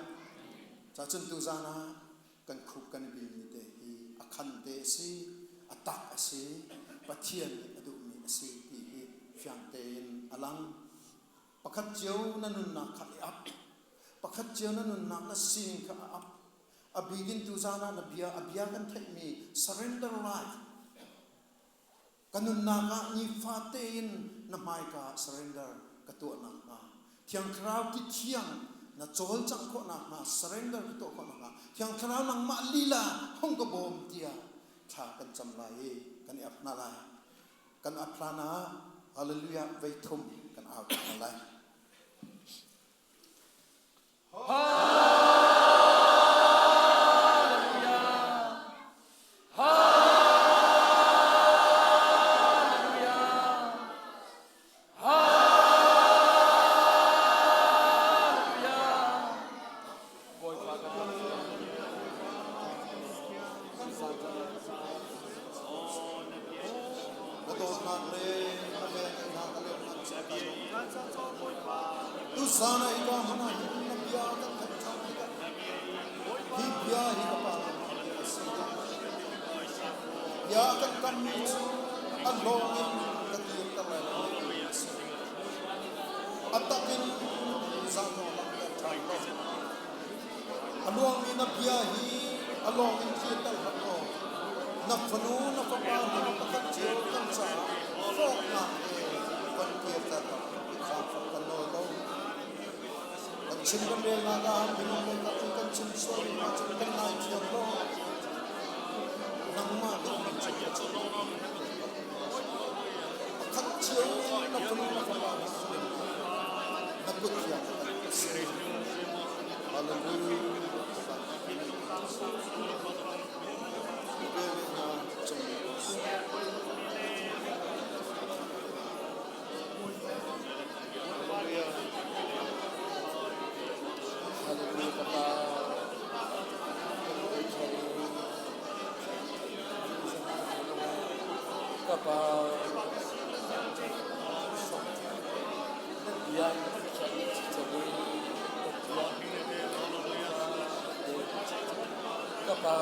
Cacun tuzan ah kan khup kan i bilmi te hi a khan te a si, a tak a si, Pathian nih a duhmi a si ti hi fiang tein a lang. Pakhat cio na nunnak kha i ap. Pakhat cio na nunnak na sining kha a ap. A bikin tuzan ah na bia a bia kan theihmi surrender life ka nunnak ah nifa tein na hmaika surrender ka tuah nakhnga Thiang Thlarau ti thiang na cawlcangh khawh nakhnga surrender ka tuah khawh nakhnga Thiang Thlarau nangmah lila hong ka bawm tiah thla kan cam lai i kan i ap hna lai. Kan ap hlan ah hallelujah vei thum kan au hna lai. Na dawtnak le na velngeihnak a lianhngan Tuzan ah hika hmun ah hin na bia kan theih ṭhan tikah hi bia hi ka pa nangmah bia a si. Bia kan kammi cu a lawng in ka kirter lai lo timi a si. A tak in zahnaw langhter ṭhan lo. A luangmi na bia hi a lawng in kirter hlah law na fanu na fapa hna pakhat cio kan caah hlawknak he van kirter hlah zaangfah kan nawl ko. Kan chim kan relnak ah minung lei kap in kan chim sual mi ahcun kan ngaithiam law nangmah duhmi cu ka chim. Pakhat cio na fanu na fapa hna na kut thiang kan si. Hallelujah. Hallelujah Papa. Papa. Bia Kapa.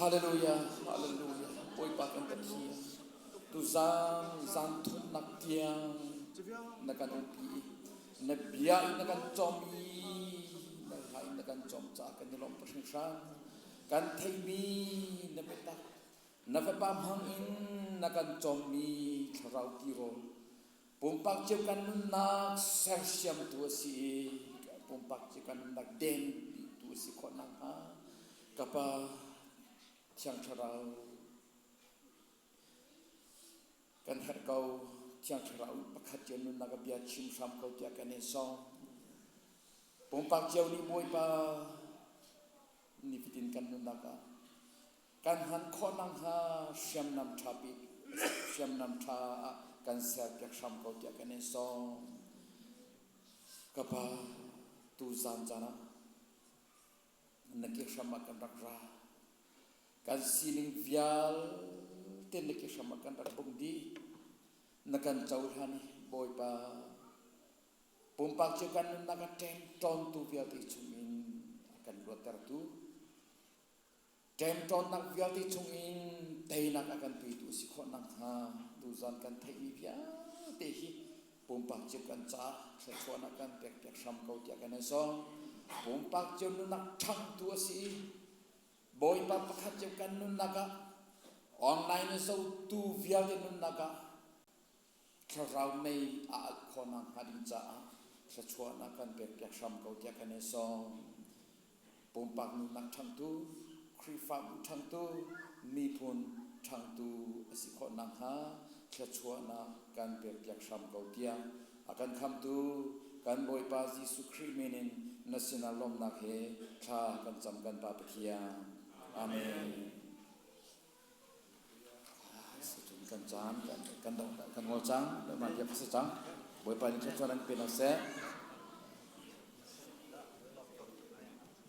Hallelujah, hallelujah. Bawipa kan Pathian, tuzan zan thumnak tiang na kan umpi i na bia in na kan cawm i na hla in na kan cawm caah kan i lawm hringhran. Kan theimi na biatak. Na fapa hmang in na kan cawmmi thlarau tirawl pumpak cio kan nunnak sersiamtu a si i pumpak cio kan nunnak den tu a si khawh nakhnga ka Pa Thiang Thlarau kan herh ko. Thiang Thlarau pakhat cio nunnak a bia chim hram ko tiah kan in sawm. Pumpak cio nih Bawipa nifatin kan nunnak ah kan hman khawh nakhnga hriamnam ṭha bik hriamnam ṭha ah kan serpiak hram ko tiah kan in sawm. Ka Pa, tu zan caan ah na ke hram ah kan rak ra. Kan sining vialte na ke hram ah kan rak bung dih. Na kan cohlan i Bawipa, Pumpak cu kan nunnak a ṭemṭawntu vialte chungin a kan luattertu, ṭemṭawnnak vialte chungin teinak a kan petu a si khawh nakhnga tuzan kan theihmi vialte hi pumpak cio kan caah thluachuahnak kan pekpiak hram ko tiah kan in sawm. Pumpak cio nunnak ṭhangtu a si i Bawipa pakhat cio kan nunnak ah online in zotu vialte nunnak ah Thlarau mei a alh khawhnak hnga ding caah thluachuahnak kan pekpiak hram ko tiah kan i sawm. Pumpak nunnak ṭhangtu, Khrihfabu ṭhangtu, miphun ṭhangtu a si khawh nakhnga thluachuahnak kan pekpiak hram ko tiah a kan khamtu kan Bawipa Jesuh Khrih min in na sinah lawmhnak he thla kan cam kan Pa Pathian. Amen. Kan caan kan kan ngol cang ma bia ka si cang Bawipa nih thluachuah nan pe hna seh.